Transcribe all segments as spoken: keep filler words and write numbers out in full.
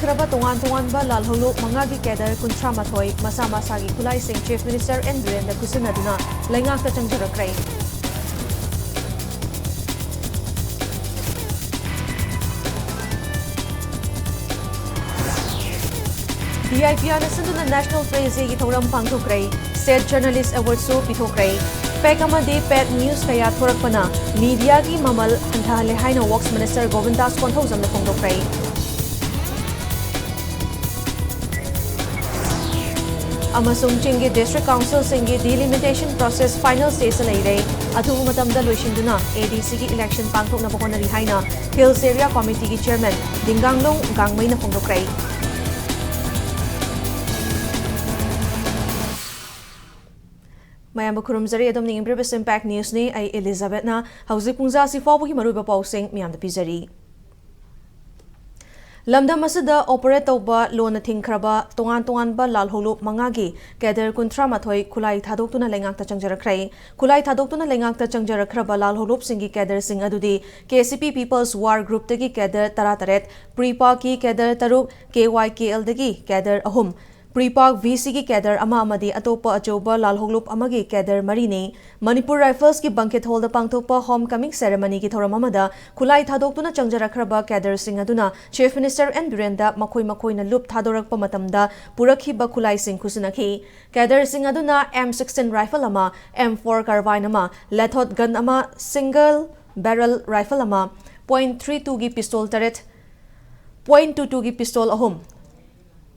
ꯈ꯭ꯔꯕ ꯇꯣꯉꯥꯟ ꯇꯣꯉꯥꯟꯕ ꯂꯥꯜꯍꯧꯂꯨꯞ ꯃꯉꯥꯒꯤ cadre ꯀꯨꯟꯊ꯭ꯔꯥ ꯃꯥꯊꯣꯏ ꯃꯁꯥ ꯃꯁꯥꯒꯤ ꯈꯨꯠꯂꯥꯏꯁꯤꯡ Chief Minister N ꯕꯤꯔꯦꯟꯗ ꯈꯨꯠꯁꯤꯟꯅꯗꯨꯅ ꯂꯩꯉꯥꯛꯇ ꯆꯪꯖꯔꯛꯈ꯭ꯔꯦ꯫ D I P Rꯅ ꯁꯤꯟꯗꯨꯅ National Press Dayꯒꯤ ꯊꯧꯔꯝ ꯄꯥꯡꯊꯣꯛꯈ꯭ꯔꯦ꯫ State Journalist Awardꯁꯨ ꯄꯤꯊꯣꯛꯈ꯭ꯔꯦ꯫ Fake ꯑꯃꯗꯤ paid news ꯀꯌꯥ ꯊꯣꯔꯛꯄꯅ mediaꯒꯤ ꯃꯃꯜ ꯍꯟꯊꯍꯜꯂꯦ ꯍꯥꯏꯅ Works Minister ꯒꯣꯕꯤꯟꯗꯥꯁ ꯀꯣꯟꯊꯧꯖꯝꯅ ꯐꯣꯡꯗꯣꯛꯈ꯭ꯔꯦ꯫ ꯑꯃꯁꯨꯡ ꯆꯤꯡꯒꯤ district councilꯁꯤꯡꯒꯤ delimitation process final stageꯇ ꯂꯩꯔꯦ꯫ ꯑꯊꯨꯕ ꯃꯇꯝꯗ ꯂꯣꯏꯁꯤꯟꯗꯨꯅ A D Cꯒꯤ election ꯄꯥꯡꯊꯣꯛꯅꯕ ꯍꯣꯠꯅꯔꯤ ꯍꯥꯏꯅ Hills Area Committeeꯒꯤ chairman ꯂꯤꯡꯒꯥꯡꯂꯣꯡ ꯒꯥꯡꯃꯩꯅ ꯐꯣꯡꯗꯣꯛꯈ꯭ꯔꯦ꯫ ꯃꯌꯥꯝꯕꯨ ꯈꯨꯔꯨꯝꯖꯔꯤ꯫ ꯑꯗꯣꯝꯅ ꯌꯦꯡꯕꯤꯔꯤꯕꯁꯤ Impact Newsꯅꯤ꯫ ꯑꯩ Elizabethꯅ꯫ ꯍꯧꯖꯤꯛ ꯄꯨꯡ ꯖꯥ ꯑꯁꯤ ꯐꯥꯎꯕꯒꯤ ꯃꯔꯨꯑꯣꯏꯕ ꯄꯥꯎꯁꯤꯡ ꯃꯌꯥꯝꯗ ꯄꯤꯖꯔꯤ꯫ ꯂꯝꯗꯝ ꯑꯁꯤꯗ operate ꯇꯧꯕ ꯂꯣꯟꯅ ꯊꯤꯡꯈ꯭ꯔꯕ ꯇꯣꯉꯥꯟ ꯇꯣꯉꯥꯟꯕ ꯂꯥꯜꯍꯧꯂꯨꯞ ꯃꯉꯥꯒꯤ cadre ꯀꯨꯟꯊ꯭ꯔꯥ ꯃꯥꯊꯣꯏ ꯈꯨꯠꯂꯥꯏ ꯊꯥꯗꯣꯛꯇꯨꯅ ꯂꯩꯉꯥꯛꯇ ꯆꯪꯖꯔꯛꯈ꯭ꯔꯦ꯫ ꯈꯨꯠꯂꯥꯏ ꯊꯥꯗꯣꯛꯇꯨꯅ ꯂꯩꯉꯥꯛꯇ ꯆꯪꯖꯔꯛꯈ꯭ꯔꯕ ꯂꯥꯜꯍꯧꯂꯨꯞꯁꯤꯡꯒꯤ cadreꯁꯤꯡ ꯑꯗꯨꯗꯤ K C P People's War Groupꯇꯒꯤ cadre ꯇꯔꯥꯇꯔꯦꯠ, PREPAKꯀꯤ cadre ꯇꯔꯨꯛ, K Y K Lꯗꯒꯤ cadre ꯑꯍꯨꯝ, PREPAK V Cꯒꯤ cadre ꯑꯃ ꯑꯃꯗꯤ ꯑꯇꯣꯞꯄ ꯑꯆꯧꯕ ꯂꯥꯜꯍꯧꯂꯨꯞ ꯑꯃꯒꯤ cadre ꯃꯔꯤꯅꯤ꯫ ꯃꯅꯤꯄꯨꯔ Riflesꯀꯤ Banquet Hallꯗ ꯄꯥꯡꯊꯣꯛꯄ home coming ceremonyꯒꯤ ꯊꯧꯔꯝ ꯑꯃꯗ ꯈꯨꯠꯂꯥꯏ ꯊꯥꯗꯣꯛꯇꯨꯅ ꯆꯪꯖꯔꯛꯈ꯭ꯔꯕ cadreꯁꯤꯡ ꯑꯗꯨꯅ Chief Minister N ꯕꯤꯔꯦꯟꯗ ꯃꯈꯣꯏ ꯃꯈꯣꯏꯅ ꯂꯨꯞ ꯊꯥꯗꯣꯔꯛꯄ ꯃꯇꯝꯗ ꯄꯨꯔꯛꯈꯤꯕ ꯈꯨꯠꯂꯥꯏꯁꯤꯡ ꯈꯨꯠꯁꯤꯟꯅꯈꯤ꯫ Cadreꯁꯤꯡ ꯑꯗꯨꯅ M sixteen rifle ꯑꯃ, M four carbine ꯑꯃ, Lethot gun ꯑꯃ, single barrel rifle ꯑꯃ, point three twoꯒꯤ pistol ꯇꯔꯦꯠ, point two twoꯒꯤ pistol ꯑꯍꯨꯝ,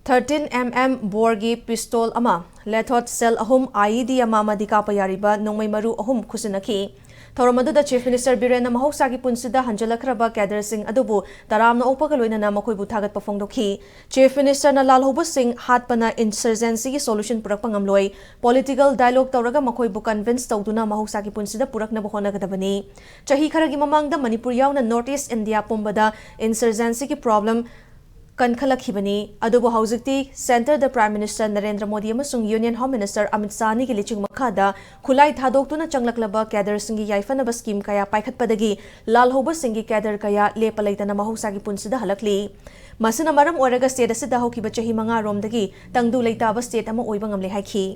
thirteen M M boreꯒꯤ pistol ꯑꯃ, Lethot shell ꯑꯍꯨꯝ, I E D ꯑꯃ ꯑꯃꯗꯤ ꯀꯥꯞꯄ ꯌꯥꯔꯤꯕ ꯅꯣꯡꯃꯩ ꯃꯔꯨ ꯑꯍꯨꯝ ꯈꯨꯠꯁꯤꯟꯅꯈꯤ꯫ ꯊꯧꯔꯝ ꯑꯗꯨꯗ Chief Minister ꯕꯤꯔꯦꯟꯅ ꯃꯍꯧꯁꯥꯒꯤ ꯄꯨꯟꯁꯤꯗ ꯍꯟꯖꯤꯜꯂꯛꯈ꯭ꯔꯕ cadreꯁꯤꯡ ꯑꯗꯨꯕꯨ ꯇꯔꯥꯝꯅ ꯑꯣꯛꯄꯒ ꯂꯣꯏꯅꯅ ꯃꯈꯣꯏꯕꯨ ꯊꯥꯒꯠꯄ ꯐꯣꯡꯗꯣꯛꯈꯤ꯫ Chief Ministerꯅ ꯂꯥꯜꯍꯧꯕꯁꯤꯡ ꯍꯥꯠꯄꯅ insurgencyꯒꯤ solution ꯄꯨꯔꯛꯄ ꯉꯝꯂꯣꯏ꯫ Political dialogue ꯇꯧꯔꯒ ꯃꯈꯣꯏꯕꯨ convince ꯇꯧꯗꯨꯅ ꯃꯍꯧꯁꯥꯒꯤ ꯄꯨꯟꯁꯤꯗ ꯄꯨꯔꯛꯅꯕ ꯍꯣꯠꯅꯒꯗꯕꯅꯤ꯫ ꯆꯍꯤ ꯈꯔꯒꯤ ꯃꯃꯥꯡꯗ ꯃꯅꯤꯄꯨꯔ ꯌꯥꯎꯅ North East India ꯄꯨꯝꯕꯗ insurgencyꯒꯤ problem ꯀꯟꯈꯠꯂꯛꯈꯤꯕꯅꯤ꯫ ꯑꯗꯨꯕꯨ ꯍꯧꯖꯤꯛꯇꯤ Centre ꯗ Prime Minister ꯅꯔꯦꯟꯗ꯭ꯔ ꯃꯣꯗꯤ ꯑꯃꯁꯨꯡ Union Home Minister Amit Shah ꯑꯅꯤꯒꯤ ꯂꯨꯆꯤꯡ ꯃꯈꯥꯗ ꯈꯨꯠꯂꯥꯏ ꯊꯥꯗꯣꯛꯇꯨꯅ ꯆꯪꯂꯛꯂꯕ cadre ꯁꯤꯡꯒꯤ ꯌꯥꯏꯐꯅꯕ scheme ꯀꯌꯥ ꯄꯥꯏꯈꯠꯄꯗꯒꯤ ꯂꯥꯜꯍꯧꯕꯁꯤꯡꯒꯤ cadre ꯀꯌꯥ ꯂꯦꯞꯄ ꯂꯩꯇꯅ ꯃꯍꯧꯁꯥꯒꯤ ꯄꯨꯟꯁꯤꯗ ꯍꯜꯂꯛꯂꯤ꯫ ꯃꯁꯤꯅ ꯃꯔꯝ ꯑꯣꯏꯔꯒ state ꯑꯁꯤꯗ ꯍꯧꯈꯤꯕ ꯆꯍꯤ ꯃꯉꯥꯔꯣꯝꯗꯒꯤ ꯇꯪꯗꯨ ꯂꯩꯇꯥꯕ state ꯑꯃ ꯑꯣꯏꯕ ꯉꯝꯂꯦ ꯍꯥꯏꯈꯤ꯫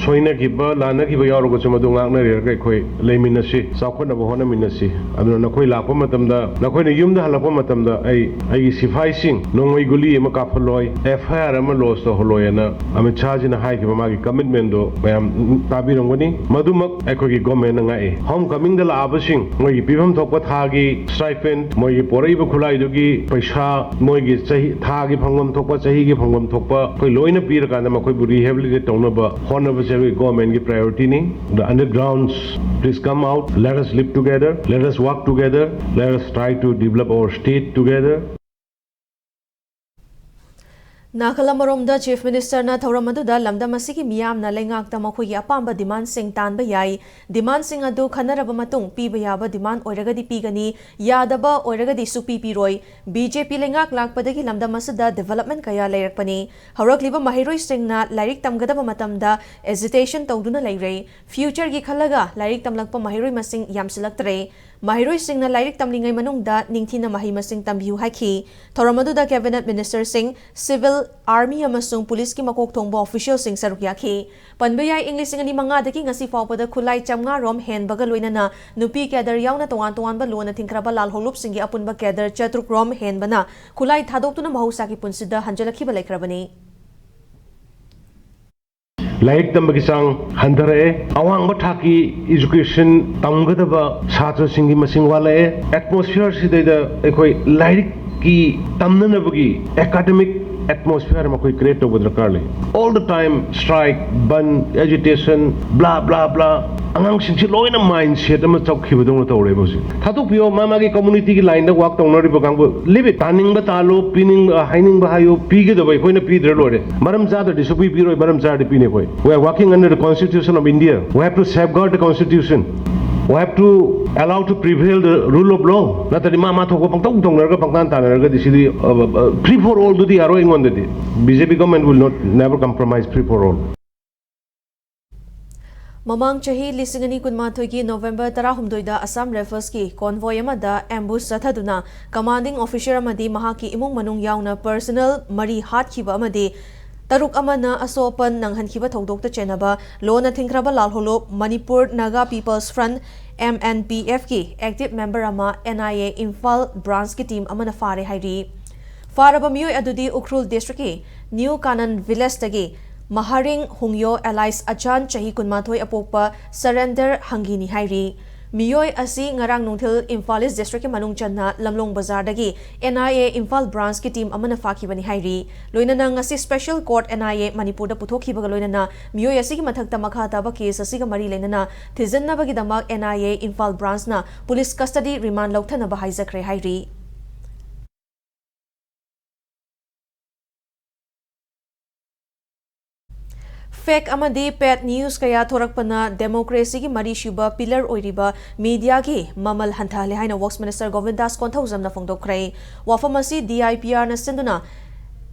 ꯁꯣꯏꯅꯈꯤꯕ, ꯂꯥꯟꯅꯈꯤꯕ ꯌꯥꯎꯔꯒꯁꯨ ꯃꯗꯨ ꯉꯥꯛꯅꯔꯒ ꯑꯩꯈꯣꯏ ꯂꯩꯃꯤꯟꯅꯁꯤ, ꯆꯥꯎꯈꯠꯅꯕ ꯍꯣꯠꯅꯃꯤꯟꯅꯁꯤ꯫ ꯑꯗꯨꯅ ꯅꯈꯣꯏ ꯂꯥꯛꯄ ꯃꯇꯝꯗ, ꯅꯈꯣꯏꯅ ꯌꯨꯝꯗ ꯍꯜꯂꯛꯄ ꯃꯇꯝꯗ ꯑꯩ ꯑꯩꯒꯤ ꯁꯤꯐꯥꯏꯁꯤꯡ ꯅꯣꯡꯃꯩ ꯒꯨꯂꯤ ꯑꯃ ꯀꯥꯞꯍꯜꯂꯣꯏ, F I R ꯑꯃ lodge ꯇꯧꯍꯜꯂꯣꯏꯅ ꯑꯃꯤꯠ ꯁꯥꯍꯖꯤꯅ ꯍꯥꯏꯈꯤꯕ ꯃꯥꯒꯤ commitment ꯗꯣ ꯃꯌꯥꯝ ꯇꯥꯕꯤꯔꯝꯒꯅꯤ꯫ ꯃꯗꯨꯃꯛ ꯑꯩꯈꯣꯏꯒꯤ government ꯅ ꯉꯥꯛꯏ꯫ Home coming ꯗ ꯂꯥꯛꯑꯕꯁꯤꯡ ꯃꯣꯏꯒꯤ ꯄꯤꯐꯝ ꯊꯣꯛꯄ ꯊꯥꯒꯤ stipend, ꯃꯣꯏꯒꯤ ꯄꯣꯔꯛꯏꯕ ꯈꯨꯠꯂꯥꯏꯗꯨꯒꯤ ꯄꯩꯁꯥ, ꯃꯣꯏꯒꯤ ꯆꯍꯤ, ꯊꯥꯒꯤ ꯐꯪꯐꯝ ꯊꯣꯛꯄ, ꯆꯍꯤꯒꯤ ꯐꯪꯐꯝ ꯊꯣꯛꯄ ꯑꯩꯈꯣꯏ ꯂꯣꯏꯅ ꯄꯤꯔꯀꯥꯟꯗ ꯃꯈꯣꯏꯕꯨ rehabilitate ꯇꯧꯅꯕ ꯍꯣꯠꯅꯕꯁꯦ ꯑꯩꯈꯣꯏ government ꯒꯤ priority ꯅꯤ꯫ The undergrounds, please come out, let us live together, let us work together, let us try to develop our state together. ꯅꯥꯀꯜ ꯑꯃꯔꯣꯝꯗ Chief Minister ꯅ ꯊꯧꯔꯝ ꯑꯗꯨꯗ ꯂꯝꯗꯝ ꯑꯁꯤꯒꯤ ꯃꯤꯌꯥꯝꯅ ꯂꯩꯉꯥꯛꯇ ꯃꯈꯣꯏꯒꯤ ꯑꯄꯥꯝꯕ demand ꯁꯤꯡ ꯇꯥꯟꯕ ꯌꯥꯏ, demand ꯁꯤꯡ ꯑꯗꯨ ꯈꯟꯅꯔꯕ ꯃꯇꯨꯡ ꯄꯤꯕ ꯌꯥꯕ demand ꯑꯣꯏꯔꯒꯗꯤ ꯄꯤꯒꯅꯤ, ꯌꯥꯗꯕ ꯑꯣꯏꯔꯒꯗꯤ ꯁꯨꯛꯄꯤ ꯄꯤꯔꯣꯏ꯫ B J P ꯂꯩꯉꯥꯛ ꯂꯥꯛꯄꯗꯒꯤ ꯂꯝꯗꯝ ꯑꯁꯤꯗ development ꯀꯌꯥ ꯂꯩꯔꯛꯄꯅꯤ꯫ ꯍꯧꯔꯛꯂꯤꯕ ꯃꯍꯩꯔꯣꯏꯁꯤꯡꯅ ꯂꯥꯏꯔꯤꯛ ꯇꯝꯒꯗꯕ ꯃꯇꯝꯗ agitation ꯇꯧꯗꯨꯅ ꯂꯩꯔꯦ꯫ Future ꯒꯤ ꯈꯜꯂꯒ ꯂꯥꯏꯔꯤꯛ ꯇꯝꯂꯛꯄ ꯃꯍꯩꯔꯣꯏ ꯃꯁꯤꯡ ꯌꯥꯝꯁꯤꯜꯂꯛꯇ꯭ꯔꯦ꯫ ꯃꯍꯩꯔꯣꯏꯁꯤꯡꯅ ꯂꯥꯏꯔꯤꯛ ꯇꯝꯂꯤꯉꯩ ꯃꯅꯨꯡꯗ ꯅꯤꯡꯊꯤꯅ ꯃꯍꯩ ꯃꯁꯤꯡ ꯇꯝꯕꯤꯌꯨ ꯍꯥꯏꯈꯤ꯫ ꯊꯧꯔꯝ ꯑꯗꯨꯗ Cabinet Minister ꯁꯤꯡ, Civil, Army ꯑꯃꯁꯨꯡ Police ꯀꯤ ꯃꯀꯣꯛ ꯊꯣꯡꯕ official ꯁꯤꯡ ꯁꯔꯨꯛ ꯌꯥꯈꯤ꯫ ꯄꯟꯕ ꯌꯥꯏ, ꯏꯪ ꯂꯤꯁꯤꯡ ꯑꯅꯤ ꯃꯉꯥꯗꯒꯤ ꯉꯁꯤ ꯐꯥꯎꯕꯗ ꯈꯨꯠꯂꯥꯏ ꯆꯥꯝꯃꯉꯥ ꯔꯣꯝ ꯍꯦꯟꯕꯒ ꯂꯣꯏꯅꯅ ꯅꯨꯄꯤ cadre ꯌꯥꯎꯅ ꯇꯣꯉꯥꯟ ꯇꯣꯉꯥꯟꯕ ꯂꯣꯟꯅ ꯊꯤꯡꯈ꯭ꯔꯕ ꯂꯥꯜꯍꯧꯂꯨꯞꯁꯤꯡꯒꯤ ꯑꯄꯨꯟꯕ cadre ꯆꯥꯇ꯭ꯔꯨꯛ ꯔꯣꯝ ꯍꯦꯟꯕꯅ ꯈꯨꯠꯂꯥꯏ ꯊꯥꯗꯣꯛꯇꯨꯅ ꯃꯍꯧꯁꯥꯒꯤ ꯄꯨꯟꯁꯤꯗ ꯍꯟꯖꯤꯜꯂꯛꯈꯤꯕ ꯂꯩꯈ꯭ꯔꯕꯅꯤ꯫ ꯂꯥꯏꯔꯤꯛ ꯇꯝꯕꯒꯤ ꯆꯥꯡ ꯍꯟꯊꯔꯛꯑꯦ꯫ ꯑꯋꯥꯡꯕ ꯊꯥꯛꯀꯤ education ꯇꯝꯒꯗꯕ ꯁꯥꯇ꯭ꯔꯁꯤꯡꯒꯤ ꯃꯁꯤꯡ ꯋꯥꯠꯂꯛꯑꯦ꯫ Atmosphere ꯁꯤꯗꯩꯗ ꯑꯩꯈꯣꯏ ꯂꯥꯏꯔꯤꯛꯀꯤ ꯇꯝꯅꯅꯕꯒꯤ academic atmosphere ꯑꯃ ꯑꯩꯈꯣꯏ create ꯇꯧꯕ ꯗꯔꯀꯥꯔ ꯂꯩ꯫ All the time strike, ban, agitation, blah blah blah, ꯑꯉꯥꯡꯁꯤꯡꯁꯤ ꯂꯣꯏꯅ mindset ꯑꯃ ꯆꯠꯈꯤꯕꯗꯧꯅ ꯇꯧꯔꯦꯕ ꯍꯧꯖꯤꯛ꯫ ꯊꯥꯗꯣꯛꯄꯤꯌꯣ, ꯃꯥ ꯃꯥꯒꯤ community ꯒꯤ line ꯗ work ꯇꯧꯅꯔꯤꯕ ꯀꯥꯡꯕꯨ, leave it꯫ ꯇꯥꯅꯤꯡꯕ ꯇꯥꯜꯂꯣ, ꯄꯤꯅꯤꯡꯕ, ꯍꯥꯏꯅꯤꯡꯕ ꯍꯥꯏꯌꯣ, ꯄꯤꯒꯗꯕ ꯑꯩꯈꯣꯏꯅ ꯄꯤꯗ꯭ꯔ ꯂꯣꯏꯔꯦ꯫ ꯃꯔꯝ ꯆꯥꯗ꯭ꯔꯗꯤ ꯁꯨꯛꯄꯤ ꯄꯤꯔꯣꯏ, ꯃꯔꯝ ꯆꯥꯔꯗꯤ ꯄꯤꯅꯤ ꯑꯩꯈꯣꯏ꯫ We are working under the Constitution of India. We have to safeguard the Constitution. We have to allow to prevail the rule of law. ꯅꯠꯇ꯭ꯔꯗꯤ ꯃꯥ ꯃꯥ ꯊꯣꯛꯄ ꯄꯪꯇꯧ ꯇꯧꯅꯔꯒ ꯄꯪꯇꯥꯟ ꯇꯥꯟꯅꯔꯒꯗꯤ ꯁꯤꯗꯤ free for all ꯗꯨꯗꯤ ꯌꯥꯔꯣꯏ ꯑꯩꯉꯣꯟꯗꯗꯤ. B J P government will not, never compromise free for all. ꯃꯃꯥꯡ ꯆꯍꯤ ꯂꯤꯁꯤꯡ ꯑꯅꯤ ꯀꯨꯟꯃꯥꯊꯣꯏꯒꯤ ꯅꯣꯕꯦꯝꯕꯔ ꯇꯔꯥꯍꯨꯝꯗꯣꯏꯗ ꯑꯁꯥꯝ ꯔꯥꯏꯐꯜꯁꯀꯤ convoy ꯑꯃꯗ ambush ꯆꯠꯊꯗꯨꯅ commanding officer ꯑꯃꯗꯤ ꯃꯍꯥꯛꯀꯤ ꯏꯃꯨꯡ ꯃꯅꯨꯡ ꯌꯥꯎꯅ personnel ꯃꯔꯤ ꯍꯥꯠꯈꯤꯕ ꯑꯃꯗꯤ ꯇꯔꯨꯛ ꯑꯃꯅ ꯑꯁꯣꯛ ꯑꯄꯟ ꯅꯪꯍꯟꯈꯤꯕ ꯊꯧꯗꯣꯛꯇ ꯆꯦꯟꯅꯕ ꯂꯣꯟꯅ ꯊꯤꯡꯈ꯭ꯔꯕ ꯂꯥꯜꯍꯧꯂꯨꯞ Manipur Naga People's Front, M N P F, ꯀꯤ active member ꯑꯃ N I A Imphal branch ꯀꯤ team ꯑꯃꯅ ꯐꯥꯔꯦ ꯍꯥꯏꯔꯤ꯫ ꯐꯥꯔꯕ ꯃꯤꯑꯣꯏ ꯑꯗꯨꯗꯤ ꯎꯈ꯭ꯔꯨꯜ district ꯀꯤ New Kanan village ꯇꯒꯤ ꯃꯍꯥꯔꯤꯡ ꯍꯨꯡꯌꯣ alias ꯑꯆꯥꯟ, ꯆꯍꯤ ꯀꯨꯟꯃꯥꯊꯣꯏ, ꯑꯄꯣꯛꯄ ꯁꯔꯦꯟꯗꯔ ꯍꯪꯒꯤꯅꯤ ꯍꯥꯏꯔꯤ꯫ ꯃꯤꯑꯣꯏ ꯑꯁꯤ ꯉꯔꯥꯡ ꯅꯨꯡꯊꯤꯜ ꯏꯝꯐꯥꯜ East district ꯀꯤ ꯃꯅꯨꯡ ꯆꯟꯅ ꯂꯝꯂꯣꯡ ꯕꯖꯥꯔꯗꯒꯤ N I A Imphal branch ꯀꯤ team ꯑꯃꯅ ꯐꯥꯈꯤꯕꯅꯤ ꯍꯥꯏꯔꯤ꯫ ꯂꯣꯏꯅꯅ ꯉꯁꯤ special court N I A ꯃꯅꯤꯄꯨꯔꯗ ꯄꯨꯊꯣꯛꯈꯤꯕꯒ ꯂꯣꯏꯅꯅ ꯃꯤꯑꯣꯏ ꯑꯁꯤꯒꯤ ꯃꯊꯛꯇ ꯃꯈꯥ ꯇꯥꯕ case ꯑꯁꯤꯒ ꯃꯔꯤ ꯂꯩꯅꯅ ꯊꯤꯖꯤꯟꯅꯕꯒꯤꯗꯃꯛ N I A Imphal branch ꯅ police custody remand ꯂꯧꯊꯅꯕ ꯍꯥꯏꯖꯈ꯭ꯔꯦ ꯍꯥꯏꯔꯤ꯫ Fake ꯑꯃꯗꯤ paid news ꯀꯌꯥ ꯊꯣꯔꯛꯄꯅ democracy ꯒꯤ ꯃꯔꯤꯁꯨꯕ pillar ꯑꯣꯏꯔꯤꯕ media ꯒꯤ ꯃꯃꯜ ꯍꯟꯊꯍꯜꯂꯦ ꯍꯥꯏꯅ Works Minister ꯒꯣꯕꯤꯟꯗꯥꯁ ꯀꯣꯟꯊꯧꯖꯝꯅ ꯐꯣꯡꯗꯣꯛꯈ꯭ꯔꯦ꯫ ꯋꯥꯐꯝ ꯑꯁꯤ D I P R ꯅ ꯁꯤꯟꯗꯨꯅ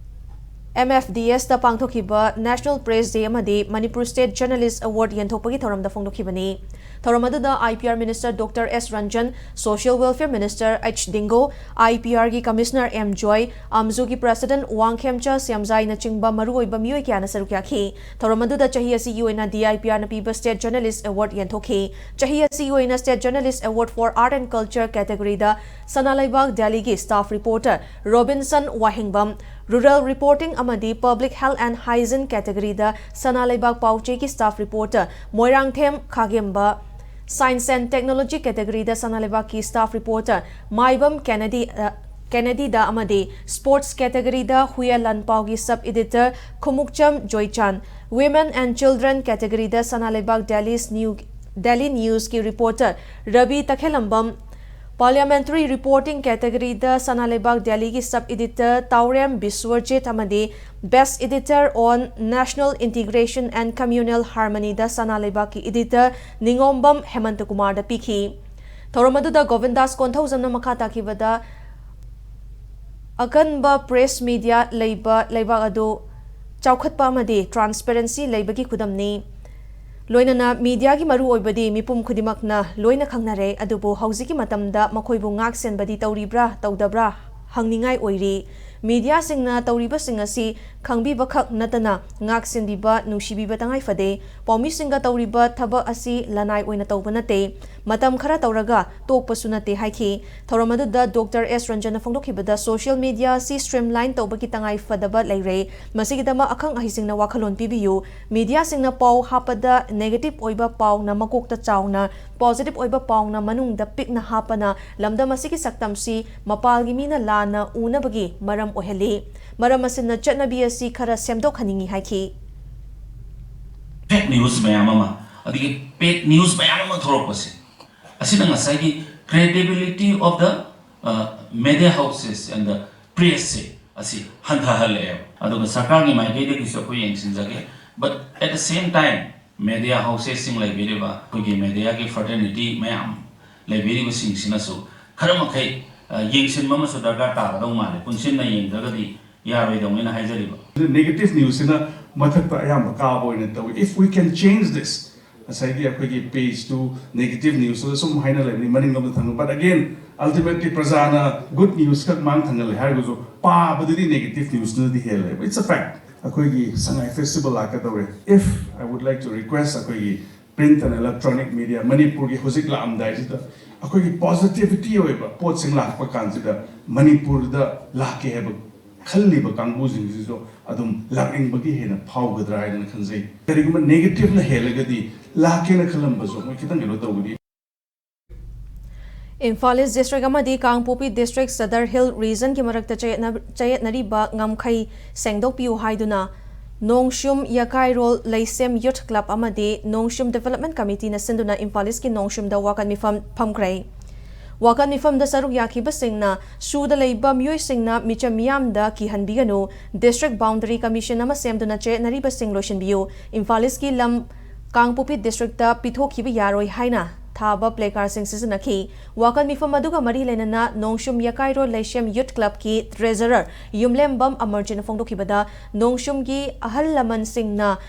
M F D S ꯇ ꯄꯥꯡꯊꯣꯛꯈꯤꯕ National Press Day ꯑꯃꯗꯤ Manipur State Journalist Award ꯌꯦꯟꯊꯣꯛꯄꯒꯤ ꯊꯧꯔꯝꯗ ꯐꯣꯡꯗꯣꯛꯈꯤꯕꯅꯤ꯫ ꯊꯧꯔꯝ ꯑꯗꯨꯗ I P R Minister Doctor S Ranjan, Social Welfare Minister H Dingo, I P R ꯒꯤ Commissioner M Joy, ꯑꯥꯝꯖꯨꯒꯤ President Wangkhemcha ꯁ꯭ꯌꯥꯝꯖꯥꯏꯅꯆꯤꯡꯕ ꯃꯔꯨꯑꯣꯏꯕ ꯃꯤꯑꯣꯏ ꯀꯌꯥꯅ ꯁꯔꯨꯛ ꯌꯥꯈꯤ꯫ ꯊꯧꯔꯝ ꯑꯗꯨꯗ ꯆꯍꯤ ꯑꯁꯤꯒꯤ ꯑꯣꯏꯅ D I P R ꯅ ꯄꯤꯕ State Journalist Award ꯌꯦꯟꯊꯣꯛꯈꯤ꯫ ꯆꯍꯤ ꯑꯁꯤꯒꯤ ꯑꯣꯏꯅ State Journalist Award for Art and Culture category ꯗ ꯁꯅꯥ ꯂꯩꯕꯥꯛ Delhi ꯒꯤ staff reporter ꯔꯣꯕꯤꯟꯁꯟ ꯋꯥꯍꯦꯡꯕꯝ, Rural Reporting ꯑꯃꯗꯤ Public Health and Hygiene category ꯗ ꯁꯅꯥ ꯂꯩꯕꯥꯛ ꯄꯥꯎꯆꯦꯒꯤ staff reporter Moirangthem ꯈꯥꯒꯦꯝꯕ, Science and Technology category ꯗ ꯁꯅꯥ ꯂꯩꯕꯥꯛꯀꯤ staff reporter ꯃꯥꯏꯕꯝ ꯀꯦꯅꯦꯗꯤ, ꯑ, ꯀꯦꯅꯦꯗꯤꯗ ꯑꯃꯗꯤ Sports category the Huiyen ꯂꯥꯟꯄꯥꯎꯒꯤ sub editor Khumukcham Joychan, Women and Children category ꯗ ꯁꯅꯥ ꯂꯩꯕꯥꯛ Delhi's New, Delhi News ꯀꯤ reporter Ravi ꯇꯈꯦꯂꯝꯕꯝ, Parliamentary Reporting category ꯗ ꯁꯅꯥ ꯂꯩꯕꯥꯛ ꯗꯦꯜꯂꯤꯒꯤ Sub Editor ꯇꯥꯎꯔꯦꯝ ꯕꯤꯁ꯭ꯋꯔꯖꯤꯠ ꯑꯃꯗꯤ Best Editor on National Integration and Communal Harmony ꯗ ꯁꯅꯥ ꯂꯩꯕꯥꯛꯀꯤ Editor ꯅꯤꯉꯣꯝꯕꯝ ꯍꯦꯃꯟꯇ ꯀꯨꯃꯥꯔꯗ ꯄꯤꯈꯤ꯫ ꯊꯧꯔꯝ ꯑꯗꯨꯗ ꯒꯣꯕꯤꯟꯗꯥꯁ ꯀꯣꯟꯊꯧꯖꯝꯅ ꯃꯈꯥ ꯇꯥꯈꯤꯕꯗ, ꯑꯀꯟꯕ press media ꯂꯩꯕ ꯂꯩꯕꯥꯛ ꯑꯗꯨ ꯆꯥꯎꯈꯠꯄ ꯑꯃꯗꯤ transparency ꯂꯩꯕꯒꯤ ꯈꯨꯗꯝꯅꯤ꯫ ꯂꯣꯏꯅꯅ mediaꯒꯤ ꯃꯔꯨꯑꯣꯏꯕꯗꯤ ꯃꯤꯄꯨꯝ ꯈꯨꯗꯤꯡꯃꯛꯅ ꯂꯣꯏꯅ ꯈꯪꯅꯔꯦ, ꯑꯗꯨꯕꯨ ꯍꯧꯖꯤꯛꯀꯤ ꯃꯇꯝꯗ ꯃꯈꯣꯏꯕꯨ ꯉꯥꯛ ꯁꯦꯟꯕꯗꯤ ꯇꯧꯔꯤꯕ꯭ꯔꯥ ꯇꯧꯗꯕ꯭ꯔꯥ ꯍꯪꯅꯤꯡꯉꯥꯏ ꯑꯣꯏꯔꯤ꯫ Mediaꯁꯤꯡꯅ ꯇꯧꯔꯤꯕꯁꯤꯡ ꯑꯁꯤ ꯈꯪꯕꯤꯕꯈꯛ ꯅꯠꯇꯅ ꯉꯥꯛ ꯁꯦꯟꯕꯤꯕ, ꯅꯨꯡꯁꯤꯕꯤꯕ ꯇꯉꯥꯏ ꯐꯗꯦ꯫ ꯄꯥꯎꯃꯤꯁꯤꯡꯒ ꯇꯧꯔꯤꯕ ꯊꯕꯛ ꯑꯁꯤ ꯂꯅꯥꯏ ꯑꯣꯏꯅ ꯇꯧꯕ ꯅꯠꯇꯦ, ꯃꯇꯝ ꯈꯔ ꯇꯧꯔꯒ ꯇꯣꯛꯄꯁꯨ ꯅꯠꯇꯦ ꯍꯥꯏꯈꯤ꯫ ꯊꯧꯔꯝ ꯑꯗꯨꯗ Doctor ꯑꯦꯁ ꯔꯟꯖꯟꯅ ꯐꯣꯡꯗꯣꯛꯈꯤꯕꯗ, social media ꯑꯁꯤ streamline ꯇꯧꯕꯒꯤ ꯇꯉꯥꯏ ꯐꯗꯕ ꯂꯩꯔꯦ꯫ ꯃꯁꯤꯒꯤꯗꯃꯛ ꯑꯈꯪ ꯑꯍꯩꯁꯤꯡꯅ ꯋꯥꯈꯜꯂꯣꯟ ꯄꯤꯕꯤꯌꯨ꯫ Mediaꯁꯤꯡꯅ ꯄꯥꯎ ꯍꯥꯞꯄꯗ negative ꯑꯣꯏꯕ ꯄꯥꯎꯅ ꯃꯀꯣꯛꯇ ꯆꯥꯎꯅ, positive ꯑꯣꯏꯕ ꯄꯥꯎꯅ ꯃꯅꯨꯡꯗ ꯄꯤꯛꯅ ꯍꯥꯞꯄꯅ ꯂꯝꯗꯝ ꯑꯁꯤꯒꯤ ꯁꯛꯇꯝꯁꯤ ꯃꯄꯥꯜꯒꯤ ꯃꯤꯅ ꯂꯥꯟꯅ ꯎꯅꯕꯒꯤ ꯃꯔꯝ ꯑꯣꯏꯍꯜꯂꯤ꯫ ꯃꯔꯝ ꯑꯁꯤꯅ ꯆꯠꯅꯕꯤ ꯑꯁꯤ ꯈꯔ ꯁꯦꯝꯗꯣꯛꯍꯟꯅꯤꯡꯏ ꯍꯥꯏꯈꯤ꯫ Fake news ꯃꯌꯥꯝ ꯑꯃ, ꯑꯗꯒꯤ paid news ꯃꯌꯥꯝ ꯑꯃ ꯊꯣꯛꯂꯛꯄꯁꯦ, ꯑꯁꯤꯅ ꯉꯁꯥꯏꯒꯤ credibility of the, uh, media houses and the press ꯁꯦ ꯑꯁꯤ ꯍꯟꯊꯍꯜꯂꯛꯑꯦꯕ꯫ ꯑꯗꯨꯒ ꯁꯔꯀꯥꯔꯒꯤ ꯃꯥꯏꯀꯩꯗꯒꯤꯁꯨ ꯑꯩꯈꯣꯏ ꯌꯦꯡꯁꯤꯟꯖꯒꯦ, but at the same time media houses ꯁꯤꯡ ꯂꯩꯕꯤꯔꯤꯕ ꯑꯩꯈꯣꯏꯒꯤ mediaꯒꯤ fraternity ꯃꯌꯥꯝ ꯂꯩꯕꯤꯔꯤꯕꯁꯤꯡꯁꯤꯅꯁꯨ ꯈꯔ ꯃꯈꯩ, ꯑ, ꯌꯦꯡꯁꯤꯟꯕ ꯑꯃꯁꯨ ꯗꯔꯀꯥꯔ ꯇꯥꯒꯗꯧ ꯃꯥꯜꯂꯦ, ꯄꯨꯟꯁꯤꯟꯅ ꯌꯦꯡꯗ꯭ꯔꯒꯗꯤ ꯌꯥꯔꯣꯏꯗꯧꯅꯦꯅ ꯍꯥꯏꯖꯔꯤꯕ꯫ Negative news ꯁꯤꯅ ꯃꯊꯛꯇ ꯑꯌꯥꯝꯕ ꯀꯥꯕ ꯑꯣꯏꯅ ꯇꯧꯏ꯫ If we can change this, ꯉꯁꯥꯏꯒꯤ ꯑꯩꯈꯣꯏꯒꯤ page two negative news ꯁꯤꯗ ꯁꯨꯝ ꯍꯥꯏꯅ ꯂꯩꯕꯅꯤ ꯃꯅꯤꯡꯂꯣꯝꯗ ꯊꯝꯕ, but again, ultimately ꯄ꯭ꯔꯖꯥꯅ good news ꯈꯛ ꯃꯥꯡ ꯊꯪꯍꯜꯂꯦ ꯍꯥꯏꯔꯒꯁꯨ ꯄꯥꯕꯗꯗꯤ negative news ꯅꯗꯤ ꯍꯦꯜꯂꯦꯕ꯫ It's a fact꯫ ꯑꯩꯈꯣꯏꯒꯤ ꯁꯉꯥꯏ festival ꯂꯥꯛꯀꯗꯧꯔꯦ꯫ If I would like to request ꯑꯩꯈꯣꯏꯒꯤ print and electronic media ꯃꯅꯤꯄꯨꯔꯒꯤ ꯍꯧꯖꯤꯛ ꯂꯥꯛꯑꯝꯗꯥꯏꯁꯤꯗ ꯑꯩꯈꯣꯏꯒꯤ positivity ꯑꯣꯏꯕ ꯄꯣꯠꯁꯤꯡ ꯂꯥꯛꯄ ꯀꯥꯟꯁꯤꯗ ꯃꯅꯤꯄꯨꯔꯗ ꯂꯥꯛꯀꯦ ꯍꯥꯏꯕ ꯈꯜꯂꯤꯕ ꯀꯥꯡꯕꯨꯁꯤꯡꯁꯤꯁꯨ ꯑꯗꯨꯝ ꯂꯥꯛꯅꯤꯡꯕꯒꯤ ꯍꯦꯟꯅ ꯐꯥꯎꯒꯗ꯭ꯔꯥ ꯍꯥꯏꯗꯅ ꯈꯟꯖꯩ꯫ ꯀꯔꯤꯒꯨꯝꯕ negative ꯅ ꯍꯦꯜꯂꯒꯗꯤ ꯂꯥꯛꯀꯦꯅ ꯈꯜꯂꯝꯕꯁꯨ ꯃꯣꯏ ꯈꯤꯇꯪ ꯀꯩꯅꯣ ꯇꯧꯒꯅꯤ꯫ ꯏꯝꯐꯥꯜ ꯏꯁ ꯗꯤꯁꯇ꯭ꯔꯤꯛ ꯑꯃꯗꯤ ꯀꯥꯡꯄꯣꯛꯄꯤ ꯗꯤꯁꯇ꯭ꯔꯤꯛ ꯁꯗꯔ ꯍꯤꯜ ꯔꯤꯖꯟꯒꯤ ꯃꯔꯛꯇ ꯆꯌꯦꯠꯅ-, ꯆꯌꯦꯠꯅꯔꯤꯕ ꯉꯝꯈꯩ ꯁꯦꯡꯗꯣꯛꯄꯤꯌꯨ ꯍꯥꯏꯗꯨꯅ ꯅꯣꯡꯁꯨꯝ ꯌꯥꯀꯥꯏꯔꯣꯜ ꯂꯩꯁꯦꯝ ꯌꯨꯊ ꯀ꯭ꯂꯕ ꯑꯃꯗꯤ ꯅꯣꯡꯁꯨꯝ ꯗꯤꯚꯦꯂꯞꯃꯦꯟ ꯀꯃꯤꯇꯤꯅ ꯁꯤꯟꯗꯨꯅ ꯏꯝꯐꯥꯜ ꯏꯁꯀꯤ ꯅꯣꯡꯁꯨꯝꯗ ꯋꯥꯀꯠ ꯃꯤꯐꯝ ꯐꯝꯈ꯭ꯔꯦ꯫ ꯋꯥꯀꯠ ꯃꯤꯐꯝꯗ ꯁꯔꯨꯛ ꯌꯥꯈꯤꯕꯁꯤꯡꯅ ꯁꯨꯗ ꯂꯩꯕ ꯃꯤꯑꯣꯏꯁꯤꯡꯅ ꯃꯤꯆꯝ ꯃꯤꯌꯥꯝꯗ ꯀꯤꯍꯟꯕꯤꯒꯅꯨ, District Boundary Commission ꯑꯃ ꯁꯦꯝꯗꯨꯅ ꯆꯦ ꯅꯔꯤꯕꯁꯤꯡ ꯂꯣꯏꯁꯤꯟꯕꯤꯌꯨ, ꯏꯝꯐꯥꯜ ꯏꯁꯀꯤ ꯂꯝ ꯀꯥꯡꯄꯣꯛꯄꯤ ꯗꯤꯁꯇ꯭ꯔꯤꯛꯇ ꯄꯤꯊꯣꯛꯈꯤꯕ ꯌꯥꯔꯣꯏ ꯍꯥꯏꯅ ꯊꯥꯕ placardꯁꯤꯡ ꯁꯤꯖꯤꯟꯅꯈꯤ꯫ ꯋꯥꯀꯠ ꯃꯤꯐꯝ ꯑꯗꯨꯒ ꯃꯔꯤ ꯂꯩꯅꯅ ꯅꯣꯡꯁꯨꯝ ꯌꯀꯥꯏꯔꯣꯜ ꯂꯩꯁꯦꯝ Youth Clubꯀꯤ Treasurer ꯌꯨꯝꯂꯦꯝꯕꯝ ꯑꯃꯔꯖꯤꯠꯅ ꯐꯣꯡꯗꯣꯛꯈꯤꯕꯗ, ꯅꯣꯡꯁꯨꯝꯒꯤ ꯑꯍꯜ ꯂꯃꯟꯁꯤꯡꯅ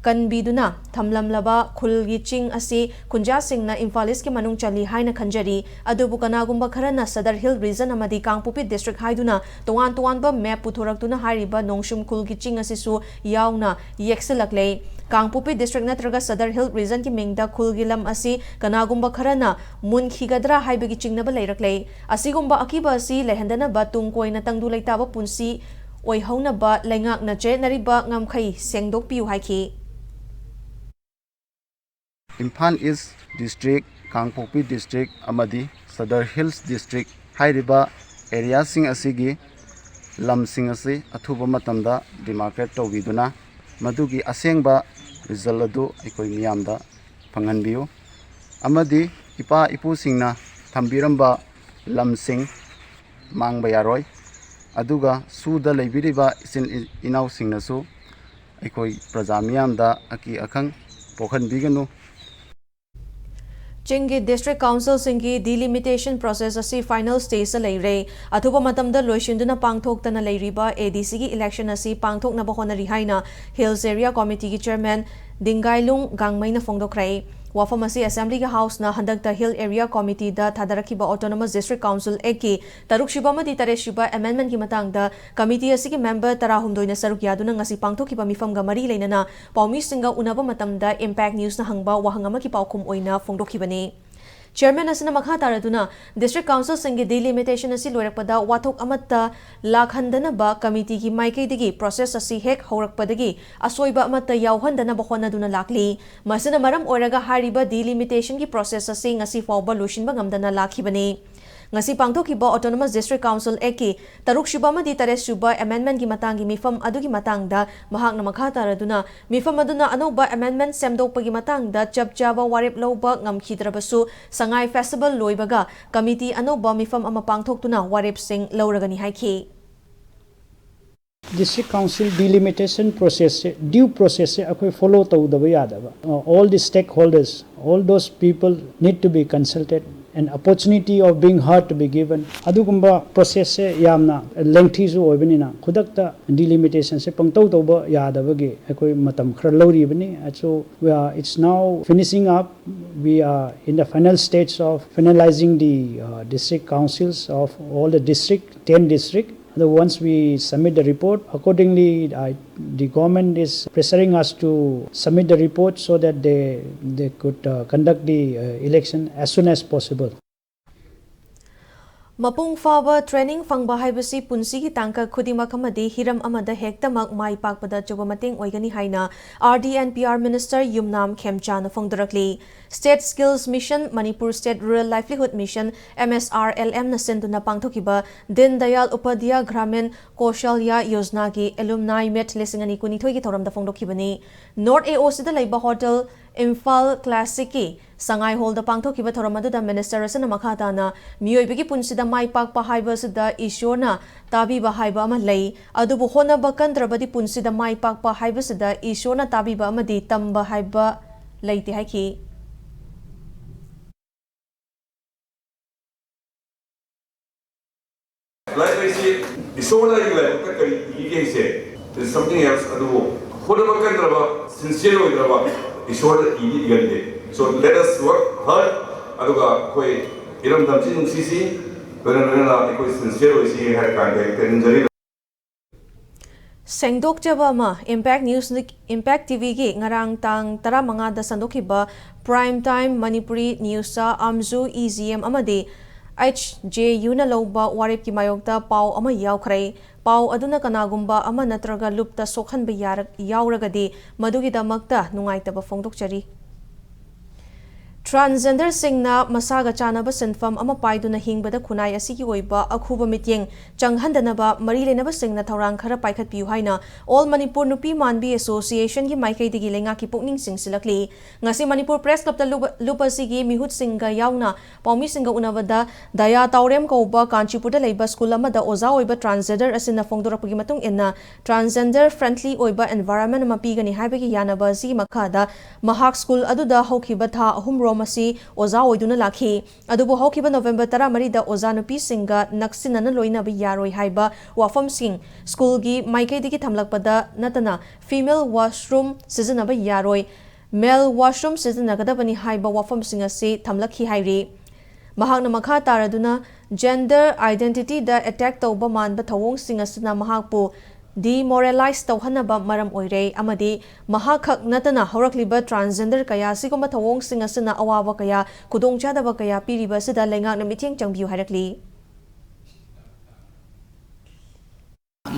ꯀꯟꯕꯤꯗꯨꯅ ꯊꯝꯂꯝꯂꯕ ꯈꯨꯜꯒꯤ ꯆꯤꯡ ꯑꯁꯤ ꯈꯨꯟꯖꯥꯁꯤꯡꯅ ꯏꯝꯐꯥꯜ ꯏꯁꯀꯤ ꯃꯅꯨꯡ ꯆꯜꯂꯤ ꯍꯥꯏꯅ ꯈꯟꯖꯔꯤ꯫ ꯑꯗꯨꯕꯨ ꯀꯅꯥꯒꯨꯝꯕ ꯈꯔꯅ Sadar Hill Region ꯑꯃꯗꯤ ꯀꯥꯡꯄꯣꯛꯄꯤ ꯗꯤꯁꯇ꯭ꯔꯤꯛ ꯍꯥꯏꯗꯨꯅ ꯇꯣꯉꯥꯟ ꯇꯣꯉꯥꯟꯕ map ꯄꯨꯊꯣꯔꯛꯇꯨꯅ ꯍꯥꯏꯔꯤꯕ ꯅꯣꯡꯁꯨꯝ ꯈꯨꯜꯒꯤ ꯆꯤꯡ ꯑꯁꯤꯁꯨ ꯌꯥꯎꯅ ꯌꯦꯛꯁꯤꯜꯂꯛꯂꯦ꯫ ꯀꯥꯡꯄꯣꯛꯄꯤ ꯗꯤꯁꯇ꯭ꯔꯤꯛ ꯅꯠꯇ꯭ꯔꯒ Sadar Hill Regionꯒꯤ ꯃꯤꯡꯗ ꯈꯨꯜꯒꯤ ꯂꯝ ꯑꯁꯤ ꯀꯅꯥꯒꯨꯝꯕ ꯈꯔꯅ ꯃꯨꯟꯈꯤꯒꯗ꯭ꯔꯥ ꯍꯥꯏꯕꯒꯤ ꯆꯤꯡꯅꯕ ꯂꯩꯔꯛꯂꯦ꯫ ꯑꯁꯤꯒꯨꯝꯕ ꯑꯀꯤꯕ ꯑꯁꯤ ꯂꯩꯍꯟꯗꯅꯕ ꯇꯨꯡ ꯀꯣꯏꯅ ꯇꯪꯗꯨ ꯂꯩꯇꯥꯕ ꯄꯨꯟꯁꯤ ꯑꯣꯏꯍꯧꯅꯕ ꯂꯩꯉꯥꯛꯅ ꯆꯦꯠꯅꯔꯤꯕ ꯉꯝꯈꯩ ꯁꯦꯡꯗꯣꯛꯄꯤꯌꯨ ꯍꯥꯏꯈꯤ꯫ ꯏꯝꯐꯥꯜ ꯏꯁ ꯗꯤꯁꯇ꯭ꯔꯤꯛ, ꯀꯥꯡꯄꯣꯛꯄꯤ ꯗꯤꯁꯇ꯭ꯔꯤꯛ ꯑꯃꯗꯤ ꯁꯗꯔ ꯍꯤꯜꯁ ꯗꯤꯁꯇ꯭ꯔꯤꯛ ꯍꯥꯏꯔꯤꯕ ꯑꯦꯔꯤꯌꯥꯁꯤꯡ ꯑꯁꯤꯒꯤ ꯂꯝꯁꯤꯡ ꯑꯁꯤ ꯑꯊꯨꯕ ꯃꯇꯝꯗ demarcate ꯇꯧꯕꯤꯗꯨꯅ ꯃꯗꯨꯒꯤ ꯑꯁꯦꯡꯕ result ꯑꯗꯨ ꯑꯩꯈꯣꯏ ꯃꯤꯌꯥꯝꯗ ꯐꯪꯍꯟꯕꯤꯌꯨ꯫ ꯑꯃꯗꯤ ꯏꯄꯥ ꯏꯄꯨꯁꯤꯡꯅ ꯊꯝꯕꯤꯔꯝꯕ ꯂꯝꯁꯤꯡ ꯃꯥꯡꯕ ꯌꯥꯔꯣꯏ꯫ ꯑꯗꯨꯒ ꯁꯨꯗ ꯂꯩꯕꯤꯔꯤꯕ ꯏꯆꯤꯟ ꯏꯅꯥꯎꯁꯤꯡꯅꯁꯨ ꯑꯩꯈꯣꯏ ꯄ꯭ꯔꯖꯥ ꯃꯤꯌꯥꯝꯗ ꯑꯀꯤ ꯑꯈꯪ ꯄꯣꯛꯍꯟꯕꯤꯒꯅꯨ꯫ ꯆꯤꯡꯒꯤ District Councilꯁꯤꯡꯒꯤ delimitation process ꯑꯁꯤ final stageꯇ ꯂꯩꯔꯦ꯫ ꯑꯊꯨꯕ ꯃꯇꯝꯗ ꯂꯣꯏꯁꯤꯟꯗꯨꯅ ꯄꯥꯡꯊꯣꯛꯇꯅ ꯂꯩꯔꯤꯕ ADCꯒꯤ election ꯑꯁꯤ ꯄꯥꯡꯊꯣꯛꯅꯕ ꯍꯣꯠꯅꯔꯤ ꯍꯥꯏꯅ Hills Area Committeeꯒꯤ Chairman ꯗꯤꯡꯒꯥꯏꯂꯨꯡ ꯒꯥꯡꯃꯩꯅ ꯐꯣꯡꯗꯣꯛꯈ꯭ꯔꯦ꯫ ꯋꯥꯐꯝ ꯑꯁꯤ Assemblyꯒꯤ Houseꯅ ꯍꯟꯗꯛꯇ Hill Area Committeeꯗ ꯊꯥꯗꯔꯛꯈꯤꯕ Autonomous District Council Actꯀꯤ ꯇꯔꯨꯛꯁꯨꯕ ꯑꯃꯗꯤ ꯇꯔꯦꯠꯁꯨꯕ amendmentꯀꯤ ꯃꯇꯥꯡꯗ committee ꯑꯁꯤꯒꯤ member ꯇꯔꯥꯍꯨꯝꯗꯣꯏꯅ ꯁꯔꯨꯛ ꯌꯥꯗꯨꯅ ꯉꯁꯤ ꯄꯥꯡꯊꯣꯛꯈꯤꯕ ꯃꯤꯐꯝꯒ ꯃꯔꯤ ꯂꯩꯅꯅ ꯄꯥꯎꯃꯤꯁꯤꯡꯒ ꯎꯅꯕ ꯃꯇꯝꯗ Impact Newsꯅ ꯍꯪꯕ ꯋꯥꯍꯪ ꯑꯃꯒꯤ ꯄꯥꯎꯈꯨꯝ ꯑꯣꯏꯅ ꯐꯣꯡꯗꯣꯛꯈꯤꯕꯅꯤ꯫ Chairman ꯑꯁꯤꯅ ꯃꯈꯥ ꯇꯥꯔꯗꯨꯅ, District Councilꯁꯤꯡꯒꯤ delimitation ꯑꯁꯤ ꯂꯣꯏꯔꯛꯄꯗ ꯋꯥꯊꯣꯛ ꯑꯃꯠꯇ ꯂꯥꯛꯍꯟꯗꯅꯕ committeeꯒꯤ ꯃꯥꯏꯀꯩꯗꯒꯤ process ꯑꯁꯤ ꯍꯦꯛ ꯍꯧꯔꯛꯄꯗꯒꯤ ꯑꯁꯣꯏꯕ ꯑꯃꯠꯇ ꯌꯥꯎꯍꯟꯗꯅꯕ ꯍꯣꯠꯅꯗꯨꯅ ꯂꯥꯛꯂꯤ꯫ ꯃꯁꯤꯅ ꯃꯔꯝ ꯑꯣꯏꯔꯒ ꯍꯥꯏꯔꯤꯕ delimitationꯒꯤ process ꯑꯁꯤ ꯉꯁꯤ ꯐꯥꯎꯕ ꯂꯣꯏꯁꯤꯟꯕ ꯉꯝꯗꯅ ꯂꯥꯛꯈꯤꯕꯅꯤ꯫ ꯉꯁꯤ ꯄꯥꯡꯊꯣꯛꯈꯤꯕ Autonomous District Council Actꯀꯤ ꯇꯔꯨꯛꯁꯨꯕ ꯑꯃꯗꯤ ꯇꯔꯦꯠꯁꯨꯕ amendmentꯀꯤ ꯃꯇꯥꯡꯒꯤ ꯃꯤꯐꯝ ꯑꯗꯨꯒꯤ ꯃꯇꯥꯡꯗ ꯃꯍꯥꯛꯅ ꯃꯈꯥ ꯇꯥꯔꯗꯨꯅ, ꯃꯤꯐꯝ ꯑꯗꯨꯅ ꯑꯅꯧꯕ amendment ꯁꯦꯝꯗꯣꯛꯄꯒꯤ ꯃꯇꯥꯡꯗ ꯆꯞ ꯆꯥꯕ ꯋꯥꯔꯦꯞ ꯂꯧꯕ ꯉꯝꯈꯤꯗ꯭ꯔꯕꯁꯨ, ꯁꯉꯥꯏ Festival ꯂꯣꯏꯕꯒ committee ꯑꯅꯧꯕ ꯃꯤꯐꯝ ꯑꯃ ꯄꯥꯡꯊꯣꯛꯇꯨꯅ ꯋꯥꯔꯦꯞꯁꯤꯡ ꯂꯧꯔꯒꯅꯤ ꯍꯥꯏꯈꯤ꯫ District Council delimitation processꯁꯦ, due processꯁꯦ ꯑꯩꯈꯣꯏ follow ꯇꯧꯗꯕ ꯌꯥꯗꯕ꯫ Uh, all the stakeholders, all those people need to be consulted, an opportunity of being heard to be given. ꯑꯗꯨꯒꯨꯝꯕ processꯁꯦ ꯌꯥꯝꯅ lengthyꯁꯨ ꯑꯣꯏꯕꯅꯤꯅ, ꯈꯨꯗꯛꯇ delimitationꯁꯦ ꯄꯪꯇꯧ ꯇꯧꯕ ꯌꯥꯗꯕꯒꯤ ꯑꯩꯈꯣꯏ ꯃꯇꯝ ꯈꯔ ꯂꯧꯔꯤꯕꯅꯤ꯫ So, uh, it's now finishing up. We are in the final stage of finalizing the, uh, district councils of all the district, ten district. Once we submit the report, accordingly, I, the government is pressuring us to submit the report so that they, they could, uh, conduct the, uh, election as soon as possible. ꯃꯄꯨꯡ ꯐꯥꯕ training ꯐꯪꯕ ꯍꯥꯏꯕꯁꯤ ꯄꯨꯟꯁꯤꯒꯤ ꯇꯥꯡꯀꯛ ꯈꯨꯗꯤꯡꯃꯛ ꯑꯃꯗꯤ ꯍꯤꯔꯝ ꯑꯃꯗ ꯍꯦꯛꯇꯃꯛ ꯃꯥꯏ ꯄꯥꯛꯄꯗ ꯑꯆꯧꯕ ꯃꯇꯦꯡ ꯑꯣꯏꯒꯅꯤ ꯍꯥꯏꯅ R D and P R Minister Yumnam ꯈꯦꯝꯆꯥꯅ ꯐꯣꯡꯗꯣꯔꯛꯂꯤ꯫ State Skills Mission, Manipur State Rural Livelihood Mission, M S R L M ꯅ ꯁꯤꯟꯗꯨꯅ ꯄꯥꯡꯊꯣꯛꯈꯤꯕ Deen Dayal Upadhyaya Gramin Kaushalya Yojanagi Alumni Meet ꯂꯤꯁꯤꯡ ꯑꯅꯤ ꯀꯨꯟꯅꯤꯊꯣꯏꯒꯤ ꯊꯧꯔꯝꯗ ꯐꯣꯡꯗꯣꯛꯈꯤꯕꯅꯤ꯫ North A O Cꯗ ꯂꯩꯕ Hotel Imphal Classicꯀꯤ ꯁꯉꯥꯏ Hallꯗ ꯄꯥꯡꯊꯣꯛꯈꯤꯕ ꯊꯧꯔꯝ ꯑꯗꯨꯗ Minister ꯑꯁꯤꯅ ꯃꯈꯥ ꯇꯥꯅ ꯃꯤꯑꯣꯏꯕꯒꯤ ꯄꯨꯟꯁꯤꯗ ꯃꯥꯏ ꯄꯥꯛꯄ ꯍꯥꯏꯕ ꯑꯁꯤꯗ ꯏꯁꯣꯔꯅ ꯇꯥꯕꯤꯕ ꯍꯥꯏꯕ ꯑꯃ ꯂꯩ, ꯑꯗꯨꯕꯨ ꯍꯣꯠꯅꯕ ꯀꯟꯗ꯭ꯔꯕꯗꯤ ꯄꯨꯟꯁꯤꯗ ꯃꯥꯏ ꯄꯥꯛꯄ ꯍꯥꯏꯕꯁꯤꯗ ꯏꯁꯣꯔꯅ ꯇꯥꯕꯤꯕ ꯑꯃꯗꯤ ꯇꯝꯕ ꯍꯥꯏꯕ ꯂꯩꯇꯦ ꯍꯥꯏꯈꯤ꯫ ꯂꯥꯏꯔꯤꯛ ꯂꯥꯏꯁꯤ ꯏꯁꯣꯔꯅ ꯑꯩꯒꯤ ꯂꯥꯏꯕꯛꯇ ꯀꯔꯤ ꯏꯕꯤꯒꯦ ꯍꯥꯏꯁꯦ, is something else. ꯑꯗꯨꯕꯨ ꯍꯣꯠꯅꯕ ꯀꯟꯗ꯭ꯔꯕ, sincere ꯑꯣꯏꯗ꯭ꯔꯕ ꯏꯁꯣꯔꯗ ꯏꯗꯤ ꯏꯒꯟꯗꯦ꯫ So let us work hard. ꯑꯗꯨꯒ ꯑꯩꯈꯣꯏ ꯏꯔꯝꯗꯝꯁꯤ ꯅꯨꯡꯁꯤꯁꯤ, ꯂꯣꯏꯅ ꯂꯣꯏꯅꯅ ꯑꯩꯈꯣꯏ sincere ꯑꯣꯏꯁꯤ ꯍꯥꯏꯔ ꯀꯥꯟꯗ ꯑꯩ ꯇꯦꯟꯖꯔꯤ꯫ ꯁꯦꯡꯗꯣꯛꯆꯕ ꯑꯃ꯫ Impact News, Impact TVꯒꯤ ꯉꯔꯥꯡ ꯇꯥꯡ ꯇꯔꯥꯃꯉꯥꯗ ꯁꯟꯗꯣꯛꯈꯤꯕ Prime Time Manipuri Newsꯇ ꯑꯥꯝꯖꯨ, EGM ꯑꯃꯗꯤ HJUꯅ ꯂꯧꯕ ꯋꯥꯔꯦꯞꯀꯤ ꯃꯥꯌꯣꯛꯇ ꯄꯥꯎ ꯑꯃ ꯌꯥꯎꯈ꯭ꯔꯦ꯫ ꯄꯥꯎ ꯑꯗꯨꯅ ꯀꯅꯥꯒꯨꯝꯕ ꯑꯃ ꯅꯠꯇ꯭ꯔꯒ ꯂꯨꯞꯇ ꯁꯣꯛꯍꯟꯕ ꯌꯥꯔꯛ-, ꯌꯥꯎꯔꯒꯗꯤ ꯃꯗꯨꯒꯤꯗꯃꯛꯇ ꯅꯨꯡꯉꯥꯏꯇꯕ ꯐꯣꯡꯗꯣꯛꯆꯔꯤ꯫ ꯇ꯭ꯔꯥꯟꯁꯖꯦꯟꯗꯔꯁꯤꯡꯅ ꯃꯁꯥꯒ ꯆꯥꯟꯅꯕ ꯁꯤꯟꯐꯝ ꯑꯃ ꯄꯥꯏꯗꯨꯅ ꯍꯤꯡꯕꯗ ꯈꯨꯟꯅꯥꯏ ꯑꯁꯤꯒꯤ ꯑꯣꯏꯕ ꯑꯈꯨꯕ ꯃꯤꯠꯌꯦꯡ ꯆꯪꯍꯟꯗꯅꯕ ꯃꯔꯤ ꯂꯩꯅꯕꯁꯤꯡꯅ ꯊꯧꯔꯥꯡ ꯈꯔ ꯄꯥꯏꯈꯠꯄꯤꯌꯨ ꯍꯥꯏꯅ ꯑꯣꯜ ꯃꯅꯤꯄꯨꯔ ꯅꯨꯄꯤ ꯃꯥꯟꯕꯤ ꯑꯦꯁꯣꯁꯤꯌꯦꯁꯟꯒꯤ ꯃꯥꯏꯀꯩꯗꯒꯤ ꯂꯩꯉꯥꯛꯀꯤ ꯄꯨꯛꯅꯤꯡ ꯆꯤꯡꯁꯤꯜꯂꯛꯂꯤ꯫ ꯉꯁꯤ ꯃꯅꯤꯄꯨꯔ ꯄ꯭ꯔꯦꯁ ꯀ꯭ꯂꯕꯇ ꯂꯨꯞ-, ꯂꯨꯞ ꯑꯁꯤꯒꯤ ꯃꯤꯍꯨꯠꯁꯤꯡꯒ ꯌꯥꯎꯅ ꯄꯥꯎꯃꯤꯁꯤꯡꯒ ꯎꯅꯕꯗ ꯗꯌꯥ ꯇꯥꯎꯔꯦꯝ ꯀꯧꯕ ꯀꯥꯟꯆꯤꯄꯨꯔꯗ ꯂꯩꯕ ꯁ꯭ꯀꯨꯜ ꯑꯃꯗ ꯑꯣꯖꯥ ꯑꯣꯏꯕ ꯇ꯭ꯔꯥꯟꯁꯖꯦꯟꯗꯔ ꯑꯁꯤꯅ ꯐꯣꯡꯗꯣꯔꯛꯄꯒꯤ ꯃꯇꯨꯡ ꯏꯟꯅ, ꯇ꯭ꯔꯥꯟꯁꯖꯦꯟꯗꯔ ꯐ꯭ꯔꯦꯟꯗꯂꯤ ꯑꯣꯏꯕ ꯑꯦꯟꯚꯥꯏꯔꯟꯃꯦꯟꯠ ꯑꯃ ꯄꯤꯒꯅꯤ ꯍꯥꯏꯕꯒꯤ ꯌꯥꯅꯕ ꯑꯁꯤꯒꯤ ꯃꯈꯥꯗ ꯃꯍꯥꯛ ꯁ꯭ꯀꯨꯜ ꯑꯗꯨꯗ ꯍꯧꯈꯤꯕ ꯊꯥ ꯑꯍꯨꯝꯔꯣꯝ ꯑꯁꯤ ꯑꯣꯖꯥ ꯑꯣꯏꯗꯨꯅ ꯂꯥꯛꯈꯤ꯫ ꯑꯗꯨꯕꯨ ꯍꯧꯈꯤꯕ ꯅꯣꯕꯦꯝꯕꯔ ꯇꯔꯥꯃꯔꯤꯗ ꯑꯣꯖꯥ ꯅꯨꯄꯤꯁꯤꯡꯒ ꯅꯛꯁꯤꯟꯅꯅ ꯂꯣꯏꯅꯕ ꯌꯥꯔꯣꯏ ꯍꯥꯏꯕ ꯋꯥꯐꯝꯁꯤꯡ ꯁ꯭ꯀꯨꯜꯒꯤ ꯃꯥꯏꯀꯩꯗꯒꯤ ꯊꯝꯂꯛꯄꯗ ꯅꯠꯇꯅ female washroom ꯁꯤꯖꯤꯟꯅꯕ ꯌꯥꯔꯣꯏ, male washroom ꯁꯤꯖꯤꯟꯅꯒꯗꯕꯅꯤ ꯍꯥꯏꯕ ꯋꯥꯐꯝꯁꯤꯡ ꯑꯁꯤ ꯊꯝꯂꯛꯈꯤ ꯍꯥꯏꯔꯤ꯫ ꯃꯍꯥꯛꯅ ꯃꯈꯥ ꯇꯥꯔꯗꯨꯅ, ꯖꯦꯟꯗꯔ ꯑꯥꯏꯗꯦꯟꯇꯤꯇꯤꯗ ꯑꯦꯇꯦꯛ ꯇꯧꯕ ꯃꯥꯟꯕ ꯊꯧꯑꯣꯡꯁꯤꯡ ꯑꯁꯤꯅ ꯃꯍꯥꯛꯄꯨ ꯗꯤꯃꯣꯔꯦꯂꯥꯏꯖ ꯇꯧꯍꯟꯅꯕ ꯃꯔꯝ ꯑꯣꯏꯔꯦ ꯑꯃꯗꯤ ꯃꯍꯥꯛ ꯈꯛ ꯅꯠꯇꯅ ꯍꯧꯔꯛꯂꯤꯕ ꯇ꯭ꯔꯥꯟꯁꯖꯦꯟꯗꯔ ꯀꯌꯥ ꯑꯁꯤꯒꯨꯝꯕ ꯊꯧꯑꯣꯡꯁꯤꯡ ꯑꯁꯤꯅ ꯑꯋꯥꯕ ꯀꯌꯥ, ꯈꯨꯗꯣꯡꯆꯥꯗꯕ ꯀꯌꯥ ꯄꯤꯔꯤꯕ ꯑꯁꯤꯗ ꯂꯩꯉꯥꯛꯅ ꯃꯤꯠꯌꯦꯡ ꯆꯪꯕꯤꯌꯨ ꯍꯥꯏꯔꯛꯂꯤ꯫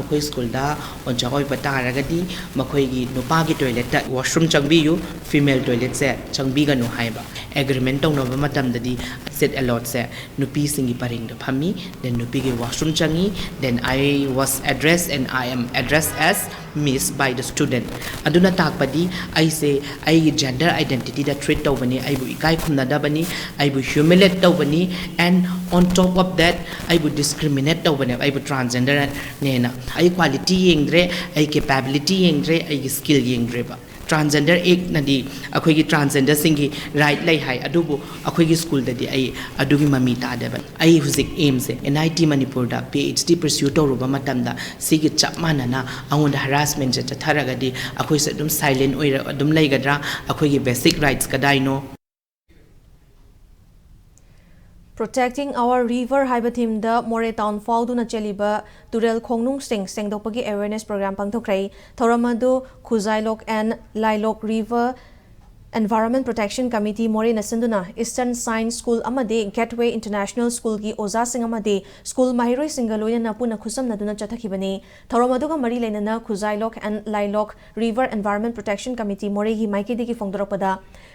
ꯃꯈꯣꯏ ꯁ꯭ꯀꯨꯜꯗ ꯑꯣꯖꯥ ꯑꯣꯏꯕ ꯇꯥꯔꯒꯗꯤ ꯃꯈꯣꯏꯒꯤ ꯅꯨꯄꯥꯒꯤ ꯇꯣꯏꯂꯦꯠꯇ ꯋꯥꯁꯔꯨꯝ ꯆꯪꯕꯤꯌꯨ, ꯐꯤꯃꯦꯜ ꯇꯣꯏꯂꯦꯠꯁꯦ ꯆꯪꯕꯤꯒꯅꯨ ꯍꯥꯏꯕ꯫ ꯑꯦꯒ꯭ꯔꯤꯃꯦꯟ ꯇꯧꯅꯕ ꯃꯇꯝꯗꯗꯤ ꯁꯤꯠ ꯑꯦꯂꯣꯠꯁꯦ ꯅꯨꯄꯤꯁꯤꯡꯒꯤ ꯄꯔꯦꯡꯗ ꯐꯝꯃꯤ, then ꯅꯨꯄꯤꯒꯤ ꯋꯥꯁꯔꯨꯝ ꯆꯪꯉꯤ, then I was addressed and I am addressed as miss by the student꯫ ꯑꯗꯨꯅ ꯇꯥꯛꯄꯗꯤ ꯑꯩꯁꯦ ꯑꯩꯒꯤ ꯖꯦꯟꯗꯔ ꯑꯥꯏꯗꯦꯟꯇꯤꯇꯤꯗ ꯊ꯭ꯔꯤꯠ ꯇꯧꯕꯅꯤ, ꯑꯩꯕꯨ ꯏꯀꯥꯏ ꯈꯨꯝꯅꯗꯕꯅꯤ, ꯑꯩꯕꯨ ꯍ꯭ꯌꯨꯃꯤꯂꯦꯠ ꯇꯧꯕꯅꯤ, and on top of that ꯑꯩꯕꯨ ꯗꯤꯁꯀ꯭ꯔꯤꯃꯤꯅꯦꯠ ꯇꯧꯕꯅꯦꯕ, ꯑꯩꯕꯨ ꯇ꯭ꯔꯥꯟꯁꯖꯦꯟꯗꯔꯅꯦꯅ꯫ ꯑꯩ ꯀ꯭ꯋꯥꯂꯤꯇꯤ ꯌꯦꯡꯗ꯭ꯔꯦ, ꯑꯩ ꯀꯦꯄꯦꯕꯤꯂꯤꯇꯤ ꯌꯦꯡꯗ꯭ꯔꯦ, ꯑꯩꯒꯤ ꯁ꯭ꯀꯤꯜ ꯌꯦꯡꯗ꯭ꯔꯦꯕ꯫ ꯇ꯭ꯔꯥꯟꯁꯖꯦꯟꯗꯔ ꯑꯦꯛꯅꯗꯤ ꯑꯩꯈꯣꯏꯒꯤ ꯇ꯭ꯔꯥꯟꯁꯖꯦꯟꯗꯔꯁꯤꯡꯒꯤ ꯔꯥꯏꯠ ꯂꯩ ꯍꯥꯏ, ꯑꯗꯨꯕꯨ ꯑꯩꯈꯣꯏꯒꯤ ꯁ꯭ꯀꯨꯜꯗꯗꯤ ꯑꯩ ꯑꯗꯨꯒꯤ ꯃꯃꯤ ꯇꯥꯗꯦꯕ꯫ ꯑꯩ ꯍꯧꯖꯤꯛ ꯑꯦꯝꯁꯦ ꯑꯦꯟ ꯑꯥꯏ ꯇꯤ ꯃꯅꯤꯄꯨꯔꯗ ꯄꯤ ꯑꯩꯆ ꯗꯤ ꯄꯔꯁ꯭ꯌꯨ ꯇꯧꯔꯨꯕ ꯃꯇꯝꯗ ꯁꯤꯒꯤ ꯆꯞ ꯃꯥꯟꯅꯅ ꯑꯩꯉꯣꯟꯗ ꯍꯔꯥꯁꯃꯦꯟꯁꯦ ꯆꯠꯊꯔꯒꯗꯤ ꯑꯩꯈꯣꯏꯁꯦ ꯑꯗꯨꯝ ꯁꯥꯏꯂꯦꯟ ꯑꯣꯏꯔ ꯑꯗꯨꯝ ꯂꯩꯒꯗ꯭ꯔꯥ? ꯑꯩꯈꯣꯏꯒꯤ ꯕꯦꯁꯤꯛ ꯔꯥꯏꯠꯁ ꯀꯗꯥꯏꯅꯣ? Protecting Our River ꯍꯥꯏꯕ ꯊꯤꯝꯗ ꯃꯣꯔꯦ ꯇꯥꯎꯟ ꯐꯥꯎꯗꯨꯅ ꯆꯦꯜꯂꯤꯕ ꯇꯨꯔꯦꯜ ꯈꯣꯡꯅꯨꯡꯁꯤꯡ ꯁꯦꯡꯗꯣꯛꯄꯒꯤ ꯑꯦꯋꯦꯔꯅꯦꯁ ꯄ꯭ꯔꯣꯒ꯭ꯔꯥꯝ ꯄꯥꯡꯊꯣꯛꯈ꯭ꯔꯦ꯫ ꯊꯧꯔꯝ ꯑꯗꯨ Khujailok and Lailok river Environment Protection Committee ꯃꯣꯔꯦꯅ ꯁꯤꯟꯗꯨꯅ Eastern Science School ꯑꯃꯗꯤ Gateway International Schoolꯒꯤ ꯑꯣꯖꯥꯁꯤꯡ ꯑꯃꯗꯤ ꯁ꯭ꯀꯨꯜ ꯃꯍꯩꯔꯣꯏꯁꯤꯡꯒ ꯂꯣꯏꯅꯅ ꯄꯨꯟꯅ ꯈꯨꯠꯁꯝꯅꯗꯨꯅ ꯆꯠꯊꯈꯤꯕꯅꯤ꯫ ꯊꯧꯔꯝ ꯑꯗꯨꯒ ꯃꯔꯤ ꯂꯩꯅꯅ ꯈꯨꯖꯥꯏꯂꯣꯛ and ꯂꯥꯏꯂꯣꯛ River Environment Protection Committee ꯃꯣꯔꯦꯒꯤ ꯃꯥꯏꯀꯩꯗꯒꯤ ꯐꯣꯡꯗꯣꯔꯛꯄꯗ,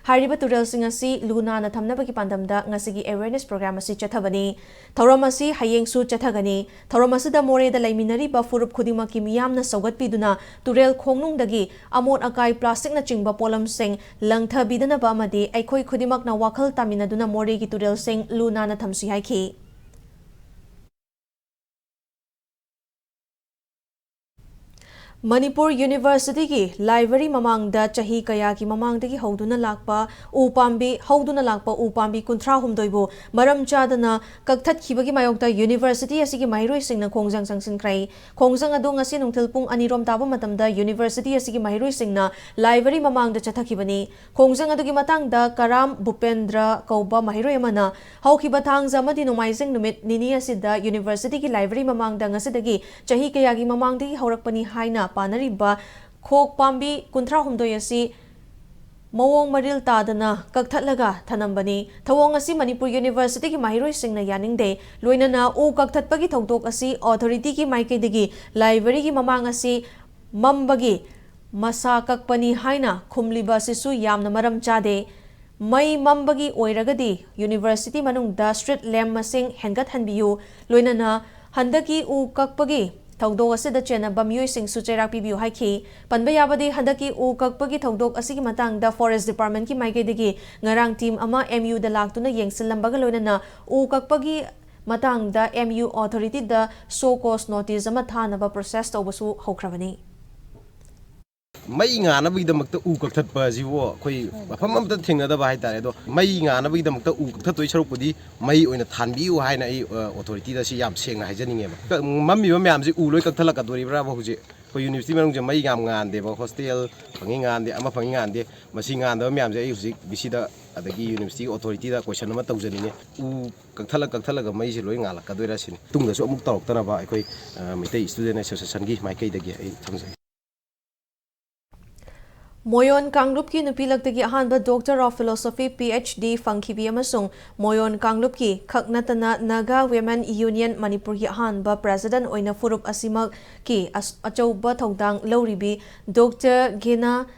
ꯍꯥꯏꯔꯤꯕ ꯇꯨꯔꯦꯜꯁꯤꯡ ꯑꯁꯤ ꯂꯨ ꯅꯥꯟꯅ ꯊꯝꯅꯕꯒꯤ ꯄꯥꯟꯗꯝꯗ ꯉꯁꯤꯒꯤ awareness program ꯑꯁꯤ ꯆꯠꯊꯕꯅꯤ꯫ ꯊꯧꯔꯝ ꯑꯁꯤ ꯍꯌꯦꯡꯁꯨ ꯆꯠꯊꯒꯅꯤ꯫ ꯊꯧꯔꯝ ꯑꯁꯤꯗ ꯃꯣꯔꯦꯗ ꯂꯩꯃꯤꯟꯅꯔꯤꯕ ꯐꯨꯔꯨꯞ ꯈꯨꯗꯤꯡꯃꯛꯀꯤ ꯃꯤꯌꯥꯝꯅ ꯁꯧꯒꯠꯄꯤꯗꯨꯅ ꯇꯨꯔꯦꯜ ꯈꯣꯡꯅꯨꯡꯗꯒꯤ ꯑꯃꯣꯠ ꯑꯀꯥꯏ, plasticꯅꯆꯤꯡꯕ ꯄꯣꯠꯂꯝꯁꯤꯡ ꯂꯪꯊꯕꯤꯗꯅꯕ ꯑꯃꯗꯤ ꯑꯩꯈꯣꯏ ꯈꯨꯗꯤꯡꯃꯛꯅ ꯋꯥꯈꯜ ꯇꯥꯃꯤꯟꯅꯗꯨꯅ ꯃꯣꯔꯦꯒꯤ ꯇꯨꯔꯦꯜꯁꯤꯡ ꯂꯨ ꯅꯥꯟꯅ ꯊꯝꯁꯤ ꯍꯥꯏꯈꯤ꯫ ꯃꯅꯤꯄꯨꯔ ꯌꯨꯅꯤꯚꯔꯁꯤꯇꯤꯒꯤ library ꯃꯃꯥꯡꯗ ꯆꯍꯤ ꯀꯌꯥꯒꯤ ꯃꯃꯥꯡꯗꯒꯤ ꯍꯧꯗꯨꯅ ꯂꯥꯛꯄ ꯎ ꯄꯥꯝꯕꯤ, ꯍꯧꯗꯨꯅ ꯂꯥꯛꯄ ꯎ ꯄꯥꯝꯕꯤ ꯀꯨꯟꯊ꯭ꯔꯥ ꯍꯨꯝꯗꯣꯏꯕꯨ ꯃꯔꯝ ꯆꯥꯗꯅ ꯀꯛꯊꯠꯈꯤꯕꯒꯤ ꯃꯥꯌꯣꯛꯇ ꯌꯨꯅꯤꯚꯔꯁꯤꯇꯤ ꯑꯁꯤꯒꯤ ꯃꯍꯩꯔꯣꯏꯁꯤꯡꯅ ꯈꯣꯡꯖꯪ ꯆꯪꯁꯤꯟꯈ꯭ꯔꯦ꯫ ꯈꯣꯡꯖꯪ ꯑꯗꯨ ꯉꯁꯤ ꯅꯨꯡꯊꯤꯜ ꯄꯨꯡ ꯑꯅꯤ ꯔꯣꯝ ꯇꯥꯕ ꯃꯇꯝꯗ ꯌꯨꯅꯤꯚꯔꯁꯤꯇꯤ ꯑꯁꯤꯒꯤ ꯃꯍꯩꯔꯣꯏꯁꯤꯡꯅ library ꯃꯃꯥꯡꯗ ꯆꯠꯊꯈꯤꯕꯅꯤ꯫ ꯈꯣꯡꯖꯪ ꯑꯗꯨꯒꯤ ꯃꯇꯥꯡꯗ ꯀꯔꯥꯝ ꯚꯨꯄꯦꯟꯗ꯭ꯔ ꯀꯧꯕ ꯃꯍꯩꯔꯣꯏ ꯑꯃꯅ ꯍꯧꯈꯤꯕ ꯊꯥꯡꯖ ꯑꯃꯗꯤ ꯅꯣꯡꯃꯥꯏꯖꯤꯡ ꯅꯨꯃꯤꯠ ꯅꯤꯅꯤ ꯑꯁꯤꯗ ꯌꯨꯅꯤꯚꯔꯁꯤꯇꯤꯒꯤ library ꯃꯃꯥꯡꯗ ꯉꯁꯤꯗꯒꯤ ꯆꯍꯤ ꯀꯌꯥꯒꯤ ꯃꯃꯥꯡꯗꯒꯤ ꯍꯧꯔꯛꯄꯅꯤ ꯍꯥꯏꯅ ꯄꯥꯅꯔꯤꯕ ꯈꯣꯛ ꯄꯥꯝꯕꯤ ꯀꯨꯟꯊ꯭ꯔꯥ ꯍꯨꯝꯗꯣꯏ ꯑꯁꯤ ꯃꯑꯣꯡ ꯃꯔꯤꯜ ꯇꯥꯗꯅ ꯀꯛꯊꯠꯂꯒ ꯊꯅꯝꯕꯅꯤ꯫ ꯊꯧꯑꯣꯡ ꯑꯁꯤ ꯃꯅꯤꯄꯨꯔ ꯌꯨꯅꯤꯚꯔꯁꯤꯇꯤꯒꯤ ꯃꯍꯩꯔꯣꯏꯁꯤꯡꯅ ꯌꯥꯅꯤꯡꯗꯦ꯫ ꯂꯣꯏꯅꯅ ꯎ ꯀꯛꯊꯠꯄꯒꯤ ꯊꯧꯗꯣꯛ ꯑꯁꯤ authorityꯒꯤ ꯃꯥꯏꯀꯩꯗꯒꯤ libraryꯒꯤ ꯃꯃꯥꯡ ꯑꯁꯤ ꯃꯝꯕꯒꯤ ꯃꯁꯥ ꯀꯛꯄꯅꯤ ꯍꯥꯏꯅ ꯈꯨꯝꯂꯤꯕ ꯑꯁꯤꯁꯨ ꯌꯥꯝꯅ ꯃꯔꯝ ꯆꯥꯗꯦ꯫ ꯃꯩ ꯃꯝꯕꯒꯤ ꯑꯣꯏꯔꯒꯗꯤ ꯌꯨꯅꯤꯚꯔꯁꯤꯇꯤ ꯃꯅꯨꯡꯗ street lamp ꯃꯁꯤꯡ ꯍꯦꯟꯒꯠꯍꯟꯕꯤꯌꯨ꯫ ꯂꯣꯏꯅꯅ ꯍꯟꯗꯛꯀꯤ ꯎ ꯀꯛꯄꯒꯤ ꯊꯧꯗꯣꯛ ꯑꯁꯤꯗ ꯆꯦꯟꯅꯕ ꯃꯤꯑꯣꯏꯁꯤꯡꯁꯨ ꯆꯩꯔꯥꯛ ꯄꯤꯕꯤꯌꯨ ꯍꯥꯏꯈꯤ꯫ ꯄꯟꯕ ꯌꯥꯕꯗꯤ, ꯍꯟꯗꯛꯀꯤ ꯎ ꯀꯛꯄꯒꯤ ꯊꯧꯗꯣꯛ ꯑꯁꯤꯒꯤ ꯃꯇꯥꯡꯗ Forest Departmentꯀꯤ ꯃꯥꯏꯀꯩꯗꯒꯤ ꯉꯔꯥꯡ team ꯑꯃ MUꯗ ꯂꯥꯛꯇꯨꯅ ꯌꯦꯡꯁꯤꯜꯂꯝꯕꯒ ꯂꯣꯏꯅꯅ ꯎ ꯀꯛꯄꯒꯤ ꯃꯇꯥꯡꯗ MU authorityꯗ show cause notice ꯑꯃ ꯊꯥꯅꯕ process ꯇꯧꯕꯁꯨ ꯍꯧꯈ꯭ꯔꯕꯅꯤ꯫ ꯃꯩ ꯉꯥꯟꯅꯕꯒꯤꯗꯃꯛꯇ ꯎ ꯀꯛꯊꯠꯄ ꯑꯁꯤꯕꯨ ꯑꯩꯈꯣꯏ ꯃꯐꯝ ꯑꯃꯠꯇ ꯊꯦꯡꯅꯗꯕ ꯍꯥꯏꯇꯥꯔꯦ꯫ ꯑꯗꯣ ꯃꯩ ꯉꯥꯟꯅꯕꯒꯤꯗꯃꯛꯇ ꯎ ꯀꯛꯊꯠꯇꯣꯏ ꯁꯔꯨꯛꯄꯨꯗꯤ ꯃꯩ ꯑꯣꯏꯅ ꯊꯥꯟꯕꯤꯌꯨ ꯍꯥꯏꯅ ꯑꯩ, ꯑ, authorityꯗ ꯁꯤ ꯌꯥꯝ ꯁꯦꯡꯅ ꯍꯥꯏꯖꯅꯤꯡꯉꯦꯕ꯫ ꯀ-, ꯃꯝꯃꯤꯕ ꯃꯌꯥꯝꯁꯤ ꯎ ꯂꯣꯏ ꯀꯛꯊꯠꯂꯛꯀꯗꯣꯔꯤꯕ꯭ꯔꯥꯕ ꯍꯧꯖꯤꯛ? ꯑꯩꯈꯣꯏ university ꯃꯅꯨꯡꯁꯦ ꯃꯩ ꯌꯥꯝ ꯉꯥꯟꯗꯦꯕ, hostel ꯐꯪꯉꯤ ꯉꯥꯟꯗꯦ, ꯑꯃ ꯐꯪꯉꯤ ꯉꯥꯟꯗꯦ꯫ ꯃꯁꯤ ꯉꯥꯟꯗꯕ ꯃꯌꯥꯝꯁꯦ ꯑꯩ ꯍꯧꯖꯤꯛ VCꯗ ꯑꯗꯒꯤ universityꯒꯤ authorityꯗ question ꯑꯃ ꯇꯧꯖꯅꯤꯡꯉꯦ꯫ ꯎ ꯀꯛꯊꯠꯂ ꯀꯛꯊꯠꯂꯒ ꯃꯩꯁꯦ ꯂꯣꯏ ꯉꯥꯜꯂꯛꯀꯗꯣꯏꯔꯥ ꯁꯤꯅꯤ꯫ ꯇꯨꯡꯗꯁꯨ ꯑꯃꯨꯛ ꯇꯧꯔꯛꯇꯅꯕ ꯑꯩꯈꯣꯏ, ꯑ, ꯃꯩꯇꯩ Student Associationꯒꯤ ꯃꯥꯏꯀꯩꯗꯒꯤ ꯑꯩ ꯊꯝꯖꯒꯦ꯫ ꯃꯣꯌꯣꯟ ꯀꯥꯡꯂꯨꯞꯀꯤ ꯅꯨꯄꯤ ꯂꯛꯇꯒꯤ ꯑꯍꯥꯟꯕ Doctor of Philosophy, P H D, ꯐꯪꯈꯤꯕꯤ ꯑꯃꯁꯨꯡ ꯃꯣꯌꯣꯟ ꯀꯥꯡꯂꯨꯞꯀꯤ ꯈꯛ ꯅꯠꯇꯅ Naga Women Union ꯃꯅꯤꯄꯨꯔꯒꯤ ꯑꯍꯥꯟꯕ president ꯑꯣꯏꯅ ꯐꯨꯔꯨꯞ ꯑꯁꯤꯃꯛꯀꯤ ꯑꯁ-, ꯑꯆꯧꯕ ꯊꯧꯗꯥꯡ ꯂꯧꯔꯤꯕꯤ Doctor ꯒꯤꯅꯥ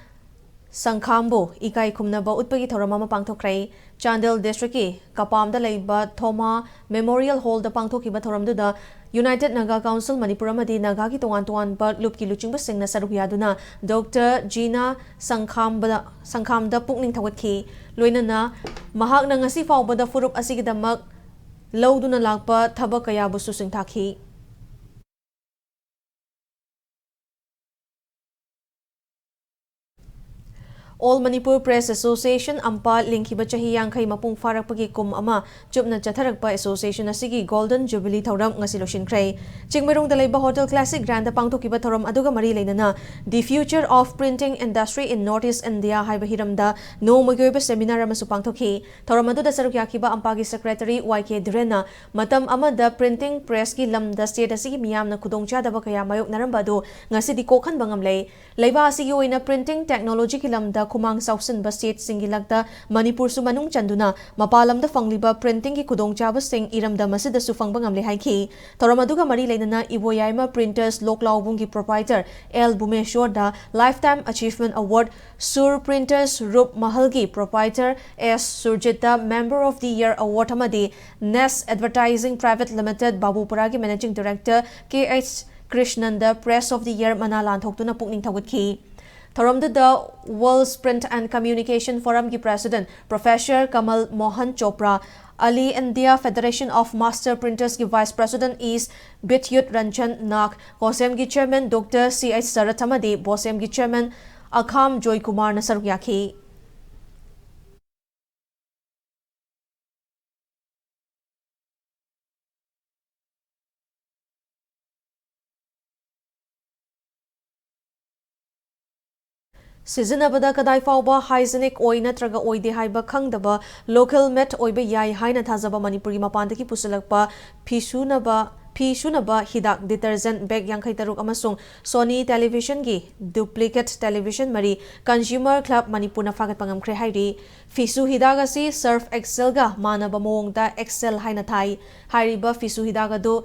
ꯁꯪꯈꯥꯝꯕꯨ ꯏꯀꯥꯏ ꯈꯨꯝꯅꯕ ꯎꯠꯄꯒꯤ ꯊꯧꯔꯝ ꯑꯃ ꯄꯥꯡꯊꯣꯛꯈ꯭ꯔꯦ꯫ ꯆꯥꯟꯗꯦꯜ districtꯀꯤ ꯀꯄꯥꯝꯗ ꯂꯩꯕ ꯊꯣꯃꯥ Memorial Hallꯗ ꯄꯥꯡꯊꯣꯛꯈꯤꯕ ꯊꯧꯔꯝꯗꯨꯗ United Naga Council ꯃꯅꯤꯄꯨꯔ ꯑꯃꯗꯤ ꯅꯥꯒꯥꯒꯤ ꯇꯣꯉꯥꯟ ꯇꯣꯉꯥꯟꯕ ꯂꯨꯞꯀꯤ ꯂꯨꯆꯤꯡꯕꯁꯤꯡꯅ ꯁꯔꯨꯛ ꯌꯥꯗꯨꯅ Doctor ꯖꯤꯅꯥ ꯁꯪꯈꯥꯝꯕꯗ, ꯁꯪꯈꯥꯝꯗ ꯄꯨꯛꯅꯤꯡ ꯊꯧꯒꯠꯈꯤ꯫ ꯂꯣꯏꯅꯅ ꯃꯍꯥꯛꯅ ꯉꯁꯤ ꯐꯥꯎꯕꯗ ꯐꯨꯔꯨꯞ ꯑꯁꯤꯒꯤꯗꯃꯛ ꯂꯧꯗꯨꯅ ꯂꯥꯛꯄ ꯊꯕꯛ ꯀꯌꯥꯕꯨꯁꯨ ꯁꯤꯡꯊꯥꯈꯤ꯫ All Manipur Press Association, ꯑꯝꯄꯥ, ꯂꯤꯡꯈꯤꯕ ꯆꯍꯤ ꯌꯥꯡꯈꯩ ꯃꯄꯨꯡ ꯐꯥꯔꯛꯄꯒꯤ ꯀꯨꯝ ꯑꯃ ꯆꯨꯞꯅ ꯆꯠꯊꯔꯛꯄ association ꯑꯁꯤꯒꯤ Golden Jubilee ꯊꯧꯔꯝ ꯉꯁꯤ ꯂꯣꯏꯁꯤꯟꯈ꯭ꯔꯦ꯫ ꯆꯤꯡꯃꯩꯔꯣꯡꯗ ꯂꯩꯕ Hotel Classic Grandꯗ ꯄꯥꯡꯊꯣꯛꯈꯤꯕ ꯊꯧꯔꯝ ꯑꯗꯨꯒ ꯃꯔꯤ ꯂꯩꯅꯅ The Future of Printing Industry in Northeast India ꯍꯥꯏꯕ ꯍꯤꯔꯝꯗ ꯅꯣꯡꯃꯒꯤ ꯑꯣꯏꯕ seminar ꯑꯃꯁꯨ ꯄꯥꯡꯊꯣꯛꯈꯤ꯫ ꯊꯧꯔꯝ ꯑꯗꯨꯗ ꯁꯔꯨꯛ ꯌꯥꯈꯤꯕ ꯑꯝꯄꯥꯒꯤ secretary ꯋꯥꯏ ꯀꯦ ꯙꯤꯔꯦꯟꯅ ꯃꯇꯝ ꯑꯃꯗ printing pressꯀꯤ ꯂꯝꯗ state ꯑꯁꯤꯒꯤ ꯃꯤꯌꯥꯝꯅ ꯈꯨꯗꯣꯡꯆꯥꯗꯕ ꯀꯌꯥ ꯃꯥꯌꯣꯛꯅꯔꯝꯕ ꯑꯗꯨ ꯉꯁꯤꯗꯤ ꯀꯣꯛꯍꯟꯕ ꯉꯝꯂꯦ꯫ ꯂꯩꯕꯥꯛ ꯑꯁꯤꯒꯤ ꯑꯣꯏꯅ printing technologyꯒꯤ ꯂꯝꯗ ꯈꯨꯃꯥꯡ ꯆꯥꯎꯁꯤꯟꯕ stateꯁꯤꯡꯒꯤ ꯂꯛꯇ ꯃꯅꯤꯄꯨꯔꯁꯨ ꯃꯅꯨꯡ ꯆꯟꯗꯨꯅ ꯃꯄꯥꯟ ꯂꯝꯗ ꯐꯪꯂꯤꯕ printingꯒꯤ ꯈꯨꯗꯣꯡꯆꯥꯕꯁꯤꯡ ꯏꯔꯝꯗꯝ ꯑꯁꯤꯗꯁꯨ ꯐꯪꯕ ꯉꯝꯂꯦ ꯍꯥꯏꯈꯤ꯫ ꯊꯧꯔꯝ ꯑꯗꯨꯒ ꯃꯔꯤ ꯂꯩꯅꯅ ꯏꯕꯣꯌꯥꯏꯃ Printers ꯂꯣꯛꯂꯥꯎꯕꯨꯡꯒꯤ proprietor ꯑꯦꯜ ꯚꯨꯃꯦꯁ꯭ꯋꯔꯗ Lifetime Achievement Award, Sura Printers Rup ꯃꯍꯜꯒꯤ proprietor ꯑꯦꯁ ꯁꯨꯔꯖꯤꯠꯇ Member of the Year Award ꯑꯃꯗꯤ Nest Advertising Private Limited ꯕꯥꯕꯨꯄꯨꯔꯥꯒꯤ Managing Director K H Krishnananda Press of the Year ꯃꯅꯥ ꯂꯥꯟꯊꯣꯛꯇꯨꯅ ꯄꯨꯛꯅꯤꯡ ꯊꯧꯒꯠꯈꯤ꯫ ꯊꯧꯔꯝꯗꯨꯗ World Print and Communication Forumꯒꯤ President Professor Kamal Mohan Chopra, All India Federation of Master Printersꯀꯤ Vice President Ish Bidyut Ranjan Nag, ꯀꯣꯁꯦꯝꯒꯤ Chairman Doctor C H Sarat ꯑꯃꯗꯤ ꯕꯣꯁꯦꯝꯒꯤ Chairman ꯑꯈꯥꯝ ꯖꯣꯏꯀꯨꯃꯥꯔꯅ ꯁꯔꯨꯛ ꯌꯥꯈꯤ꯫ ꯁꯤꯖꯤꯟꯅꯕꯗ ꯀꯗꯥꯏ ꯐꯥꯎꯕ hygienic ꯑꯣꯏ ꯅꯠꯇ꯭ꯔꯒ ꯑꯣꯏꯗꯦ ꯍꯥꯏꯕ ꯈꯪꯗꯕ local made ꯑꯣꯏꯕ ꯌꯥꯏ ꯍꯥꯏꯅ ꯊꯥꯖꯕ ꯃꯅꯤꯄꯨꯔꯒꯤ ꯃꯄꯥꯟꯗꯒꯤ ꯄꯨꯁꯤꯜꯂꯛꯄ ꯐꯤ ꯁꯨꯅꯕ ꯐꯤ ꯁꯨꯅꯕ ꯍꯤꯗꯥꯛ detergent bag ꯌꯥꯡꯈꯩ ꯇꯔꯨꯛ ꯑꯃꯁꯨꯡ Sony televisionꯒꯤ duplicate television ꯃꯔꯤ Consumer Club ꯃꯅꯤꯄꯨꯔꯅ ꯐꯥꯒꯠꯄ ꯉꯝꯈ꯭ꯔꯦ ꯍꯥꯏꯔꯤ꯫ ꯐꯤꯁꯨ ꯍꯤꯗꯥꯛ ꯑꯁꯤ Surf Excelꯒ ꯃꯥꯟꯅꯕ ꯃꯑꯣꯡꯗ Excel ꯍꯥꯏꯅ ꯊꯥꯏ꯫ ꯍꯥꯏꯔꯤꯕ ꯐꯤꯁꯨ ꯍꯤꯗꯥꯛ ꯑꯗꯨ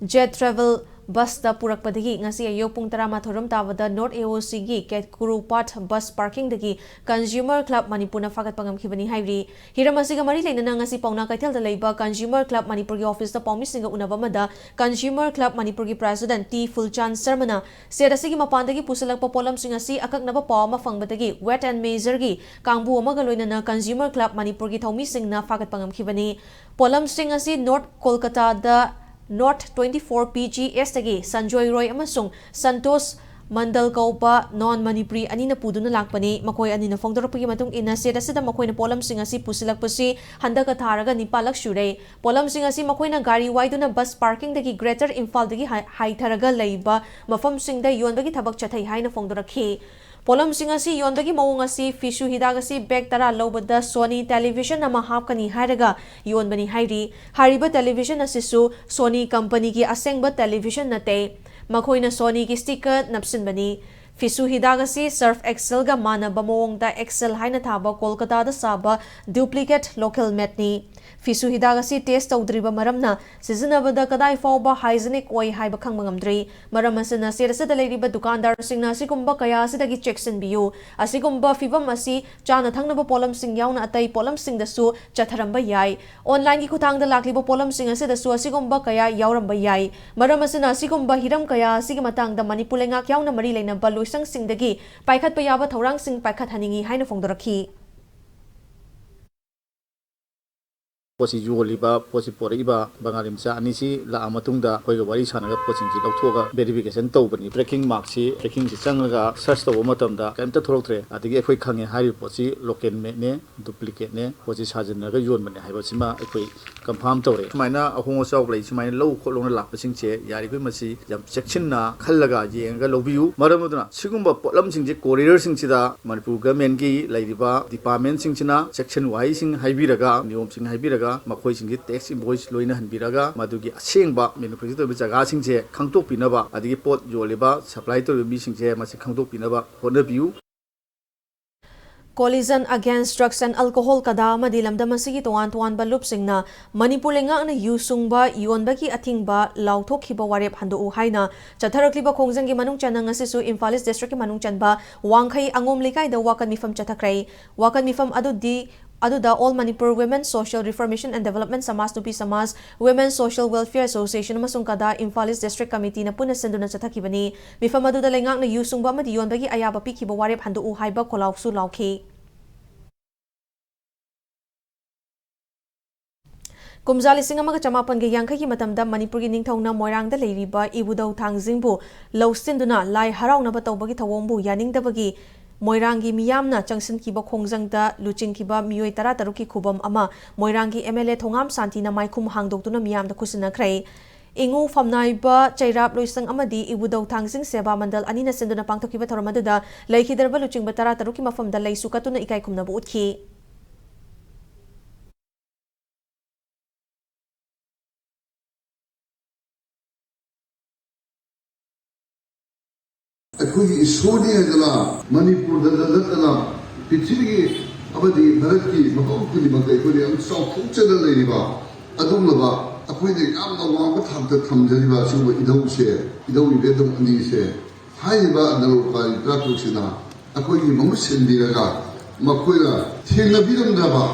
Jet Travel busꯇ ꯄꯨꯔꯛꯄꯗꯒꯤ ꯉꯁꯤ ꯑꯌꯨꯛ ꯄꯨꯡ ꯇꯔꯥꯃꯥꯊꯣꯏ ꯔꯣꯝ ꯇꯥꯕꯗ North AOCꯒꯤ ꯀꯦꯠꯀꯨꯔꯨ ꯄꯥꯠ bus parkingꯗꯒꯤ Consumer Club ꯃꯅꯤꯄꯨꯔꯅ ꯐꯥꯒꯠꯄ ꯉꯝꯈꯤꯕꯅꯤ ꯍꯥꯏꯔꯤ꯫ ꯍꯤꯔꯝ ꯑꯁꯤꯒ ꯃꯔꯤ ꯂꯩꯅꯅ ꯉꯁꯤ ꯄꯥꯎꯅꯥ ꯀꯩꯊꯦꯜꯗ ꯂꯩꯕ Consumer Club ꯃꯅꯤꯄꯨꯔꯒꯤ officeꯇ ꯄꯥꯎꯃꯤꯁꯤꯡꯒ ꯎꯅꯕ ꯑꯃꯗ Consumer Club ꯃꯅꯤꯄꯨꯔꯒꯤ president ꯇꯤ ꯐꯨꯜꯆꯥꯟ ꯁꯔꯃꯅ set ꯑꯁꯤꯒꯤ ꯃꯄꯥꯟꯗꯒꯤ ꯄꯨꯁꯤꯜꯂꯛꯄ ꯄꯣꯠꯂꯝꯁꯤꯡ ꯑꯁꯤ ꯑꯀꯛꯅꯕ ꯄꯥꯎ ꯑꯃ ꯐꯪꯕꯗꯒꯤ Weights and Measureꯒꯤ ꯀꯥꯡꯕꯨ ꯑꯃꯒ ꯂꯣꯏꯅꯅ Consumer Club ꯃꯅꯤꯄꯨꯔꯒꯤ ꯊꯧꯃꯤꯁꯤꯡꯅ ꯐꯥꯒꯠꯄ ꯉꯝꯈꯤꯕꯅꯤ꯫ ꯄꯣꯠꯂꯝꯁꯤꯡ ꯑꯁꯤ North ꯀꯣꯜꯀꯇꯥꯗ North twenty four PGSꯇꯒꯤ Sanjoy ꯔꯣꯏ ꯑꯃꯁꯨꯡ ꯁꯟꯇꯣꯁ ꯃꯟꯗꯜ ꯀꯧꯕ non Manipuri ꯑꯅꯤꯅ ꯄꯨꯗꯨꯅ ꯂꯥꯛꯄꯅꯤ꯫ ꯃꯈꯣꯏ ꯑꯅꯤꯅ ꯐꯣꯡꯗꯣꯔꯛꯄꯒꯤ ꯃꯇꯨꯡ ꯏꯟꯅ, set ꯑꯁꯤꯗ ꯃꯈꯣꯏꯅ ꯄꯣꯠꯂꯝꯁꯤꯡ ꯑꯁꯤ ꯄꯨꯁꯤꯜꯂꯛꯄꯁꯤ ꯍꯟꯗꯛꯀ ꯊꯥꯔꯒ ꯅꯤꯄꯥꯜꯂꯛ ꯁꯨꯔꯦ꯫ ꯄꯣꯠꯂꯝꯁꯤꯡ ꯑꯁꯤ ꯃꯈꯣꯏꯅ ꯒꯥꯔꯤ ꯋꯥꯏꯗꯨꯅ bus parkingꯗꯒꯤ Greater ꯏꯝꯐꯥꯜꯗꯒꯤ ꯍꯥꯏ-, ꯍꯥꯏꯊꯔꯒ ꯂꯩꯕ ꯃꯐꯝꯁꯤꯡꯗ ꯌꯣꯟꯕꯒꯤ ꯊꯕꯛ ꯆꯠꯊꯩ ꯍꯥꯏꯅ ꯐꯣꯡꯗꯣꯔꯛꯈꯤ꯫ ꯄꯣꯠꯂꯝꯁꯤꯡ ꯑꯁꯤ ꯌꯣꯟꯕꯒꯤ ꯃꯑꯣꯡ ꯑꯁꯤ ꯐꯤꯁꯨ ꯍꯤꯗꯥꯛ ꯑꯁꯤ bag ꯇꯔꯥ ꯂꯧꯕꯗ Sony television ꯑꯃ ꯍꯥꯞꯀꯅꯤ ꯍꯥꯏꯔꯒ ꯌꯣꯟꯕꯅꯤ ꯍꯥꯏꯔꯤ꯫ ꯍꯥꯏꯔꯤꯕ television ꯑꯁꯤꯁꯨ Sony companyꯒꯤ ꯑꯁꯦꯡꯕ television ꯅꯠꯇꯦ꯫ ꯃꯈꯣꯏꯅ Sonyꯒꯤ sticker ꯅꯞꯁꯤꯟꯕꯅꯤ꯫ ꯐꯤꯁꯨ ꯍꯤꯗꯥꯛ ꯑꯁꯤ Surf Excelꯒ ꯃꯥꯟꯅꯕ ꯃꯑꯣꯡꯗ Excel ꯍꯥꯏꯅ ꯊꯥꯕ ꯀꯣꯜꯀꯇꯥꯗ ꯁꯥꯕ duplicate local madeꯅꯤ꯫ ꯐꯤꯁꯨ ꯍꯤꯗꯥꯛ ꯑꯁꯤ test ꯇꯧꯗ꯭ꯔꯤꯕ ꯃꯔꯝꯅ ꯁꯤꯖꯤꯟꯅꯕꯗ ꯀꯗꯥꯏ ꯐꯥꯎꯕ hygienic ꯑꯣꯏ ꯍꯥꯏꯕ ꯈꯪꯕ ꯉꯝꯗ꯭ꯔꯤ꯫ ꯃꯔꯝ ꯑꯁꯤꯅ, set ꯑꯁꯤꯗ ꯂꯩꯔꯤꯕ ꯗꯨꯀꯥꯟꯗꯥꯔꯁꯤꯡꯅ ꯑꯁꯤꯒꯨꯝꯕ ꯀꯌꯥ ꯑꯁꯤꯗꯒꯤ ꯆꯦꯛꯁꯤꯟꯕꯤꯌꯨ꯫ ꯑꯁꯤꯒꯨꯝꯕ ꯐꯤꯚꯝ ꯑꯁꯤ ꯆꯥꯅ ꯊꯛꯅꯕ ꯄꯣꯠꯂꯝꯁꯤꯡ ꯌꯥꯎꯅ ꯑꯇꯩ ꯄꯣꯠꯂꯝꯁꯤꯡꯗꯁꯨ ꯆꯠꯊꯔꯝꯕ ꯌꯥꯏ꯫ Onlineꯒꯤ ꯈꯨꯠꯊꯥꯡꯗ ꯂꯥꯛꯂꯤꯕ ꯄꯣꯠꯂꯝꯁꯤꯡ ꯑꯁꯤꯗꯁꯨ ꯑꯁꯤꯒꯨꯝꯕ ꯀꯌꯥ ꯌꯥꯎꯔꯝꯕ ꯌꯥꯏ꯫ ꯃꯔꯝ ꯑꯁꯤꯅ, ꯑꯁꯤꯒꯨꯝꯕ ꯍꯤꯔꯝ ꯀꯌꯥ ꯑꯁꯤꯒꯤ ꯃꯇꯥꯡꯗ ꯃꯅꯤꯄꯨꯔ ꯂꯩꯉꯥꯛ ꯌꯥꯎꯅ ꯃꯔꯤ ꯂꯩꯅꯕ ꯂꯣꯏꯁꯪꯁꯤꯡꯗꯒꯤ ꯄꯥꯏꯈꯠꯄ ꯌꯥꯕ ꯊꯧꯔꯥꯡꯁꯤꯡ ꯄꯥꯏꯈꯠꯍꯟꯅꯤꯡꯏ ꯍꯥꯏꯅ ꯐꯣꯡꯗꯣꯔꯛꯈꯤ꯫ ꯄꯣꯠꯁꯤ ꯌꯣꯜꯂꯤꯕ, ꯄꯣꯠꯁꯤ ꯄꯣꯔꯛꯏꯕ ꯕꯪꯒꯥꯂꯤ ꯃꯆꯥ ꯑꯅꯤꯁꯤ ꯂꯥꯛꯑ ꯃꯇꯨꯡꯗ ꯑꯩꯈꯣꯏꯒ ꯋꯥꯔꯤ ꯁꯥꯟꯅꯔꯒ ꯄꯣꯠꯁꯤꯡꯁꯤ ꯂꯧꯊꯣꯛꯑꯒ verification ꯇꯧꯕꯅꯤ꯫ Tracking markꯁꯤ, trackingꯁꯤ ꯆꯪꯉꯒ search ꯇꯧꯕ ꯃꯇꯝꯗ ꯀꯔꯤꯝꯇ ꯊꯣꯛꯂꯛꯇ꯭ꯔꯦ꯫ ꯑꯗꯒꯤ ꯑꯩꯈꯣꯏ ꯈꯪꯉꯦ, ꯍꯥꯏꯔꯤꯕ ꯄꯣꯠꯁꯤ local madeꯅꯦ, duplicateꯅꯦ, ꯄꯣꯠꯁꯤ ꯁꯥꯖꯤꯟꯅꯔꯒ ꯌꯣꯟꯕꯅꯦ ꯍꯥꯏꯕꯁꯤꯃ ꯑꯩꯈꯣꯏ confirm ꯇꯧꯔꯦ꯫ ꯁꯨꯃꯥꯏꯅ ꯑꯍꯣꯡ ꯑꯆꯥꯎ ꯂꯩ, ꯁꯨꯃꯥꯏꯅ ꯂꯧ ꯈꯣꯠꯂꯧꯅ ꯂꯥꯛꯄꯁꯤꯡꯁꯦ ꯌꯥꯔꯤꯈꯣꯏ ꯃꯁꯤ ꯌꯥꯝ ꯆꯦꯛꯁꯤꯟꯅ ꯈꯜꯂꯒ ꯌꯦꯡꯉꯒ ꯂꯧꯕꯤꯌꯨ꯫ ꯃꯔꯝ ꯑꯗꯨꯅ ꯁꯤꯒꯨꯝꯕ ꯄꯣꯠꯂꯝꯁꯤꯡꯁꯦ, courierꯁꯤꯡꯁꯤꯗ ꯃꯅꯤꯄꯨꯔ governmentꯀꯤ ꯂꯩꯔꯤꯕ departmentꯁꯤꯡꯁꯤꯅ section ꯋꯥꯍꯩꯁꯤꯡ ꯍꯥꯏꯕꯤꯔꯒ, ꯅꯤꯌꯣꯝꯁꯤꯡ ꯍꯥꯏꯕꯤꯔꯒ, ꯃꯈꯣꯏꯁꯤꯡꯁꯤ tax invoice ꯂꯣꯏꯅ ꯍꯟꯕꯤꯔꯒ ꯃꯗꯨꯒꯤ ꯑꯁꯦꯡꯕ manufacture ꯇꯧꯔꯤꯕ ꯖꯒꯥꯁꯤꯡꯁꯦ ꯈꯪꯗꯣꯛꯄꯤꯅꯕ, ꯑꯗꯒꯤ ꯄꯣꯠ ꯌꯣꯜꯂꯤꯕ, supply ꯇꯧꯔꯤꯕ ꯃꯤꯁꯤꯡꯁꯦ ꯃꯁꯤ ꯈꯪꯗꯣꯛꯄꯤꯅꯕ ꯍꯣꯠꯅꯕꯤꯌꯨ꯫ Coalition Against Drugs and Alcohol, ꯀꯗꯥ ꯑꯃꯗꯤ ꯂꯝꯗꯝ ꯑꯁꯤꯒꯤ ꯇꯣꯉꯥꯟ ꯇꯣꯉꯥꯟꯕ ꯂꯨꯞꯁꯤꯡꯅ ꯃꯅꯤꯄꯨꯔ ꯂꯩꯉꯥꯛꯅ ꯌꯨ ꯁꯨꯡꯕ ꯌꯣꯟꯕꯒꯤ ꯑꯊꯤꯡꯕ ꯂꯥꯎꯊꯣꯛꯈꯤꯕ ꯋꯥꯔꯦꯞ ꯍꯟꯗꯣꯛꯎ ꯍꯥꯏꯅ ꯆꯠꯊꯔꯛꯂꯤꯕ ꯈꯣꯡꯖꯪꯒꯤ ꯃꯅꯨꯡ ꯆꯟꯅ ꯉꯁꯤꯁꯨ ꯏꯝꯐꯥꯜ ꯏꯁ ꯗꯤꯁꯇ꯭ꯔꯤꯛꯀꯤ ꯃꯅꯨꯡ ꯆꯟꯕ ꯋꯥꯡꯈꯩ ꯑꯉꯣꯝ ꯂꯩꯀꯥꯏꯗ ꯋꯥꯀꯠ ꯃꯤꯐꯝ ꯆꯠꯊꯈ꯭ꯔꯦ꯫ ꯋꯥꯀꯠ ꯃꯤꯐꯝ ꯑꯗꯨꯗꯤ, ꯑꯗꯨꯗ All Manipur Women Social Reformation and Development ꯁꯃꯥꯖ, ꯅꯨꯄꯤ ꯁꯃꯥꯖ, Women Social Welfare Association ꯑꯃꯁꯨꯡ ꯀꯗꯥ ꯏꯝꯐꯥꯜ ꯏꯁ ꯗꯤꯁꯇ꯭ꯔꯤꯛ ꯀꯃꯤꯇꯤꯅ ꯄꯨꯟꯅ ꯁꯤꯟꯗꯨꯅ ꯆꯠꯊꯈꯤꯕꯅꯤ꯫ ꯃꯤꯐꯝ ꯑꯗꯨꯗ ꯂꯩꯉꯥꯛꯅ ꯌꯨ ꯁꯨꯡꯕ ꯑꯃꯗꯤ ꯌꯣꯟꯕꯒꯤ ꯑꯌꯥꯕ ꯄꯤꯈꯤꯕ ꯋꯥꯔꯦꯞ ꯍꯟꯗꯣꯛꯎ ꯍꯥꯏꯕ ꯈꯣꯜꯂꯥꯎꯁꯨ ꯂꯥꯎꯈꯤ꯫ ꯀꯨꯝꯖꯥ ꯂꯤꯁꯤꯡ ꯑꯃꯒ ꯆꯃꯥꯄꯟꯒ ꯌꯥꯡꯈꯩꯒꯤ ꯃꯇꯝꯗ ꯃꯅꯤꯄꯨꯔꯒꯤ ꯅꯤꯡꯊꯧꯅ ꯃꯣꯏꯔꯥꯡꯗ ꯂꯩꯔꯤꯕ ꯏꯕꯨꯙꯧ ꯊꯥꯡꯖꯤꯡꯕꯨ ꯂꯧꯁꯤꯟꯗꯨꯅ ꯂꯥꯏ ꯍꯔꯥꯎꯅꯕ ꯇꯧꯕꯒꯤ ꯊꯧꯑꯣꯡꯕꯨ ꯌꯥꯅꯤꯡꯗꯕꯒꯤ ꯃꯣꯏꯔꯥꯡꯒꯤ ꯃꯤꯌꯥꯝꯅ ꯆꯪꯁꯤꯟꯈꯤꯕ ꯈꯣꯡꯖꯪꯗ ꯂꯨꯆꯤꯡꯈꯤꯕ ꯃꯤꯑꯣꯏ ꯇꯔꯥꯇꯔꯨꯛꯀꯤ ꯈꯨꯕꯝ ꯑꯃ ꯃꯣꯏꯔꯥꯡꯒꯤ M L A ꯊꯣꯉꯥꯝ ꯁꯥꯟꯇꯤꯅ ꯃꯥꯏꯈꯨꯝ ꯍꯥꯡꯗꯣꯛꯇꯨꯅ ꯃꯤꯌꯥꯝꯗ ꯈꯨꯠꯁꯤꯟꯅꯈ꯭ꯔꯦ꯫ ꯏꯉꯨ ꯐꯝꯅꯥꯏꯕ ꯆꯩꯔꯥꯞ ꯂꯣꯏꯁꯪ ꯑꯃꯗꯤ ꯏꯕꯨꯙꯧ ꯊꯥꯡꯖꯤꯡ ꯁꯦꯕꯥ ꯃꯟꯗꯜ ꯑꯅꯤꯅ ꯁꯤꯟꯗꯨꯅ ꯄꯥꯡꯊꯣꯛꯈꯤꯕ ꯊꯧꯔꯝ ꯑꯗꯨꯗ ꯂꯩꯈꯤꯗ꯭ꯔꯕ ꯂꯨꯆꯤꯡꯕ ꯇꯔꯥꯇꯔꯨꯛꯀꯤ ꯃꯐꯝꯗ ꯂꯩꯁꯨ ꯀꯠꯇꯨꯅ ꯏꯀꯥꯏ ꯈꯨꯝꯅꯕ ꯎꯠꯈꯤ꯫ ꯑꯩꯈꯣꯏꯒꯤ ꯏꯁꯣꯔꯅꯤ ꯍꯥꯏꯗꯅ ꯃꯅꯤꯄꯨꯔꯗ ꯅꯠꯇꯅ ꯄ꯭ꯔꯤꯊꯤꯕꯤꯒꯤ ꯑꯃꯗꯤ ꯚꯥꯔꯠꯀꯤ ꯃꯐꯝ ꯈꯨꯗꯤꯡꯃꯛꯇ ꯑꯩꯈꯣꯏꯅ ꯌꯥꯝ ꯆꯥꯎꯊꯣꯛꯆꯅ ꯂꯩꯔꯤꯕ ꯑꯗꯨꯒꯨꯝꯂꯕ ꯑꯩꯈꯣꯏꯅ ꯌꯥꯝꯅ ꯋꯥꯡꯕ ꯊꯥꯛꯇ ꯊꯝꯖꯔꯤꯕ ꯑꯁꯤꯒꯨꯝꯕ ꯏꯙꯧꯁꯦ, ꯏꯙꯧ ꯏꯕꯦꯟꯗꯧ ꯑꯅꯤꯁꯦ, ꯍꯥꯏꯔꯤꯕ ꯅꯔꯣꯛꯄꯥꯏ ꯇꯔꯥꯇꯔꯨꯛꯁꯤꯅ ꯑꯩꯈꯣꯏꯒꯤ ꯃꯍꯨꯠ ꯁꯤꯟꯕꯤꯔꯒ ꯃꯈꯣꯏꯅ ꯊꯦꯡꯅꯕꯤꯔꯝꯗ꯭ꯔꯕ,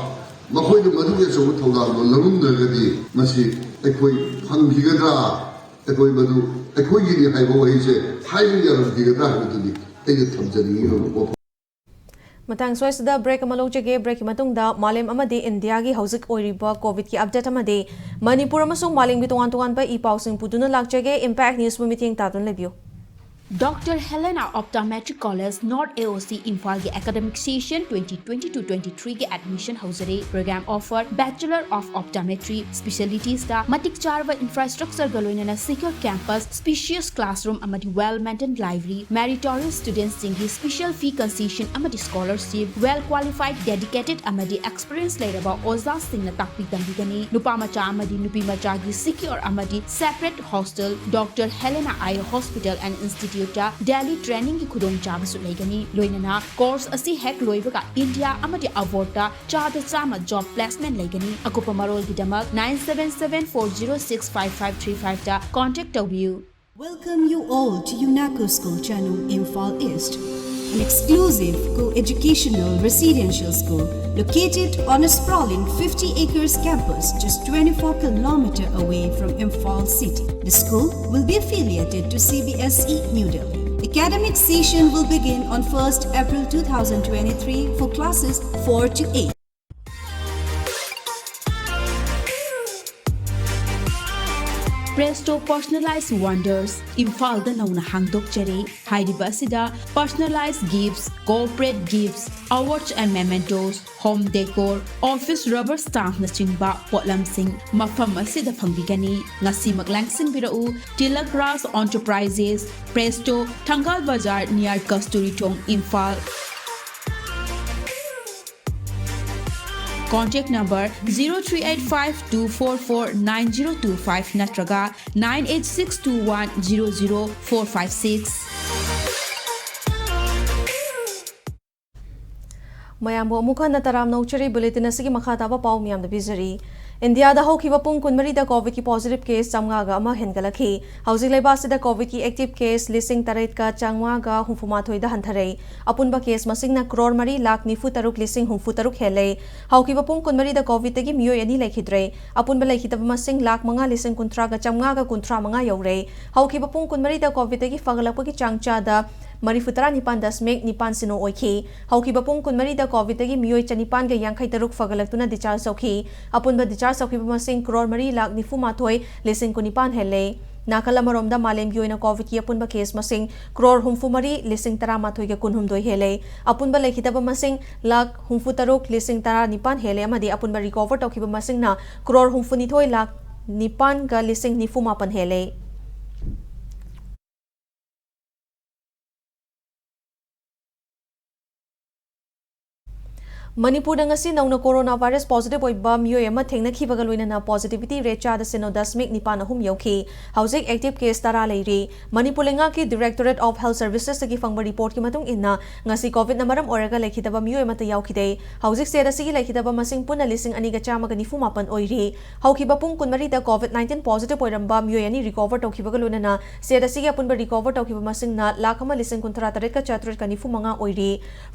ꯃꯈꯣꯏꯅ ꯃꯗꯨꯒꯤ ꯑꯆꯧꯕ ꯊꯧꯗꯥꯡꯗꯣ ꯂꯧꯔꯝꯗ꯭ꯔꯒꯗꯤ ꯃꯁꯤ ꯑꯩꯈꯣꯏ ꯐꯪꯈꯤꯒꯗ꯭ꯔꯥ? ꯑꯩꯈꯣꯏ ꯃꯗꯨ ꯑꯩꯈꯣꯏꯒꯤꯅꯤ ꯍꯥꯏꯕ ꯋꯥꯍꯩꯁꯦ ꯍꯥꯏꯕ ꯌꯥꯔꯝꯈꯤꯒꯗ꯭ꯔꯥ ꯍꯥꯏꯕꯗꯨꯅꯤ ꯑꯩꯅ ꯊꯝꯖꯅꯤꯡꯉꯤꯕ ꯋꯥꯐꯝ꯫ ꯃꯇꯥꯡ ꯁ꯭ꯋꯥꯏꯁꯤꯗ break ꯑꯃ ꯂꯧꯖꯒꯦ꯫ Breakꯀꯤ ꯃꯇꯨꯡꯗ ꯃꯥꯂꯦꯝ ꯑꯃꯗꯤ ꯏꯟꯗꯤꯌꯥꯒꯤ ꯍꯧꯖꯤꯛ ꯑꯣꯏꯔꯤꯕ COVIDꯀꯤ update ꯑꯃꯗꯤ ꯃꯅꯤꯄꯨꯔ ꯑꯃꯁꯨꯡ ꯃꯥꯂꯦꯝꯒꯤ ꯇꯣꯉꯥꯟ ꯇꯣꯉꯥꯟꯕ ꯏ ꯄꯥꯎꯁꯤꯡ ꯄꯨꯗꯨꯅ ꯂꯥꯛꯆꯒꯦ꯫ Impact Newsꯕꯨ ꯃꯤꯠꯌꯦꯡ ꯇꯥꯗꯨꯅ ꯂꯩꯕꯤꯌꯨ꯫ Doctor Helena Optometric College, North A O C, ꯏꯝꯐꯥꯜꯒꯤ academic session twenty twenty-two twenty-three ꯒꯤ admission ꯍꯧꯖꯔꯦ꯫ Program offer: Bachelor of Optometry, specialitiesꯇ ꯃꯇꯤꯛ ꯆꯥꯔꯕ infrastructureꯒ ꯂꯣꯏꯅꯅ secure campus, spacious classroom ꯑꯃꯗꯤ well-maintained library, meritorious studentꯁꯤꯡꯒꯤ special fee concession ꯑꯃꯗꯤ scholarship, well-qualified, dedicated ꯑꯃꯗꯤ experience ꯂꯩꯔꯕ ꯑꯣꯖꯥꯁꯤꯡꯅ ꯇꯥꯛꯄꯤ ꯇꯝꯕꯤꯒꯅꯤ꯫ ꯅꯨꯄꯥ ꯃꯆꯥ ꯑꯃꯗꯤ ꯅꯨꯄꯤ ꯃꯆꯥꯒꯤ secure ꯑꯃꯗꯤ separate hostel, Doctor Helena Eye Hospital and Instituteꯇ daily trainingꯒꯤ ꯈꯨꯗꯣꯡꯆꯥꯕꯁꯨ ꯂꯩꯒꯅꯤ꯫ ꯂꯣꯏꯅꯅ course ꯑꯁꯤ ꯍꯦꯛ ꯂꯣꯏꯕꯒ India ꯑꯃꯗꯤ abroadꯇ ꯆꯥꯗ ꯆꯥꯝꯃ job placement ꯂꯩꯒꯅꯤ꯫ ꯑꯀꯨꯞꯄ ꯃꯔꯣꯜꯒꯤꯗꯃꯛ nine seven seven four zero six five five three fiveꯇ contact ꯇꯧꯕꯤꯌꯨ꯫ Welcome you all to UNACO School Chanung, Imphal East, an exclusive co-educational residential school located on a sprawling fifty acres campus just twenty-four kilometer away from Imphal city. The school will be affiliated to C B S E New Delhi. Academic session will begin on first April two thousand twenty-three for classes four to eight. Presto Personalized Wonders, ꯏꯝꯐꯥꯜꯗ ꯅꯧꯅ ꯍꯥꯡꯗꯣꯛꯆꯔꯦ꯫ ꯍꯥꯏꯔꯤꯕ ꯑꯁꯤꯗ personalized gifts, corporate gifts, awards and mementos, home decor, office rubber stampꯅꯆꯤꯡꯕ ꯄꯣꯠꯂꯝꯁꯤꯡ ꯃꯐꯝ ꯑꯁꯤꯗ ꯐꯪꯕꯤꯒꯅꯤ꯫ ꯉꯁꯤꯃꯛ ꯂꯥꯡꯁꯤꯟꯕꯤꯔꯛꯎ꯫ Tilak Raj Enterprises, Presto, Thangal Bazar, near Kasturi Thong, Imphal. Contact number zero three eight five two four four nine zero two five ꯅꯠꯇ꯭ꯔꯒ nine eight six two one zero zero four five six꯫ ꯃꯌꯥꯝꯕꯨ ꯑꯃꯨꯛ ꯍꯟꯅ ꯇꯔꯥꯝꯅ ꯑꯣꯛꯆꯔꯤ꯫ Bulletin ꯑꯁꯤꯒꯤ ꯃꯈꯥ ꯇꯥꯕ ꯄꯥꯎ ꯃꯌꯥꯝꯗ ꯄꯤꯖꯔꯤ꯫ ꯏꯟꯗꯤꯌꯥꯗ ꯍꯧꯈꯤꯕ ꯄꯨꯡ ꯀꯨꯟꯃꯔꯤꯗ COVIDꯀꯤ positive case ꯆꯥꯝꯃꯉꯥꯒ ꯑꯃ ꯍꯦꯟꯒꯠꯂꯛꯈꯤ꯫ ꯍꯧꯖꯤꯛ ꯂꯩꯕꯥꯛ ꯑꯁꯤꯗ COVIDꯀꯤ active case ꯂꯤꯁꯤꯡ ꯇꯔꯦꯠꯀ ꯆꯥꯝꯃꯉꯥꯒ ꯍꯨꯝꯐꯨꯃꯥꯊꯣꯏꯗ ꯍꯟꯊꯔꯦ꯫ ꯑꯄꯨꯟꯕ case ꯃꯁꯤꯡꯅ ꯀ꯭ꯔꯣꯔ ꯃꯔꯤ ꯂꯥꯈ ꯅꯤꯐꯨ ꯇꯔꯨꯛ ꯂꯤꯁꯤꯡ ꯍꯨꯝꯐꯨ ꯇꯔꯨꯛ ꯍꯦꯜꯂꯦ꯫ ꯍꯧꯈꯤꯕ ꯄꯨꯡ ꯀꯨꯟꯃꯔꯤꯗ COVIDꯇꯒꯤ ꯃꯤꯑꯣꯏ ꯑꯅꯤ ꯂꯩꯈꯤꯗ꯭ꯔꯦ꯫ ꯑꯄꯨꯟꯕ ꯂꯩꯈꯤꯗꯕ ꯃꯁꯤꯡ ꯂꯥꯈ ꯃꯉꯥ ꯂꯤꯁꯤꯡ ꯀꯨꯟꯊ꯭ꯔꯥꯒ ꯆꯥꯝꯃꯉꯥꯒ ꯀꯨꯟꯊ꯭ꯔꯥ ꯃꯉꯥ ꯌꯧꯔꯦ꯫ ꯍꯧꯈꯤꯕ ꯄꯨꯡ ꯀꯨꯟꯃꯔꯤꯗ COVIDꯇꯒꯤ ꯐꯒꯠꯂꯛꯄꯒꯤ ꯆꯥꯡ ꯆꯥꯗ ꯃꯔꯤꯐꯨ ꯇꯔꯥꯅꯤꯄꯥꯟ ꯗꯁꯃꯤꯛ ꯅꯤꯄꯥꯟ ꯁꯤꯅꯣ ꯑꯣꯏꯈꯤ꯫ ꯍꯧꯈꯤꯕ ꯄꯨꯡ ꯀꯨꯟꯃꯔꯤꯗ COVIDꯇꯒꯤ ꯃꯤꯑꯣꯏ ꯆꯅꯤꯄꯥꯟꯒ ꯌꯥꯡꯈꯩ ꯇꯔꯨꯛ ꯐꯒꯠꯂꯛꯇꯨꯅ discharge ꯇꯧꯈꯤ꯫ ꯑꯄꯨꯟꯕ discharge ꯇꯧꯈꯤꯕ ꯃꯁꯤꯡ ꯀ꯭ꯔꯣꯔ ꯃꯔꯤ ꯂꯥꯈ ꯅꯤꯐꯨ ꯃꯥꯊꯣꯏ ꯂꯤꯁꯤꯡ ꯀꯨꯟꯅꯤꯄꯥꯟ ꯍꯦꯜꯂꯦ꯫ ꯅꯥꯀꯜ ꯑꯃꯔꯣꯝꯗ ꯃꯥꯂꯦꯝꯒꯤ ꯑꯣꯏꯅ ꯀꯣꯚꯤꯗꯀꯤ ꯑꯄꯨꯟꯕ ꯀꯦꯁ ꯃꯁꯤꯡ ꯀ꯭ꯔꯣꯔ ꯍꯨꯝꯐꯨ ꯃꯔꯤ ꯂꯤꯁꯤꯡ ꯇꯔꯥꯃꯥꯊꯣꯏꯒ ꯀꯨꯟꯍꯨꯝꯗꯣꯏ ꯍꯦꯜꯂꯦ꯫ ꯑꯄꯨꯟꯕ ꯂꯩꯈꯤꯗꯕ ꯃꯁꯤꯡ ꯂꯥꯈ ꯍꯨꯝꯐꯨ ꯇꯔꯨꯛ ꯂꯤꯁꯤꯡ ꯇꯔꯥꯅꯤꯄꯥꯟ ꯍꯦꯜꯂꯦ ꯑꯃꯗꯤ ꯑꯄꯨꯟꯕ ꯔꯤꯀꯣꯚꯔ ꯇꯧꯈꯤꯕ ꯃꯁꯤꯡꯅ ꯀ꯭ꯔꯣꯔ ꯍꯨꯝꯐꯨꯅꯤꯊꯣꯏ ꯂꯥꯈ ꯅꯤꯄꯥꯟꯒ ꯂꯤꯁꯤꯡ ꯅꯤꯐꯨ ꯃꯥꯄꯟ ꯍꯦꯜꯂꯦ꯫ ꯃꯅꯤꯄꯨꯔꯗ ꯉꯁꯤ ꯅꯧꯅ ꯀꯣꯔꯣꯅꯥ ꯚꯥꯏꯔꯁ ꯄꯣꯖꯤꯇꯤꯚ ꯑꯣꯏꯕ ꯃꯤꯑꯣꯏ ꯑꯃ ꯊꯦꯡꯅꯈꯤꯕꯒ ꯂꯣꯏꯅꯅ ꯄꯣꯖꯤꯇꯤꯚꯤꯇꯤ ꯔꯦꯠ ꯆꯥꯗ ꯁꯤꯅꯣ ꯗꯁꯃꯤꯛ ꯅꯤꯄꯥꯟ ꯑꯍꯨꯝ ꯌꯧꯈꯤ꯫ ꯍꯧꯖꯤꯛ ꯑꯦꯛꯇꯤꯚ ꯀꯦꯁ ꯇꯔꯥ ꯂꯩꯔꯤ꯫ ꯃꯅꯤꯄꯨꯔ ꯂꯩꯉꯥꯛꯀꯤ Directorate of Health Servicesꯇꯒꯤ ꯐꯪꯕ ꯔꯤꯄꯣꯔꯠꯀꯤ ꯃꯇꯨꯡ ꯏꯟꯅ, ꯉꯁꯤ ꯀꯣꯚꯤꯗꯅ ꯃꯔꯝ ꯑꯣꯏꯔꯒ ꯂꯩꯈꯤꯗꯕ ꯃꯤꯑꯣꯏ ꯑꯃꯠꯇ ꯌꯥꯎꯈꯤꯗꯦ꯫ ꯍꯧꯖꯤꯛ ꯁ꯭ꯇꯦꯠ ꯑꯁꯤꯒꯤ ꯂꯩꯈꯤꯗꯕ ꯃꯁꯤꯡ ꯄꯨꯟꯅ ꯂꯤꯁꯤꯡ ꯑꯅꯤꯒ ꯆꯥꯝꯃꯒ ꯅꯤꯐꯨ ꯃꯥꯄꯟ ꯑꯣꯏꯔꯤ꯫ ꯍꯧꯈꯤꯕ ꯄꯨꯡ ꯀꯨꯟꯃꯔꯤꯗ ꯀꯣꯚꯤꯗ ꯅꯥꯏꯟꯇꯤꯟ ꯄꯣꯖꯤꯇꯤꯚ ꯑꯣꯏꯔꯝꯕ ꯃꯤꯑꯣꯏ ꯑꯅꯤ ꯔꯤꯀꯣꯚꯔ ꯇꯧꯈꯤꯕꯒ ꯂꯣꯏꯅꯅ ꯁ꯭ꯇꯦꯠ ꯑꯁꯤꯒꯤ ꯑꯄꯨꯟꯕ ꯔꯤꯀꯣꯚꯔ ꯇꯧꯈꯤꯕ ꯃꯁꯤꯡꯅ ꯂꯥꯈ ꯑꯃ ꯂꯤꯁꯤꯡ ꯀꯨꯟꯊ꯭ꯔꯥ ꯇꯔꯦꯠꯀ ꯆꯥꯇ꯭ꯔꯦꯠꯀ ꯅꯤꯐꯨ ꯃꯉꯥ ꯑꯣꯏꯔꯤ꯫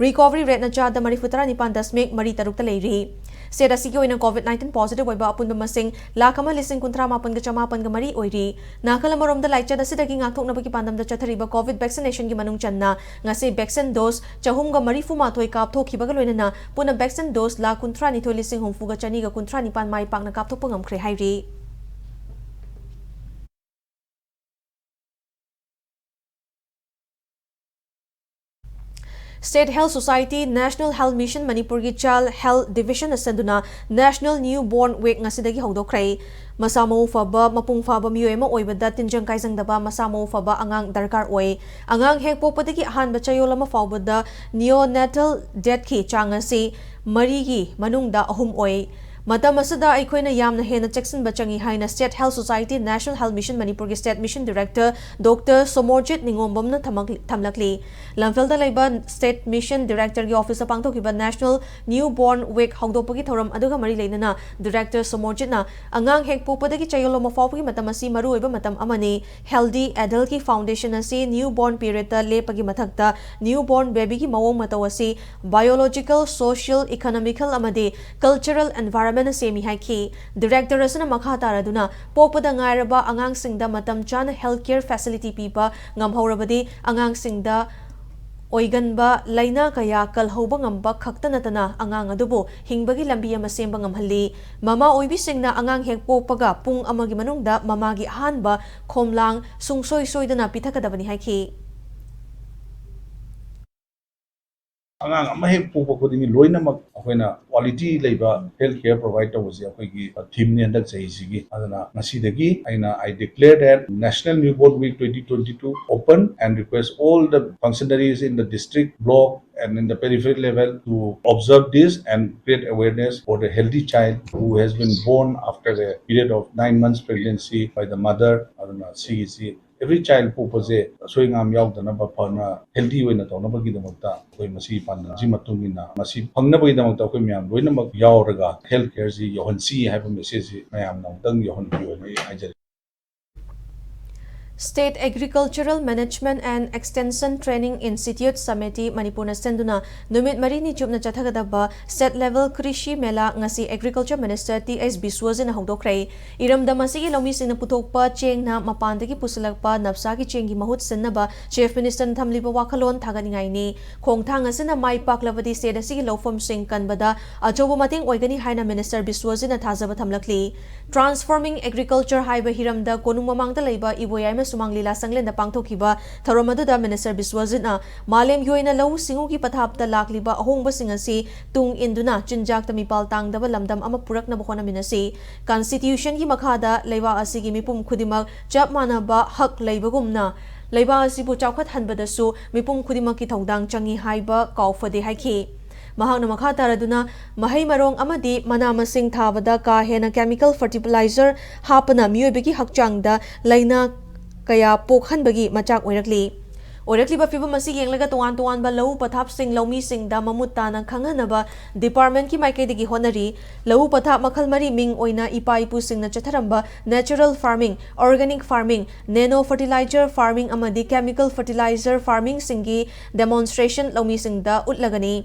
ꯔꯤꯀꯣꯚꯔꯤ ꯔꯦꯠꯅ ꯆꯥꯗ ꯃꯔꯤꯐꯨ ꯇꯔꯥꯅꯤꯄꯥꯟ ꯗꯁꯃꯤꯛ ꯃꯔꯤ ꯇꯔꯨꯛꯇ ꯂꯩꯔꯤ꯫ ꯁ꯭ꯇꯦꯠ ꯑꯁꯤꯒꯤ ꯑꯣꯏꯅ ꯀꯣꯚꯤꯗ ꯅꯥꯏꯟꯇꯤꯟ ꯄꯣꯖꯤꯇꯤꯚ ꯑꯣꯏꯕ ꯑꯄꯨꯟꯕ ꯃꯁꯤꯡ ꯂꯥꯈ ꯑꯃ ꯂꯤꯁꯤꯡ ꯀꯨꯟꯊ꯭ꯔꯥ ꯃꯥꯄꯟꯒ ꯆꯃꯥꯄꯟꯒ ꯃꯔꯤ ꯑꯣꯏꯔꯤ꯫ ꯅꯥꯀꯜ ꯑꯃꯔꯣꯝꯗ, ꯂꯥꯏꯆꯠ ꯑꯁꯤꯗꯒꯤ ꯉꯥꯛꯊꯣꯛꯅꯕꯒꯤ ꯄꯥꯟꯗꯝꯗ ꯆꯠꯊꯔꯤꯕ ꯀꯣꯚꯤꯗ ꯚꯦꯛꯁꯤꯅꯦꯁꯟꯒꯤ ꯃꯅꯨꯡ ꯆꯟꯅ ꯉꯁꯤ ꯚꯦꯛꯁꯤꯟ ꯗꯣꯁ ꯆꯍꯨꯝꯒ ꯃꯔꯤꯐꯨ ꯃꯥꯊꯣꯏ ꯀꯥꯞꯊꯣꯛꯈꯤꯕꯒ ꯂꯣꯏꯅꯅ ꯄꯨꯟꯅ ꯚꯦꯛꯁꯤꯟ ꯗꯣꯁ ꯂꯥꯈ ꯀꯨꯟꯊ꯭ꯔꯥ ꯅꯤꯊꯣꯏ ꯂꯤꯁꯤꯡ ꯍꯨꯝꯐꯨꯒ ꯆꯅꯤꯒ ꯀꯨꯟꯊ꯭ꯔꯥ ꯅꯤꯄꯥꯟ ꯃꯥꯏ ꯄꯥꯛꯅ ꯀꯥꯞꯊꯣꯛꯄ ꯉꯝꯈ꯭ꯔꯦ ꯍꯥꯏꯔꯤ꯫ State Health Society, National Health Mission ꯃꯅꯤꯄꯨꯔꯒꯤ Child Health Division ꯅ ꯁꯤꯟꯗꯨꯅ National New Born Week ꯉꯁꯤꯗꯒꯤ ꯍꯧꯗꯣꯛꯈ꯭ꯔꯦ꯫ ꯃꯁꯥ ꯃꯎ ꯐꯕ, ꯃꯄꯨꯡ ꯐꯥꯕ ꯃꯤꯑꯣꯏ ꯑꯃ ꯑꯣꯏꯕꯗ ꯇꯤꯟꯖꯪ ꯀꯥꯏꯖꯪꯗꯕ ꯃꯁꯥ ꯃꯎ ꯐꯕ ꯑꯉꯥꯡ ꯗꯔꯀꯥꯔ ꯑꯣꯏ꯫ ꯑꯉꯥꯡ ꯍꯦꯛ ꯄꯣꯛꯄꯗꯒꯤ ꯑꯍꯥꯟꯕ ꯆꯌꯣꯜ ꯑꯃ ꯐꯥꯎꯕꯗ neonatal death ꯀꯤ ꯆꯥꯡ ꯑꯁꯤ ꯃꯔꯤꯒꯤ ꯃꯅꯨꯡꯗ ꯑꯍꯨꯝ ꯑꯣꯏ꯫ ꯃꯇꯝ ꯑꯁꯤꯗ ꯑꯩꯈꯣꯏꯅ ꯌꯥꯝꯅ ꯍꯦꯟꯅ ꯆꯦꯛꯁꯤꯟꯕ ꯆꯪꯏ ꯍꯥꯏꯅ State Health Society, National Health Mission ꯃꯅꯤꯄꯨꯔꯒꯤ State Mission Director Doctor Somorjit ꯅꯤꯉꯣꯝꯕꯝꯅ ꯊꯃꯛ-, ꯊꯝꯂꯛꯂꯤ꯫ ꯂꯝꯐꯦꯜꯗ ꯂꯩꯕ State Mission Director ꯒꯤ office ꯇ ꯄꯥꯡꯊꯣꯛꯈꯤꯕ National New Born Week ꯍꯧꯗꯣꯛꯄꯒꯤ ꯊꯧꯔꯝ ꯑꯗꯨꯒ ꯃꯔꯤ ꯂꯩꯅꯅ Director ꯁꯣꯃꯣꯔꯖꯤꯠꯅ ꯑꯉꯥꯡ ꯍꯦꯛ ꯄꯣꯛꯄꯗꯒꯤ ꯆꯌꯣꯜ ꯑꯃ ꯐꯥꯎꯕꯒꯤ ꯃꯇꯝ ꯑꯁꯤ ꯃꯔꯨꯑꯣꯏꯕ ꯃꯇꯝ ꯑꯃꯅꯤ꯫ Healthy Adult ꯀꯤ foundation ꯑꯁꯤ newborn period ꯇ ꯂꯦꯞꯄꯒꯤ ꯃꯊꯛꯇ newborn baby ꯒꯤ ꯃꯑꯣꯡ ꯃꯇꯧ ꯑꯁꯤ biological, social, economical ꯑꯃꯗꯤ cultural environment ꯅ ꯁꯦꯝꯃꯤ ꯍꯥꯏꯈꯤ꯫ Director ꯑꯁꯤꯅ ꯃꯈꯥ ꯇꯥꯔꯗꯨꯅ ꯄꯣꯛꯄꯗ ꯉꯥꯏꯔꯕ ꯑꯉꯥꯡꯁꯤꯡꯗ ꯃꯇꯝ ꯆꯥꯅ health care facility ꯄꯤꯕ ꯉꯝꯍꯧꯔꯕꯗꯤ ꯑꯉꯥꯡꯁꯤꯡꯗ ꯑꯣꯏꯒꯟꯕ ꯂꯥꯏꯅꯥ ꯀꯌꯥ ꯀꯜꯍꯧꯕ ꯉꯝꯕ ꯈꯛꯇ ꯅꯠꯇꯅ ꯑꯉꯥꯡ ꯑꯗꯨꯕꯨ ꯍꯤꯡꯕꯒꯤ ꯂꯝꯕꯤ ꯑꯃ ꯁꯦꯝꯕ ꯉꯝꯍꯜꯂꯤ꯫ ꯃꯃꯥ ꯑꯣꯏꯕꯤꯁꯤꯡꯅ ꯑꯉꯥꯡ ꯍꯦꯛ ꯄꯣꯛꯄꯒ ꯄꯨꯡ ꯑꯃꯒꯤ ꯃꯅꯨꯡꯗ ꯃꯃꯥꯒꯤ ꯑꯍꯥꯟꯕ ꯈꯣꯝꯂꯥꯡ ꯁꯨꯡꯁꯣꯏ ꯁꯣꯏꯗꯅ ꯄꯤꯊꯛꯀꯗꯕꯅꯤ ꯍꯥꯏꯈꯤ꯫ ꯑꯉꯥꯡ ꯑꯃ ꯍꯦꯛ ꯄꯣꯛꯄ ꯈꯨꯗꯤꯡꯒꯤ ꯂꯣꯏꯅꯃꯛ ꯑꯩꯈꯣꯏꯅ ꯀ꯭ꯋꯥꯂꯤꯇꯤ ꯂꯩꯕ ꯍꯦꯜꯊ ꯀꯦꯌꯔ ꯄ꯭ꯔꯣꯚꯥꯏꯗ ꯇꯧꯕꯁꯦ ꯑꯩꯈꯣꯏꯒꯤ ꯊꯤꯝꯅꯤ ꯍꯟꯗꯛ ꯆꯍꯤꯁꯤꯒꯤ꯫ ꯑꯗꯨꯅ ꯉꯁꯤꯗꯒꯤ ꯑꯩꯅ I declare that National Newborn Week twenty twenty-two open and request all the functionaries in the district, block and in the peripheral level to observe this and create awareness for the healthy child who has been born after a period of nine months pregnancy by the mother. ꯑꯗꯨꯅ ꯁꯤꯒꯤꯁꯤ every child ꯄꯣꯛꯄꯁꯦ ꯑꯁꯣꯏ ꯑꯉꯥꯝ ꯌꯥꯎꯗꯅꯕ ꯐꯅ healthy ꯑꯣꯏꯅ ꯇꯧꯅꯕꯒꯤꯗꯃꯛꯇ ꯑꯩꯈꯣꯏ ꯃꯁꯤꯒꯤ ꯄꯥꯟꯗꯝꯁꯤ ꯃꯇꯨꯡ ꯏꯟꯅ ꯃꯁꯤ ꯐꯪꯅꯕꯒꯤꯗꯃꯛꯇ ꯑꯩꯈꯣꯏ ꯃꯌꯥꯝ ꯂꯣꯏꯅꯃꯛ ꯌꯥꯎꯔꯒ ꯍꯦꯜꯊ ꯀꯦꯌꯔꯁꯤ ꯌꯧꯍꯟꯁꯤ ꯍꯥꯏꯕ ꯃꯦꯁꯦꯖꯁꯤ ꯃꯌꯥꯝꯅ ꯑꯃꯨꯛꯇꯪ ꯌꯧꯍꯟꯕꯤꯌꯨ ꯍꯥꯏꯅ ꯑꯩ ꯍꯥꯏꯖꯔꯤ꯫ State Agricultural Management and Extension Training Institute samiti ꯃꯅꯤꯄꯨꯔꯅ ꯁꯤꯟꯗꯨꯅ ꯅꯨꯃꯤꯠ ꯃꯔꯤꯅꯤ ꯆꯨꯞꯅ ꯆꯠꯊꯒꯗꯕ State Level ꯀ꯭ꯔꯤꯁꯤ ꯃꯦꯂꯥ ꯉꯁꯤ ꯑꯦꯒ꯭ꯔꯤꯀꯜꯆꯔ ꯃꯤꯅꯤꯁꯇꯔ ꯇꯤ ꯑꯩꯆ ꯕꯤꯁ꯭ꯋꯖꯤꯠꯅ ꯍꯧꯗꯣꯛꯈ꯭ꯔꯦ꯫ ꯏꯔꯝꯗꯝ ꯑꯁꯤꯒꯤ ꯂꯧꯃꯤꯁꯤꯡꯅ ꯄꯨꯊꯣꯛꯄ ꯆꯦꯡꯅ ꯃꯄꯥꯟꯗꯒꯤ ꯄꯨꯁꯤꯜꯂꯛꯄ ꯅꯞꯁꯥꯒꯤ ꯆꯦꯡꯒꯤ ꯃꯍꯨꯠ ꯁꯤꯟꯅꯕ ꯆꯤꯐ ꯃꯤꯅꯤꯁꯇꯔꯅ ꯊꯝꯂꯤꯕ ꯋꯥꯈꯜꯂꯣꯟ ꯊꯥꯒꯠꯅꯤꯡꯉꯥꯏꯅꯤ꯫ ꯈꯣꯡꯊꯥꯡ ꯑꯁꯤꯅ ꯃꯥꯏ ꯄꯥꯛꯂꯕꯗꯤ ꯁ꯭ꯇꯦꯠ ꯑꯁꯤꯒꯤ ꯂꯧꯐꯝꯁꯤꯡ ꯀꯟꯕꯗ ꯑꯆꯧꯕ ꯃꯇꯦꯡ ꯑꯣꯏꯒꯅꯤ ꯍꯥꯏꯅ ꯃꯤꯅꯤꯁꯇꯔ ꯕꯤꯁ꯭ꯋꯖꯤꯠꯅ ꯊꯥꯖꯕ ꯊꯝꯂꯛꯂꯤ꯫ Transforming Agriculture ꯍꯥꯏꯕ ꯍꯤꯔꯝꯗ ꯀꯣꯅꯨꯡ ꯃꯃꯥꯡꯗ ꯂꯩꯕ ꯏꯕꯣꯌꯥꯏꯃ ꯁꯨꯃꯥꯡ ꯂꯤꯂꯥ ꯁꯪꯂꯦꯟꯗ ꯄꯥꯡꯊꯣꯛꯈꯤꯕ ꯊꯧꯔꯝ ꯑꯗꯨꯗ ꯃꯤꯅꯤꯁꯇꯔ ꯕꯤꯁ꯭ꯋꯖꯤꯠꯅ ꯃꯥꯂꯦꯝꯒꯤ ꯑꯣꯏꯅ ꯂꯧꯎ ꯁꯤꯡꯎꯒꯤ ꯄꯊꯥꯞꯇ ꯂꯥꯛꯂꯤꯕ ꯑꯍꯣꯡꯕꯁꯤꯡ ꯑꯁꯤ ꯇꯨꯡ ꯏꯟꯗꯨꯅ ꯆꯤꯟꯖꯥꯛꯇ ꯃꯤꯄꯥꯜ ꯇꯥꯡꯗꯕ ꯂꯝꯗꯝ ꯑꯃ ꯄꯨꯔꯛꯅꯕ ꯍꯣꯠꯅꯃꯤꯟꯅꯁꯤ꯫ ꯀꯟꯁꯇꯤꯇ꯭ꯌꯨꯁꯟꯒꯤ ꯃꯈꯥꯗ ꯂꯩꯕꯥꯛ ꯑꯁꯤꯒꯤ ꯃꯤꯄꯨꯝ ꯈꯨꯗꯤꯡꯃꯛ ꯆꯞ ꯃꯥꯟꯅꯕ ꯍꯛ ꯂꯩꯕꯒꯨꯝꯅ ꯂꯩꯕꯥꯛ ꯑꯁꯤꯕꯨ ꯆꯥꯎꯈꯠꯍꯟꯕꯗꯁꯨ ꯃꯤꯄꯨꯝ ꯈꯨꯗꯤꯡꯃꯛꯀꯤ ꯊꯧꯗꯥꯡ ꯆꯪꯏ ꯍꯥꯏꯕ ꯀꯥꯎꯐꯗꯦ ꯍꯥꯏꯈꯤ꯫ ꯃꯍꯥꯛꯅ ꯃꯈꯥ ꯇꯥꯔꯗꯨꯅ ꯃꯍꯩ ꯃꯔꯣꯡ ꯑꯃꯗꯤ ꯃꯅꯥ ꯃꯁꯤꯡ ꯊꯥꯕꯗ ꯀꯥ ꯍꯦꯟꯅ ꯀꯦꯃꯤꯀꯦꯜ ꯐꯔꯇꯤꯂꯥꯏꯖꯔ ꯍꯥꯞꯄꯅ ꯃꯤꯑꯣꯏꯕꯒꯤ ꯍꯛꯆꯥꯡꯗ ꯂꯥꯏꯅꯥ ꯀꯌꯥ ꯄꯣꯛꯍꯟꯕꯒꯤ ꯃꯆꯥꯛ ꯑꯣꯏꯔꯛꯂꯤ꯫ ꯑꯣꯏꯔꯛꯂꯤꯕ ꯐꯤꯚꯝ ꯑꯁꯤ ꯌꯦꯡꯂꯒ ꯇꯣꯉꯥꯟ ꯇꯣꯉꯥꯟꯕ ꯂꯧꯎ ꯄꯊꯥꯞꯁꯤꯡ ꯂꯧꯃꯤꯁꯤꯡꯗ ꯃꯃꯨꯠ ꯇꯥꯅ ꯈꯪꯍꯟꯅꯕ ꯗꯤꯄꯥꯔꯠꯃꯦꯟꯠꯀꯤ ꯃꯥꯏꯀꯩꯗꯒꯤ ꯍꯣꯠꯅꯔꯤ꯫ ꯂꯧꯎ ꯄꯊꯥꯞ ꯃꯈꯜ ꯃꯔꯤ ꯃꯤꯡ ꯑꯣꯏꯅ ꯏꯄꯥ ꯏꯄꯨꯁꯤꯡꯅ ꯆꯠꯊꯔꯝꯕ natural farming, organic farming, nano fertilizer farming ꯑꯃꯗꯤ chemical fertilizer farmingꯁꯤꯡꯒꯤ demonstration ꯂꯧꯃꯤꯁꯤꯡꯗ ꯎꯠꯂꯒꯅꯤ꯫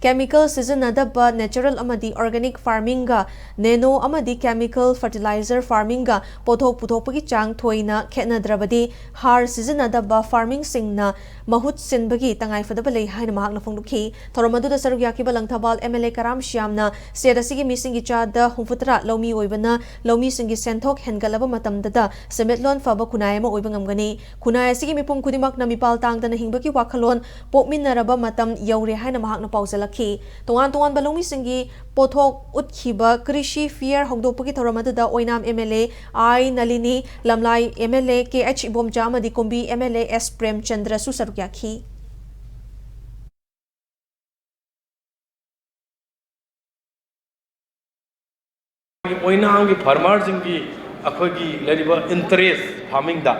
Chemical ꯁꯤꯖꯤꯟꯅꯗꯕ natural ꯑꯃꯗꯤ organic farmingꯒ nano ꯑꯃꯗꯤ chemical fertilizer farmingꯒ ꯄꯣꯠꯊꯣꯛ ꯄꯨꯊꯣꯛꯄꯒꯤ ꯆꯥꯡ ꯊꯣꯏꯅ ꯈꯦꯠꯅꯗ꯭ꯔꯕꯗꯤ ꯍꯥꯔ ꯁꯤꯖꯤꯟꯅꯗꯕ farmingꯁꯤꯡꯅ ꯃꯍꯨꯠ ꯁꯤꯟꯕꯒꯤ ꯇꯉꯥꯏꯐꯗꯕ ꯂꯩ ꯍꯥꯏꯅ ꯃꯍꯥꯛꯅ ꯐꯣꯡꯗꯣꯛꯈꯤ꯫ ꯊꯧꯔꯝ ꯑꯗꯨꯗ ꯁꯔꯨꯛ ꯌꯥꯈꯤꯕ Langthabal M L A Karam ꯁ꯭ꯌꯥꯝꯅ state ꯑꯁꯤꯒꯤ ꯃꯤꯁꯤꯡꯒꯤ ꯆꯥꯗ ꯍꯨꯝꯐꯨꯇꯔꯥ ꯂꯧꯃꯤ ꯑꯣꯏꯕꯅ ꯂꯧꯃꯤꯁꯤꯡꯒꯤ ꯁꯦꯟꯊꯣꯛ ꯍꯦꯟꯒꯠꯂꯕ ꯃꯇꯝꯗꯗ ꯁꯦꯟꯃꯤꯠꯂꯣꯟ ꯐꯕ ꯈꯨꯟꯅꯥꯏ ꯑꯃ ꯑꯣꯏꯕ ꯉꯝꯒꯅꯤ꯫ ꯈꯨꯟꯅꯥꯏ ꯑꯁꯤꯒꯤ ꯃꯤꯄꯨꯝ ꯈꯨꯗꯤꯡꯃꯛꯅ ꯃꯤꯄꯥꯜ ꯇꯥꯡꯗꯅ ꯍꯤꯡꯕꯒꯤ ꯋꯥꯈꯜꯂꯣꯟ ꯄꯣꯛꯃꯤꯟꯅꯔꯕ ꯃꯇꯝ ꯌꯧꯔꯦ ꯍꯥꯏꯅ ꯃꯍꯥꯛꯅ ꯄꯥꯎꯖꯦꯜꯂꯛꯈꯤ꯫ ꯇꯣꯉꯥꯟ ꯇꯣꯉꯥꯟꯕ ꯂꯧꯃꯤꯁꯤꯡꯒꯤ ꯄꯣꯠꯊꯣꯛ ꯎꯠꯈꯤꯕ ꯀ꯭ꯔꯤꯁꯤ ꯐꯤꯌꯔ ꯍꯧꯗꯣꯛꯄꯒꯤ ꯊꯧꯔꯝ ꯑꯗꯨꯗ ꯑꯣꯏꯅꯥꯝ M L A I Nalini, ꯂꯝꯂꯥꯏ M L A K H Ibomcha ꯑꯃꯗꯤ ꯀꯨꯝꯕꯤ M L A S ꯄ꯭ꯔꯦꯝꯆꯟꯗ꯭ꯔꯁꯨ ꯁꯔꯨꯛ ꯌꯥꯈꯤ꯫ ꯑꯣꯏꯅꯥꯝꯒꯤ ꯐꯥꯔꯃꯔꯁꯤꯡꯒꯤ ꯑꯩꯈꯣꯏꯒꯤ ꯂꯩꯔꯤꯕ ꯏꯟꯇꯔꯦꯁ ꯐꯥꯔꯃꯤꯡꯗ,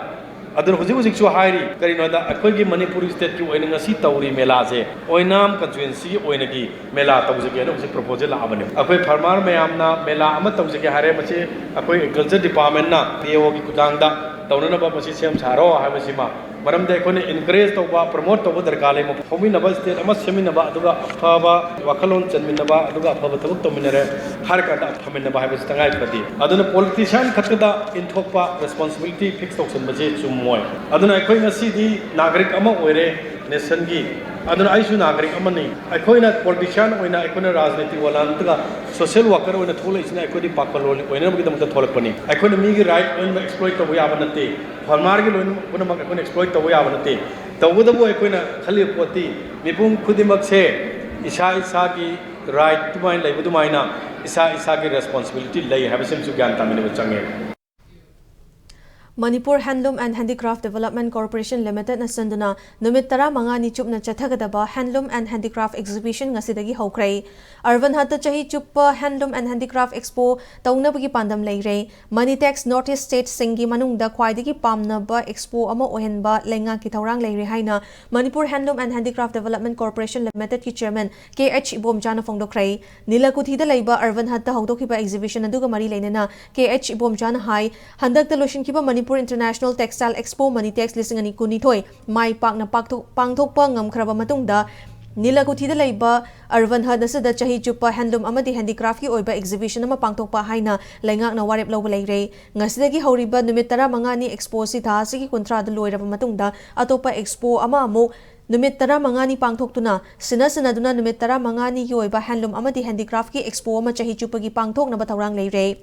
ꯑꯗꯨꯅ ꯍꯧꯖꯤꯛ ꯍꯧꯖꯤꯛꯁꯨ ꯍꯥꯏꯔꯤ꯫ ꯀꯔꯤꯅꯣꯗ ꯑꯩꯈꯣꯏꯒꯤ ꯃꯅꯤꯄꯨꯔ ꯁ꯭ꯇꯦꯠꯀꯤ ꯑꯣꯏꯅ ꯉꯁꯤ ꯇꯧꯔꯤ ꯃꯦꯂꯥꯁꯦ ꯑꯣꯏꯅꯥꯝ ꯀꯟꯁꯇꯤꯇ꯭ꯋꯦꯟꯁꯤꯒꯤ ꯑꯣꯏꯅꯒꯤ ꯃꯦꯂꯥ ꯇꯧꯖꯒꯦꯅ ꯍꯧꯖꯤꯛ ꯄ꯭ꯔꯣꯄꯣꯖꯦꯜ ꯂꯥꯛꯑꯕꯅꯦ꯫ ꯑꯩꯈꯣꯏ ꯐꯥꯔꯃꯔ ꯃꯌꯥꯝꯅ ꯃꯦꯂꯥ ꯑꯃ ꯇꯧꯖꯒꯦ ꯍꯥꯏꯔꯦ, ꯃꯁꯤ ꯑꯩꯈꯣꯏ ꯑꯦꯒ꯭ꯔꯤꯀꯜꯆꯔ ꯗꯤꯄꯥꯔꯠꯃꯦꯟꯅ P A Oꯒꯤ ꯈꯨꯠꯊꯥꯡꯗ ꯇꯧꯅꯅꯕ ꯃꯁꯤ ꯁꯦꯝ ꯁꯥꯔꯣ ꯍꯥꯏꯕꯁꯤꯃ, ꯃꯔꯝꯗꯤ ꯑꯩꯈꯣꯏꯅ ꯏꯟꯀꯔꯦꯖ ꯇꯧꯕ, ꯄ꯭ꯔꯃꯣꯠ ꯇꯧꯕ ꯗꯔꯀꯥꯔ ꯂꯩ꯫ ꯐꯥꯎꯃꯤꯟꯅꯕ, ꯁ꯭ꯇꯦꯠ ꯑꯃ ꯁꯦꯝꯃꯤꯟꯅꯕ, ꯑꯗꯨꯒ ꯑꯐꯕ ꯋꯥꯈꯜꯂꯣꯟ ꯆꯟꯃꯤꯟꯅꯕ, ꯑꯗꯨꯒ ꯑꯐꯕ ꯊꯕꯛ ꯇꯧꯃꯤꯟꯅꯔꯦ ꯍꯥꯏꯔ ꯀꯥꯟꯗ ꯐꯝꯃꯤꯟꯅꯕ ꯍꯥꯏꯕꯁꯤ ꯇꯉꯥꯏ ꯐꯗꯦ꯫ ꯑꯗꯨꯅ ꯄꯣꯂꯤꯇꯤꯁꯤꯌꯥꯟ ꯈꯛꯇꯗ ꯏꯟꯊꯣꯛꯄ ꯔꯦꯁꯄꯣꯟꯁꯤꯕꯤꯂꯤꯇꯤ ꯐꯤꯛꯁ ꯇꯧꯁꯤꯟꯕꯁꯤ ꯆꯨꯝꯃꯣꯏ꯫ ꯑꯗꯨꯅ ꯑꯩꯈꯣꯏ ꯉꯁꯤꯗꯤ ꯅꯥꯒꯔꯤꯛ ꯑꯃ ꯑꯣꯏꯔꯦ ꯅꯦꯁꯟꯒꯤ, ꯑꯗꯨꯅ ꯑꯩꯁꯨ ꯅꯥꯒꯔꯤꯛ ꯑꯃꯅꯤ꯫ ꯑꯩꯈꯣꯏꯅ ꯄꯣꯂꯤꯇꯤꯁꯤꯌꯥꯟ ꯑꯣꯏꯅ, ꯑꯩꯈꯣꯏꯅ ꯔꯥꯖꯅꯤꯇꯤ ꯋꯥꯂꯥ ꯅꯠꯇ꯭ꯔꯒ ꯁꯣꯁꯤꯌꯦꯜ ꯋꯥꯔꯀꯔ ꯑꯣꯏꯅ ꯊꯣꯛꯂꯛꯏꯁꯤꯅ ꯑꯩꯈꯣꯏꯗꯤ ꯄꯥꯈꯣꯜ ꯂꯣꯟ ꯑꯣꯏꯅꯕꯒꯤꯗꯃꯛꯇ ꯊꯣꯛꯂꯛꯄꯅꯤ꯫ ꯑꯩꯈꯣꯏꯅ ꯃꯤꯒꯤ ꯔꯥꯏꯠ ꯂꯣꯏꯅꯃꯛ ꯑꯦꯛꯁꯄ꯭ꯂꯣꯏꯠ ꯇꯧꯕ ꯌꯥꯕ ꯅꯠꯇꯦ, ꯐꯥꯔꯃꯔꯒꯤ ꯂꯣꯏꯅꯃꯛ ꯄꯨꯝꯅꯃꯛ ꯑꯩꯈꯣꯏꯅ ꯑꯦꯛꯁꯄ꯭ꯂꯣꯏꯠ ꯇꯧꯕ ꯌꯥꯕ ꯅꯠꯇꯦ꯫ ꯇꯧꯕꯇꯕꯨ ꯑꯩꯈꯣꯏꯅ ꯈꯜꯂꯤꯕ ꯄꯣꯠꯇꯤ ꯃꯤꯄꯨꯝ ꯈꯨꯗꯤꯡꯃꯛꯁꯦ ꯏꯁꯥ ꯏꯁꯥꯒꯤ ꯔꯥꯏꯠ ꯑꯗꯨꯃꯥꯏꯅ ꯂꯩꯕ ꯑꯗꯨꯃꯥꯏꯅ ꯏꯁꯥ ꯏꯁꯥꯒꯤ ꯔꯦꯁꯄꯣꯟꯁꯤꯕꯤꯂꯤꯇꯤ ꯂꯩ ꯍꯥꯏꯕꯁꯤꯃꯁꯨ ꯒ꯭ꯌꯥꯟ ꯇꯥꯃꯤꯟꯅꯕ ꯆꯪꯉꯦ꯫ Manipur Handloom and Handicraft Development Corporation Limitedꯅ ꯁꯤꯟꯗꯨꯅ ꯅꯨꯃꯤꯠ ꯇꯔꯥꯃꯉꯥꯅꯤ ꯆꯨꯞꯅ ꯆꯠꯊꯒꯗꯕ Handloom and Handicraft Exhibition ꯉꯁꯤꯗꯒꯤ ꯍꯧꯈ꯭ꯔꯦ꯫ Urban Hatta ꯆꯍꯤ ꯆꯨꯞꯄ Handloom and Handicraft Expo ꯇꯧꯅꯕꯒꯤ ꯄꯥꯟꯗꯝ ꯂꯩꯔꯦ꯫ Money Tax North East Stateꯁꯤꯡꯒꯤ ꯃꯅꯨꯡꯗ ꯈ꯭ꯋꯥꯏꯗꯒꯤ ꯄꯥꯝꯅꯕ expo ꯑꯃ ꯑꯣꯏꯍꯟꯕ ꯂꯩꯉꯥꯛꯀꯤ ꯊꯧꯔꯥꯡ ꯂꯩꯔꯦ ꯍꯥꯏꯅ Manipur Handloom and Handicraft Development Corporation Limitedꯀꯤ chairman K H ꯏꯕꯣꯝꯆꯥꯅ ꯐꯣꯡꯗꯣꯛꯈ꯭ꯔꯦ꯫ ꯅꯤꯂꯀꯨꯊꯤꯗ ꯂꯩꯕ Urban Hattaꯇ ꯍꯧꯗꯣꯛꯈꯤꯕ exhibition ꯑꯗꯨꯒ ꯃꯔꯤ ꯂꯩꯅꯅ K H ꯏꯕꯣꯝꯆꯥꯅ ꯍꯥꯏ, ꯍꯟꯗꯛꯇ ꯂꯣꯏꯁꯤꯟꯈꯤꯕ Manipur International Textile Expo Money Tax ꯂꯤꯁꯤꯡ ꯑꯅꯤ ꯀꯨꯟꯅꯤꯊꯣꯏ ꯃꯥꯏ ꯄꯥꯛꯅ ꯄꯥꯛꯊꯣꯛ-, ꯄꯥꯡꯊꯣꯛꯄ ꯉꯝꯈ꯭ꯔꯕ ꯃꯇꯨꯡꯗ ꯅꯤꯂꯥꯀꯨꯊꯤꯗ ꯂꯩꯕ ꯑꯔꯕꯟ ꯍꯠ ꯑꯁꯤꯗ ꯆꯍꯤ ꯆꯨꯞꯄ ꯍꯦꯟꯂꯨꯝ ꯑꯃꯗꯤ ꯍꯦꯟꯗꯤꯀ꯭ꯔꯥꯐꯀꯤ ꯑꯣꯏꯕ ꯑꯦꯛꯖꯤꯕꯤꯁꯟ ꯑꯃ ꯄꯥꯡꯊꯣꯛꯄ ꯍꯥꯏꯅ ꯂꯩꯉꯥꯛꯅ ꯋꯥꯔꯦꯞ ꯂꯧꯕ ꯂꯩꯔꯦ꯫ ꯉꯁꯤꯗꯒꯤ ꯍꯧꯔꯤꯕ ꯅꯨꯃꯤꯠ ꯇꯔꯥꯃꯉꯥꯅꯤ ꯑꯦꯛꯁꯄꯣ ꯑꯁꯤ ꯊꯥ ꯑꯁꯤꯒꯤ ꯀꯨꯟꯊ꯭ꯔꯥꯗ ꯂꯣꯏꯔꯕ ꯃꯇꯨꯡꯗ ꯑꯇꯣꯞꯄ ꯑꯦꯛꯁꯄꯣ ꯑꯃ ꯑꯃꯨꯛ ꯅꯨꯃꯤꯠ ꯇꯔꯥꯃꯉꯥꯅꯤ ꯄꯥꯡꯊꯣꯛꯇꯨꯅ, ꯁꯤꯟꯅ ꯁꯤꯟꯅꯗꯨꯅ ꯅꯨꯃꯤꯠ ꯇꯔꯥꯃꯉꯥꯅꯤꯒꯤ ꯑꯣꯏꯕ ꯍꯦꯟꯂꯨꯝ ꯑꯃꯗꯤ ꯍꯦꯟꯗꯤꯀ꯭ꯔꯥꯐꯀꯤ ꯑꯦꯛꯁꯄꯣ ꯑꯃ ꯆꯍꯤ ꯆꯨꯞꯄꯒꯤ ꯄꯥꯡꯊꯣꯛꯅꯕ ꯊꯧꯔꯥꯡ ꯂꯩꯔꯦ꯫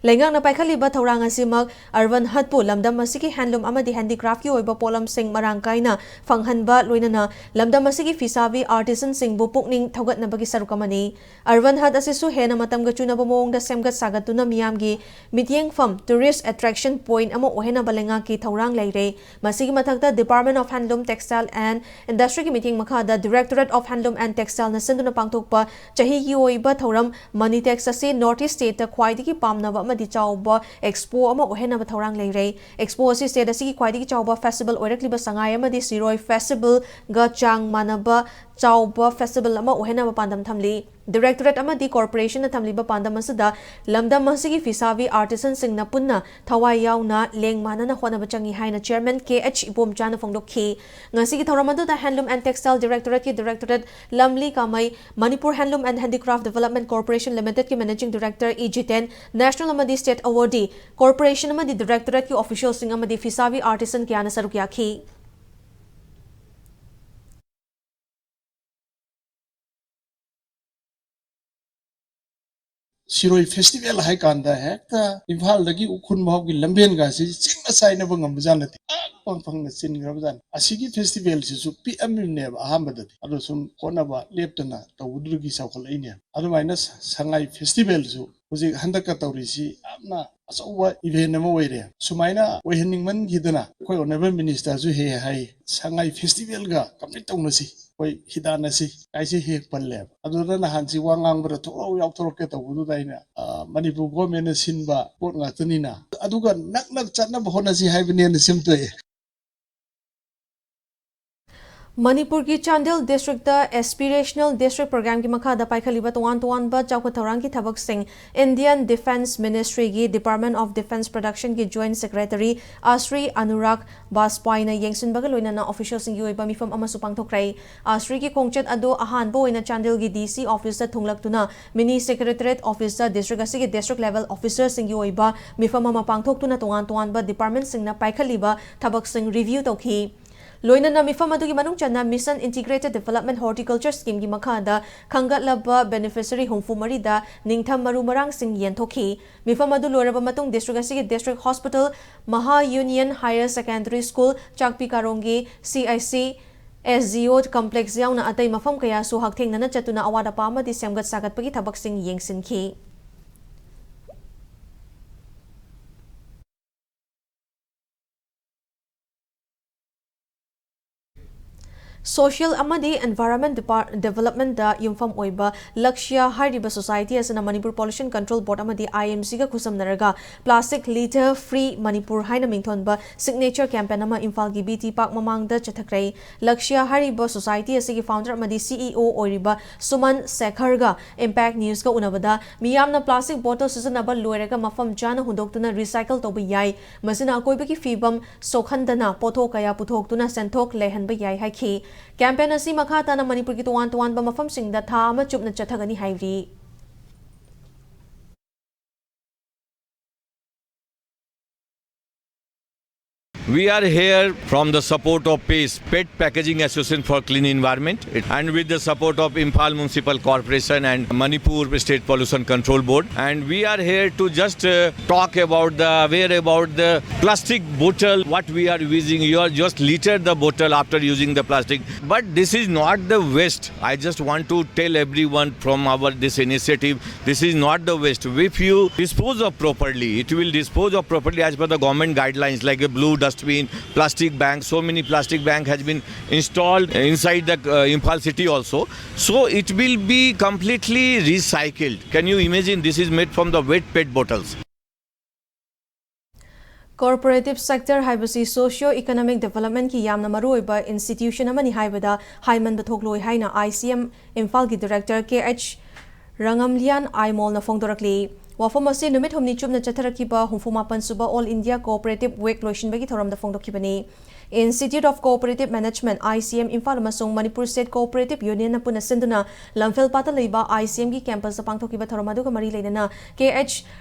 ꯂꯩꯉꯥꯛꯅ ꯄꯥꯏꯈꯠꯂꯤꯕ ꯊꯧꯔꯥꯡ ꯑꯁꯤꯃꯛ ꯑꯔꯕꯟ ꯍꯠꯄꯨ ꯂꯝꯗꯝ ꯑꯁꯤꯒꯤ ꯍꯦꯟꯂꯨꯝ ꯑꯃꯗꯤ ꯍꯦꯟꯗꯤꯀ꯭ꯔꯥꯐꯀꯤ ꯑꯣꯏꯕ ꯄꯣꯠꯂꯝꯁꯤꯡ ꯃꯔꯥꯡ ꯀꯥꯏꯅ ꯐꯪꯍꯟꯕ, ꯂꯣꯏꯅꯅ ꯂꯝꯗꯝ ꯑꯁꯤꯒꯤ ꯐꯤꯁꯥꯕꯤ ꯑꯥꯔꯇꯤꯁꯟꯁꯤꯡꯕꯨ ꯄꯨꯛꯅꯤꯡ ꯊꯧꯒꯠꯅꯕꯒꯤ ꯁꯔꯨꯛ ꯑꯃꯅꯤ꯫ ꯑꯔꯕꯟ ꯍꯠ ꯑꯁꯤꯁꯨ ꯍꯦꯟꯅ ꯃꯇꯝꯒ ꯆꯨꯅꯕ ꯃꯑꯣꯡꯗ ꯁꯦꯝꯒꯠ ꯁꯥꯒꯠꯇꯨꯅ ꯃꯤꯌꯥꯝꯒꯤ ꯃꯤꯠꯌꯦꯡꯐꯝ, tourist attraction point ꯑꯃ ꯑꯣꯏꯍꯟꯅꯕ ꯂꯩꯉꯥꯛꯀꯤ ꯊꯧꯔꯥꯡ ꯂꯩꯔꯦ꯫ ꯃꯁꯤꯒꯤ ꯃꯊꯛꯇ Department of Handloom, Textile and Industryꯒꯤ ꯃꯤꯠꯌꯦꯡ ꯃꯈꯥꯗ Directorate of Handloom and Textileꯅ ꯁꯤꯟꯗꯨꯅ ꯄꯥꯡꯊꯣꯛꯄ ꯆꯍꯤꯒꯤ ꯑꯣꯏꯕ ꯊꯧꯔꯝ Monitex ꯑꯁꯤ North East stateꯇ ꯈ꯭ꯋꯥꯏꯗꯒꯤ ꯄꯥꯝꯅꯕ ꯑꯃꯗꯤ ꯆꯥꯎꯕ ꯑꯦꯛꯁꯄꯣ ꯑꯃ ꯑꯣꯏꯍꯟꯅꯕ ꯊꯧꯔꯥꯡ ꯂꯩꯔꯦ꯫ ꯑꯦꯛꯁꯄꯣ ꯑꯁꯤ state ꯑꯁꯤꯒꯤ ꯈ꯭ꯋꯥꯏꯗꯒꯤ ꯆꯥꯎꯕ festival ꯑꯣꯏꯔꯛꯂꯤꯕ ꯁꯉꯥꯏ ꯑꯃꯗꯤ ꯁꯤꯔꯣꯏ festivalꯒ ꯆꯥꯡ ꯃꯥꯟꯅꯕ ꯆꯥꯎꯕ festival ꯑꯃ ꯑꯣꯏꯍꯟꯅꯕ ꯄꯥꯟꯗꯝ ꯊꯝꯂꯤ꯫ Directorate ꯑꯃꯗꯤ corporationꯅ ꯊꯝꯂꯤꯕ ꯄꯥꯟꯗꯝ ꯑꯁꯤꯗ ꯂꯝꯗꯝ ꯑꯁꯤꯒꯤ ꯐꯤꯁꯥꯕꯤ artisanꯁꯤꯡꯅ ꯄꯨꯟꯅ ꯊꯋꯥꯏ ꯌꯥꯎꯅ ꯂꯦꯡ ꯃꯥꯟꯅꯅ ꯍꯣꯠꯅꯕ ꯆꯪꯏ ꯍꯥꯏꯅ Chairman ꯀꯦ ꯑꯩꯆ ꯏꯕꯣꯝꯆꯥꯅ ꯐꯣꯡꯗꯣꯛꯈꯤ꯫ ꯉꯁꯤꯒꯤ ꯊꯧꯔꯝ ꯑꯗꯨꯗ Handloom and Textile Directorateꯀꯤ Directorate ꯂꯝꯂꯤ ꯀꯥꯃꯩ, Manipur Handloom and Handicraft Development Corporation Limitedꯀꯤ Managing Director E Jiten, national ꯑꯃꯗꯤ state awardee, corporation ꯑꯃꯗꯤ directorateꯀꯤ officialꯁꯤꯡ ꯑꯃꯗꯤ ꯐꯤꯁꯥꯕꯤ artisan ꯀꯌꯥꯅ ꯁꯔꯨꯛ ꯌꯥꯈꯤ꯫ ꯁꯤꯔꯣꯏ festival ꯍꯥꯏ ꯀꯥꯟꯗ ꯍꯦꯛꯇ ꯏꯝꯐꯥꯜꯗꯒꯤ ꯎꯈ꯭ꯔꯨꯜ ꯐꯥꯎꯒꯤ ꯂꯝꯕꯦꯟꯒꯁꯤ ꯆꯤꯡꯅ ꯆꯥꯏꯅꯕ ꯉꯝꯕꯖꯥꯠ ꯅꯠꯇꯦ꯫ ꯄꯥꯛ ꯄꯪ ꯐꯪꯅ ꯆꯤꯟꯈ꯭ꯔꯕꯖꯥꯠꯅꯤ꯫ ꯑꯁꯤꯒꯤ festivalꯁꯤꯁꯨ ꯄꯤꯛꯑꯝꯃꯤꯕꯅꯦꯕ ꯑꯍꯥꯟꯕꯗꯗꯤ, ꯑꯗꯣ ꯁꯨꯝ ꯍꯣꯠꯅꯕ ꯂꯦꯞꯇꯅ ꯇꯧꯕꯗꯨꯗꯒꯤ ꯆꯥꯎꯈꯠꯂꯛꯏꯅꯦ꯫ ꯑꯗꯨꯃꯥꯏꯅ ꯁ-, ꯁꯉꯥꯏ festivalꯁꯨ ꯍꯧꯖꯤꯛ ꯍꯟꯗꯛꯀ ꯇꯧꯔꯤꯁꯤ ꯌꯥꯝꯅ ꯑꯆꯧꯕ event ꯑꯃ ꯑꯣꯏꯔꯦ꯫ ꯁꯨꯃꯥꯏꯅ ꯑꯣꯏꯍꯟꯅꯤꯡꯃꯟꯈꯤꯗꯅ ꯑꯩꯈꯣꯏ honourable ministerꯁꯨ ꯍꯦꯛ ꯍꯦꯛ ꯍꯥꯏ, "ꯁꯉꯥꯏ festivalꯒ complete ꯇꯧꯅꯁꯤ, ꯑꯩꯈꯣꯏ ꯍꯤꯗꯥꯟꯅꯁꯤ" ꯍꯥꯏꯁꯦ ꯍꯦꯛ ꯄꯜꯂꯦꯕ꯫ ꯑꯗꯨꯗ ꯅꯍꯥꯟꯁꯤ ꯋꯥ ꯉꯥꯡꯕꯗ ꯊꯣꯛꯂꯥꯎ ꯌꯥꯎꯊꯣꯔꯛꯀꯦ ꯇꯧꯕꯗꯨꯗ ꯑꯩꯅ, ꯑ, ꯃꯅꯤꯄꯨꯔ governmentꯅ ꯁꯤꯟꯕ ꯄꯣꯠ ꯉꯥꯛꯇꯅꯤꯅ, ꯑꯗꯨꯒ ꯅꯛꯅ ꯆꯠꯅꯕ ꯍꯣꯠꯅꯁꯤ ꯍꯥꯏꯕꯅꯦꯅ ꯁꯦꯝꯗꯣꯛꯑꯦ꯫ ꯃꯅꯤꯄꯨꯔꯒꯤ ꯆꯥꯟꯗꯦꯜ ꯗꯤꯁꯇ꯭ꯔꯤꯛꯇ ꯑꯦꯁꯄꯤꯔꯦꯁꯅꯦꯜ ꯗꯤꯁꯇ꯭ꯔꯤꯛ ꯄ꯭ꯔꯣꯒ꯭ꯔꯥꯝꯒꯤ ꯃꯈꯥꯗ ꯄꯥꯏꯈꯠꯂꯤꯕ ꯇꯣꯉꯥꯟ ꯇꯣꯉꯥꯟꯕ ꯆꯥꯎꯈꯠ ꯊꯧꯔꯥꯡꯒꯤ ꯊꯕꯛꯁꯤꯡ Indian Defence Ministryꯒꯤ Department of Defence Productionꯒꯤ Joint Secretary ꯑꯥꯁ꯭ꯔꯤ Anurag ꯕꯥꯖꯄꯥꯏꯅ ꯌꯦꯡꯁꯤꯟꯕꯒ ꯂꯣꯏꯅꯅ ꯑꯣꯐꯤꯁꯤꯌꯦꯜꯁꯤꯡꯒꯤ ꯑꯣꯏꯕ ꯃꯤꯐꯝ ꯑꯃꯁꯨ ꯄꯥꯡꯊꯣꯛꯈ꯭ꯔꯦ꯫ ꯑꯥꯁ꯭ꯔꯤꯒꯤ ꯈꯣꯡꯆꯠ ꯑꯗꯨ ꯑꯍꯥꯟꯕ ꯑꯣꯏꯅ ꯆꯥꯟꯗꯦꯜꯒꯤ ꯗꯤ ꯁꯤ ꯑꯣꯐꯤꯁꯇ ꯊꯨꯡꯂꯛꯇꯨꯅ ꯃꯤꯅꯤ ꯁꯦꯀ꯭ꯔꯦꯇꯔꯤꯌꯦꯠ ꯑꯣꯐꯤꯁꯇ ꯗꯤꯁꯇ꯭ꯔꯤꯛ ꯑꯁꯤꯒꯤ ꯗꯤꯁꯇ꯭ꯔꯤꯛ ꯂꯦꯚꯦꯜ ꯑꯣꯐꯤꯁꯔꯁꯤꯡꯒꯤ ꯑꯣꯏꯕ ꯃꯤꯐꯝ ꯑꯃ ꯄꯥꯡꯊꯣꯛꯇꯨꯅ ꯇꯣꯉꯥꯟ ꯇꯣꯉꯥꯟꯕ ꯗꯤꯄꯥꯔꯠꯃꯦꯟꯠꯁꯤꯡꯅ ꯄꯥꯏꯈꯠꯂꯤꯕ ꯊꯕꯛꯁꯤꯡ ꯔꯤꯚ꯭ꯌꯨ ꯇꯧꯈꯤ꯫ ꯂꯣꯏꯅꯅ ꯃꯤꯐꯝ ꯑꯗꯨꯒꯤ ꯃꯅꯨꯡ ꯆꯟꯅ Mission Integrated Development Horticulture Schemeꯒꯤ ꯃꯈꯥꯗ ꯈꯟꯒꯠꯂꯕ ꯕꯦꯅꯤꯐꯤꯁꯔꯤ ꯍꯨꯝꯐꯨ ꯃꯔꯤꯗ ꯅꯤꯡꯊꯝ ꯃꯔꯨ ꯃꯔꯥꯡꯁꯤꯡ ꯌꯦꯟꯊꯣꯛꯈꯤ꯫ ꯃꯤꯐꯝ ꯑꯗꯨ ꯂꯣꯏꯔꯕ ꯃꯇꯨꯡ ꯗꯤꯁꯇ꯭ꯔꯤꯛ ꯑꯁꯤꯒꯤ ꯗꯤꯁꯇ꯭ꯔꯤꯛ ꯍꯣꯁꯄꯤꯇꯥꯜ, ꯃꯍꯥ union higher secondary school, Chakpi ꯀꯥꯔꯣꯡꯒꯤ ꯁꯤ ꯑꯥꯏ ꯁꯤ, ꯑꯦꯁ ꯖꯤ ꯑꯣ ꯀꯝꯄ꯭ꯂꯦꯛꯁ ꯌꯥꯎꯅ ꯑꯇꯩ ꯃꯐꯝ ꯀꯌꯥꯁꯨ ꯍꯛꯊꯦꯡꯅꯅ ꯆꯠꯇꯨꯅ ꯑꯋꯥꯠ ꯑꯄꯥ ꯑꯃꯗꯤ ꯁꯦꯝꯒꯠ ꯁꯥꯒꯠꯄꯒꯤ ꯊꯕꯛꯁꯤꯡ ꯌꯦꯡꯁꯤꯟꯈꯤ꯫ ꯁꯣꯁꯤꯌꯦꯜ ꯑꯃꯗꯤ ꯑꯦꯟꯚꯥꯏꯔꯟꯃꯦꯟꯠ ꯗꯤꯄꯥꯔ-, ꯗꯤꯕꯦꯂꯞꯃꯦꯟꯠꯇ ꯌꯨꯝꯐꯝ ꯑꯣꯏꯕ ꯂꯛꯁ꯭ꯌ ꯍꯥꯏꯔꯤꯕ ꯁꯣꯁꯥꯏꯇꯤ ꯑꯁꯤꯅ ꯃꯅꯤꯄꯨꯔ ꯄꯣꯂꯨꯁꯟ ꯀꯟꯇ꯭ꯔꯣꯜ ꯕꯣꯔꯗ ꯑꯃꯗꯤ ꯑꯥꯏ ꯑꯦꯝ ꯁꯤꯒ ꯈꯨꯠꯁꯝꯅꯔꯒ Plastic Litter Free Manipur ꯍꯥꯏꯅ ꯃꯤꯡꯊꯣꯟꯕ ꯁꯤꯒꯅꯦꯆꯔ ꯀꯦꯝꯄꯦꯟ ꯑꯃ ꯏꯝꯐꯥꯜꯒꯤ ꯕꯤ ꯇꯤ ꯄꯥꯔꯛ ꯃꯃꯥꯡꯗ ꯆꯠꯊꯈ꯭ꯔꯦ꯫ ꯂꯛꯁ꯭ꯌ ꯍꯥꯏꯔꯤꯕ ꯁꯣꯁꯥꯏꯇꯤ ꯑꯁꯤꯒꯤ ꯐꯥꯎꯟꯗꯔ ꯑꯃꯗꯤ ꯁꯤ ꯏ ꯑꯣ ꯑꯣꯏꯔꯤꯕ ꯁꯨꯃꯟ ꯁꯦꯈꯔꯒ ꯏꯝꯄꯦꯛ ꯅ꯭ꯌꯨꯁꯀ ꯎꯅꯕꯗ ꯃꯤꯌꯥꯝꯅ ꯄ꯭ꯂꯥꯁꯇꯤꯛ ꯕꯣꯇꯜ ꯁꯤꯖꯤꯟꯅꯕ ꯂꯣꯏꯔꯒ ꯃꯐꯝ ꯆꯥꯅ ꯍꯨꯟꯗꯣꯛꯇꯨꯅ ꯔꯤꯁꯥꯏꯀꯜ ꯇꯧꯕ ꯌꯥꯏ꯫ ꯃꯁꯤꯅ ꯑꯀꯣꯏꯕꯒꯤ ꯐꯤꯕꯝ ꯁꯣꯛꯍꯟꯗꯅ ꯄꯣꯠꯊꯣꯛ ꯀꯌꯥ ꯄꯨꯊꯣꯛꯇꯨꯅ ꯁꯦꯟꯊꯣꯛ ꯂꯩꯍꯟꯕ ꯌꯥꯏ ꯍꯥꯏꯈꯤ꯫ ꯀꯦꯝꯄꯦꯟ ꯑꯁꯤ ꯃꯈꯥ ꯇꯥꯅ ꯃꯅꯤꯄꯨꯔꯒꯤ ꯇꯣꯉꯥꯟ ꯇꯣꯉꯥꯟꯕ ꯃꯐꯝꯁꯤꯡꯗ ꯊꯥ ꯑꯃ ꯆꯨꯞꯅ ꯆꯠꯊꯒꯅꯤ ꯍꯥꯏꯔꯤ꯫ We are here from the support of PACE, Pet Packaging Association for Clean Environment, and with the support of Imphal Municipal Corporation and Manipur State Pollution Control Board. And we are here to just uh, talk about the, aware about the plastic bottle, what we are using. You are just litter the bottle after using the plastic. But this is not the waste. I just want to tell everyone from our this initiative, this is not the waste. If you dispose of properly, it will dispose of properly as per the government guidelines, like a blue dustbin, plastic bank. So many plastic bank has been installed inside the uh, Imphal city also. So it will be completely recycled. Can you imagine? This is made from the wet pet bottles. Cooperative sector ꯍꯥꯏꯕꯁꯤ socio economic developmentꯀꯤ ꯌꯥꯝꯅ ꯃꯔꯨꯑꯣꯏꯕ institution ꯑꯃꯅꯤ ꯍꯥꯏꯕꯗ ꯍꯥꯏꯃꯟꯕ ꯊꯣꯛꯂꯣꯏ ꯍꯥꯏꯅ I C M ꯏꯝꯐꯥꯜꯒꯤ director K H ꯔꯥꯉꯝꯂꯤꯌꯥꯟ ꯑꯥꯏꯃꯣꯜꯅ ꯐꯣꯡꯗꯣꯔꯛꯂꯤ꯫ ꯋꯥꯐꯝ ꯑꯁꯤ ꯅꯨꯃꯤꯠ ꯍꯨꯝꯅꯤ ꯆꯨꯞꯅ ꯆꯠꯊꯔꯛꯈꯤꯕ ꯍꯨꯝꯐꯨ ꯃꯥꯄꯟ ꯁꯨꯕ All India Cooperative Week ꯂꯣꯏꯁꯤꯟꯕꯒꯤ ꯊꯧꯔꯝꯗ ꯐꯣꯡꯗꯣꯛꯈꯤꯕꯅꯤ꯫ Institute of Cooperative Management, I C M, Imphal ꯑꯃꯁꯨꯡ ꯃꯅꯤꯄꯨꯔ State Cooperative Unionꯅ ꯄꯨꯟꯅ ꯁꯤꯟꯗꯨꯅ ꯂꯝꯐꯦꯜꯄꯥꯠꯇ ꯂꯩꯕ I C Mꯒꯤ campusꯇ ꯄꯥꯡꯊꯣꯛꯈꯤꯕ ꯊꯧꯔꯝ ꯑꯗꯨꯒ ꯃꯔꯤ ꯂꯩꯅꯅ K H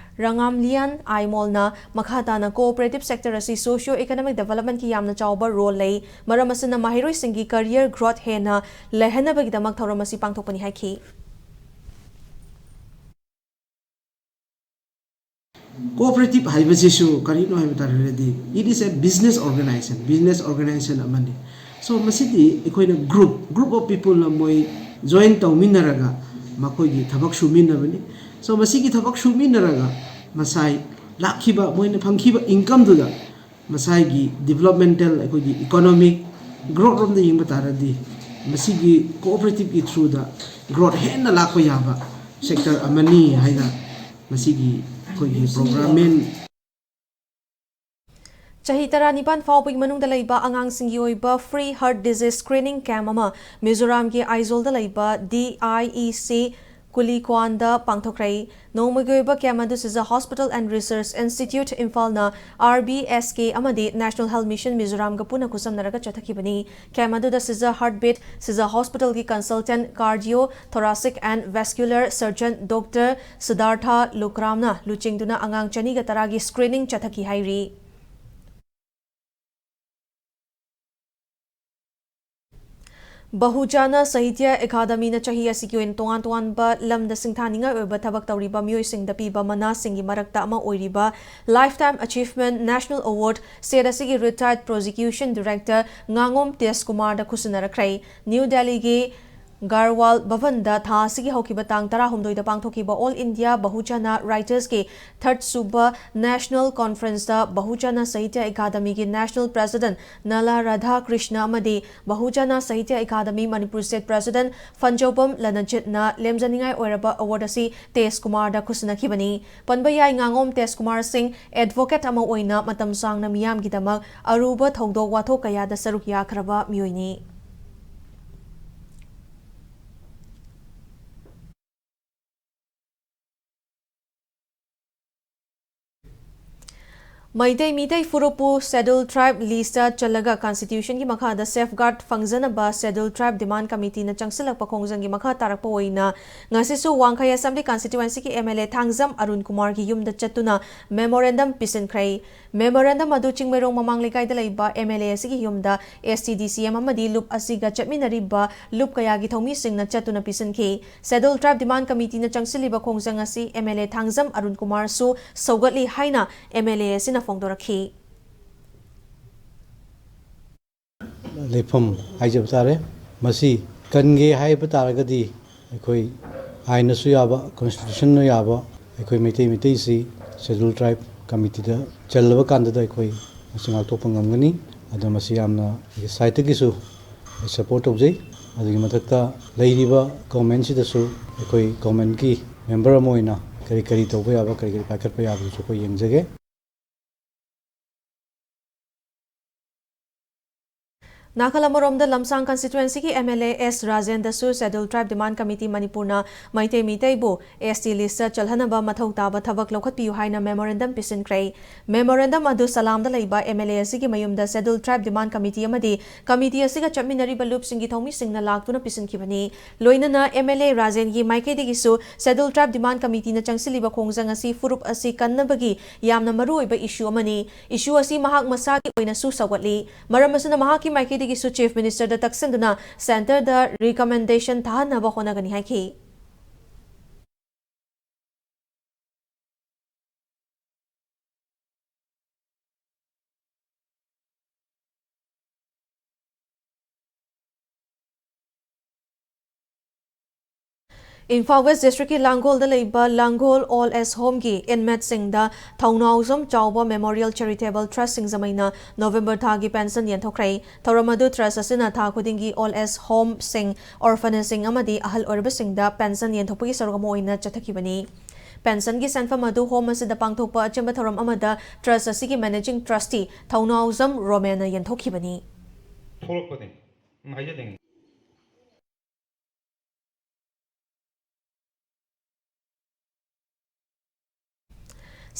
ꯔꯥꯉꯥꯝꯂꯤꯌꯥꯟ ꯑꯥꯏꯃꯣꯜꯅ ꯃꯈꯥ ꯇꯥꯅ cooperative sector ꯑꯁꯤ socio economic developmentꯀꯤ ꯌꯥꯝꯅ ꯆꯥꯎꯕ role ꯂꯩ, ꯃꯔꯝ ꯑꯁꯤꯅ ꯃꯍꯩꯔꯣꯏꯁꯤꯡꯒꯤ career growth ꯍꯦꯟꯅ ꯂꯩꯍꯟꯅꯕꯒꯤꯗꯃꯛ ꯊꯧꯔꯝ ꯑꯁꯤ ꯄꯥꯡꯊꯣꯛꯄꯅꯤ ꯍꯥꯏꯈꯤ꯫ Cooperative ꯍꯥꯏꯕꯁꯤꯁꯨ ꯀꯔꯤꯅꯣ ꯍꯥꯏꯕ ꯇꯥꯔꯒꯗꯤ, it is a business organization, business organization ꯑꯃꯅꯤ꯫ So ꯃꯁꯤꯗꯤ ꯑꯩꯈꯣꯏꯅ group, group of peopleꯅ ꯃꯣꯏ join ꯇꯧꯃꯤꯟꯅꯔꯒ ꯃꯈꯣꯏꯒꯤ ꯊꯕꯛ ꯁꯨꯃꯤꯟꯅꯕꯅꯤ꯫ So ꯃꯁꯤꯒꯤ ꯊꯕꯛ ꯁꯨꯃꯤꯟꯅꯔꯒ ꯃꯁꯥꯏ ꯂꯥꯛꯈꯤꯕ, ꯃꯣꯏꯅ ꯐꯪꯈꯤꯕ incomeꯗꯨꯗ ꯃꯁꯥꯒꯤ developmental, ꯑꯩꯈꯣꯏꯒꯤ economic growth ꯔꯣꯝꯗ ꯌꯦꯡꯕ ꯇꯥꯔꯗꯤ ꯃꯁꯤꯒꯤ cooperativeꯀꯤ throughꯗ growth ꯍꯦꯟꯅ ꯂꯥꯛꯄ ꯌꯥꯕ sector ꯑꯃꯅꯤ ꯍꯥꯏꯅ ꯃꯁꯤꯒꯤ ꯑꯩꯈꯣꯏꯒꯤ program main ꯆꯍꯤ ꯇꯔꯥꯅꯤꯄꯥꯟ ꯐꯥꯎꯕꯒꯤ ꯃꯅꯨꯡꯗ ꯂꯩꯕ ꯑꯉꯥꯡꯁꯤꯡꯒꯤ ꯑꯣꯏꯕ free heart disease screening camp ꯑꯃ ꯃꯤꯖꯣꯔꯥꯝꯒꯤ ꯑꯥꯏꯖꯣꯜꯗ ꯂꯩꯕ D I E C ꯀꯨꯂꯤꯀ꯭ꯋꯥꯟꯗ ꯄꯥꯡꯊꯣꯛꯈ꯭ꯔꯦ꯫ ꯅꯣꯡꯃꯒꯤ ꯑꯣꯏꯕ camp ꯑꯗꯨ Shija Hospital and Research Institute ꯏꯝꯐꯥꯜꯅ R B S K ꯑꯃꯗꯤ National Health Mission ꯃꯤꯖꯣꯔꯥꯝꯒ ꯄꯨꯟꯅ ꯈꯨꯠꯁꯝꯅꯔꯒ ꯆꯠꯊꯈꯤꯕꯅꯤ꯫ Camp ꯑꯗꯨꯗ Shija Heartbeat, Shija Hospitalꯒꯤ consultant cardio, thoracic and vascular surgeon Doctor ꯁꯤꯗꯥꯔꯊ ꯂꯨꯀ꯭ꯔꯥꯝꯅ ꯂꯨꯆꯤꯡꯗꯨꯅ ꯑꯉꯥꯡ ꯆꯅꯤꯒ ꯇꯔꯥꯒꯤ screening ꯆꯠꯊꯈꯤ ꯍꯥꯏꯔꯤ꯫ ꯕꯍꯨꯖꯥꯅ ꯁꯥꯍꯤꯇ꯭ꯌ ꯑꯦꯀꯥꯗꯃꯤꯅ ꯆꯍꯤ ꯑꯁꯤꯒꯤ ꯑꯣꯏꯅ ꯇꯣꯉꯥꯟ ꯇꯣꯉꯥꯟꯕ ꯂꯝꯗ ꯁꯤꯡꯊꯥꯅꯤꯡꯉꯥꯏ ꯑꯣꯏꯕ ꯊꯕꯛ ꯇꯧꯔꯤꯕ ꯃꯤꯑꯣꯏꯁꯤꯡꯗ ꯄꯤꯕ ꯃꯅꯥꯁꯤꯡꯒꯤ ꯃꯔꯛꯇ ꯑꯃ ꯑꯣꯏꯔꯤꯕ Lifetime Achievement National Award state ꯑꯁꯤꯒꯤ retired prosecution director ꯉꯥꯉꯣꯝ ꯇꯦꯖꯀꯨꯃꯥꯔꯗ ꯈꯨꯠꯁꯤꯟꯅꯔꯛꯈ꯭ꯔꯦ꯫ ꯅ꯭ꯌꯨ ꯗꯦꯜꯂꯤꯒꯤ ꯒꯥꯔꯋꯥꯜ ꯚꯕꯟꯗ ꯊꯥ ꯑꯁꯤꯒꯤ ꯍꯧꯈꯤꯕ ꯇꯥꯡ ꯇꯔꯥꯍꯨꯝꯗꯣꯏꯗ ꯄꯥꯡꯊꯣꯛꯈꯤꯕ All India Bahujana Writers ꯀꯤ third ꯁꯨꯕ National Conference ꯇ Bahujana Sahitya Academy ꯒꯤ National President ꯅꯂꯥ ꯔꯥꯙꯥ ꯀ꯭ꯔꯤꯁꯅ ꯑꯃꯗꯤ Bahujana Sahitya Academy Manipur State President ꯐꯟꯖꯧꯕꯝ ꯂꯅꯖꯤꯠꯅ ꯂꯦꯝꯖꯅꯤꯡꯉꯥꯏ ꯑꯣꯏꯔꯕ award ꯑꯁꯤ ꯇꯦꯖ ꯀꯨꯃꯥꯔꯗ ꯈꯨꯠꯁꯤꯟꯅꯈꯤꯕꯅꯤ꯫ ꯄꯟꯕ ꯌꯥꯏ, ꯉꯥꯉꯣꯝ ꯇꯦꯖ ꯀꯨꯃꯥꯔ ꯁꯤꯡ advocate ꯑꯃ ꯑꯣꯏꯅ ꯃꯇꯝ ꯁꯥꯡꯅ ꯃꯤꯌꯥꯝꯒꯤꯗꯃꯛ ꯑꯔꯨꯕ ꯊꯧꯗꯣꯛ ꯋꯥꯊꯣꯛ ꯀꯌꯥꯗ ꯁꯔꯨꯛ ꯌꯥꯈ꯭ꯔꯕ ꯃꯤꯑꯣꯏꯅꯤ꯫ Meitei Meitei ꯐꯨꯔꯨꯞꯄꯨ Schedule Tribe list ꯆꯜꯂꯒ Constitution ꯒꯤ ꯃꯈꯥꯗ safeguard ꯐꯪꯖꯅꯕ Schedule Tribe Demand Committee ꯅ ꯆꯪꯁꯤꯜꯂꯛꯄ ꯈꯣꯡꯖꯪꯒꯤ ꯃꯈꯥ ꯇꯥꯔꯛꯄ ꯑꯣꯏꯅ ꯉꯁꯤꯁꯨ ꯋꯥꯡꯈꯩ Assembly Constituency ꯒꯤ M L A Thangjam Arun ꯀꯨꯃꯥꯔꯒꯤ ꯌꯨꯝꯗ ꯆꯠꯇꯨꯅ memorandum ꯄꯤꯁꯤꯟꯈ꯭ꯔꯦ꯫ Memorandum ꯑꯗꯨ ꯆꯤꯡꯃꯩꯔꯣꯡ ꯃꯃꯥꯡ ꯂꯩꯀꯥꯏꯗ ꯂꯩꯕ M L A ꯑꯁꯤꯒꯤ ꯌꯨꯝꯗ S T D C M ꯑꯃꯗꯤ ꯂꯨꯞ ꯑꯁꯤꯒ ꯆꯠꯃꯤꯟꯅꯔꯤꯕ ꯂꯨꯞ ꯀꯌꯥꯒꯤ ꯊꯧꯃꯤꯁꯤꯡꯅ ꯆꯠꯇꯨꯅ ꯄꯤꯁꯤꯟꯈꯤ꯫ Schedule Tribe Demand Committee ꯅ ꯆꯪꯁꯤꯜꯂꯤꯕ ꯈꯣꯡꯖꯪ ꯑꯁꯤ M L A Thangjam Arun ꯀꯨꯃꯥꯔꯁꯨ ꯁꯧꯒꯠꯂꯤ ꯍꯥꯏꯅ M L A ꯑꯁꯤꯅ ꯐꯣꯡꯗꯣꯔꯛꯈꯤ꯫ ꯂꯩꯐꯝ ꯍꯥꯏꯖꯕ ꯇꯥꯔꯦ꯫ ꯃꯁꯤ ꯀꯟꯒꯦ ꯍꯥꯏꯕ ꯇꯥꯔꯒꯗꯤ ꯑꯩꯈꯣꯏ ꯑꯥꯏꯟꯅꯁꯨ ꯌꯥꯕ, constitution ꯅ ꯌꯥꯕ, ꯑꯩꯈꯣꯏ ꯃꯩꯇꯩ ꯃꯩꯇꯩꯁꯤ Schedule Tribe Committee ꯗ ꯆꯜꯂꯕ ꯀꯥꯟꯗꯗ ꯑꯩꯈꯣꯏ ꯃꯁꯤ ꯉꯥꯛꯊꯣꯛꯄ ꯉꯝꯒꯅꯤ꯫ ꯑꯗꯣ ꯃꯁꯤ ꯌꯥꯝꯅ ꯑꯩꯒꯤ side ꯇꯒꯤꯁꯨ ꯑꯩ support ꯇꯧꯖꯩ꯫ ꯑꯗꯨꯒꯤ ꯃꯊꯛꯇ ꯂꯩꯔꯤꯕ government ꯁꯤꯗꯁꯨ ꯑꯩꯈꯣꯏ government ꯀꯤ member ꯑꯃ ꯑꯣꯏꯅ ꯀꯔꯤ ꯀꯔꯤ ꯇꯧꯕ ꯌꯥꯕ, ꯀꯔꯤ ꯀꯔꯤ ꯄꯥꯏꯈꯠꯄ ꯌꯥꯕꯗꯨꯁꯨ ꯑꯩꯈꯣꯏ ꯌꯦꯡꯖꯒꯦ꯫ ꯅꯥꯀꯜ ꯑꯃꯔꯣꯝꯗ ꯂꯝꯁꯥꯡ constituency ꯒꯤ M L A S ꯔꯥꯖꯦꯟꯗꯁꯨ Schedule Tribe Demand Committee ꯃꯅꯤꯄꯨꯔꯅ ꯃꯩꯇꯩ ꯃꯤꯇꯩꯕꯨ S T list ꯆꯜꯍꯟꯅꯕ ꯃꯊꯧ ꯇꯥꯕ ꯊꯕꯛ ꯂꯧꯈꯠꯄꯤꯌꯨ ꯍꯥꯏꯅ memorandum ꯄꯤꯁꯤꯟꯈ꯭ꯔꯦ꯫ Memorandum ꯑꯗꯨ ꯁꯂꯥꯝꯗ ꯂꯩꯕ M L A ꯑꯁꯤꯒꯤ ꯃꯌꯨꯝꯗ Schedule Tribe Demand Committee ꯑꯃꯗꯤ committee ꯑꯁꯤꯒ ꯆꯠꯃꯤꯟꯅꯔꯤꯕ ꯂꯨꯞꯁꯤꯡꯒꯤ ꯊꯧꯃꯤꯁꯤꯡꯅ ꯂꯥꯛꯇꯨꯅ ꯄꯤꯁꯤꯟꯈꯤꯕꯅꯤ꯫ ꯂꯣꯏꯅꯅ M L A ꯔꯥꯖꯦꯟꯒꯤ ꯃꯥꯏꯀꯩꯗꯒꯤꯁꯨ Schedule Tribe Demand Committee ꯅ ꯆꯪꯁꯤꯜꯂꯤꯕ ꯈꯣꯡꯖꯪ ꯑꯁꯤ ꯐꯨꯔꯨꯞ ꯑꯁꯤ ꯀꯟꯅꯕꯒꯤ ꯌꯥꯝꯅ ꯃꯔꯨꯑꯣꯏꯕ issue ꯑꯃꯅꯤ꯫ Issue ꯑꯁꯤ ꯃꯍꯥꯛ ꯃꯁꯥꯒꯤ ꯑꯣꯏꯅꯁꯨ ꯁꯧꯒꯠꯂꯤ꯫ ꯃꯔꯝ ꯑꯁꯤꯅ ꯃꯍꯥꯛꯀꯤ ꯃꯥꯏꯀꯩꯗꯒꯤꯁꯨ Chief Minister ꯗ ꯇꯛꯁꯤꯟꯗꯨꯅ centre ꯗ recommendation ꯊꯥꯍꯟꯅꯕ ꯍꯣꯠꯅꯒꯅꯤ ꯍꯥꯏꯈꯤ꯫ ꯏꯝꯐꯥꯜ ꯋꯦꯁ ꯗꯤꯁꯇ꯭ꯔꯤꯛꯀꯤ ꯂꯥꯡꯒꯣꯜꯗ ꯂꯩꯕ ꯂꯥꯡꯒꯣꯜ ꯑꯣꯜ ꯑꯦꯖ ꯍꯣꯝꯒꯤ ꯏꯟꯃꯦꯠꯁꯤꯡꯗ ꯊꯧꯅꯥꯎꯖꯝ ꯆꯥꯎꯕ ꯃꯦꯃꯣꯔꯤꯌꯦꯜ ꯆꯦꯔꯤꯇꯦꯕꯜ ꯇ꯭ꯔꯁ ꯁꯤꯡꯖꯃꯩꯅ ꯅꯣꯕꯦꯝꯕꯔ ꯊꯥꯒꯤ ꯄꯦꯟꯁꯟ ꯌꯦꯟꯊꯣꯛꯈ꯭ꯔꯦ꯫ ꯊꯧꯔꯝ ꯑꯗꯨ ꯇ꯭ꯔꯁ ꯑꯁꯤꯅ ꯊꯥ ꯈꯨꯗꯤꯡꯒꯤ ꯑꯣꯜ ꯑꯦꯖ ꯍꯣꯝꯁꯤꯡ, ꯑꯣꯔꯐꯅꯦꯖꯁꯤꯡ ꯑꯃꯗꯤ ꯑꯍꯜ ꯑꯣꯏꯔꯕꯁꯤꯡꯗ ꯄꯦꯟꯁꯟ ꯌꯦꯟꯊꯣꯛꯄꯒꯤ ꯁꯔꯨꯛ ꯑꯃ ꯑꯣꯏꯅ ꯆꯠꯊꯈꯤꯕꯅꯤ꯫ ꯄꯦꯟꯁꯟꯒꯤ ꯁꯦꯟꯐꯝ ꯑꯗꯨ ꯍꯣꯝ ꯑꯁꯤꯗ ꯄꯥꯡꯊꯣꯛꯄ ꯑꯆꯦꯟꯕ ꯊꯧꯔꯝ ꯑꯃꯗ ꯇ꯭ꯔꯁ ꯑꯁꯤꯒꯤ ꯃꯦꯅꯦꯖꯤꯡ ꯇ꯭ꯔꯁꯇꯤ ꯊꯧꯅꯥꯎꯖꯝ ꯔꯣꯃꯦꯟꯅ ꯌꯦꯟꯊꯣꯛꯈꯤꯕꯅꯤ꯫ ꯊꯣꯛꯂꯛꯄꯅꯤ꯫ ꯎꯝ, ꯍꯥꯏꯖꯅꯤꯡꯉꯤ꯫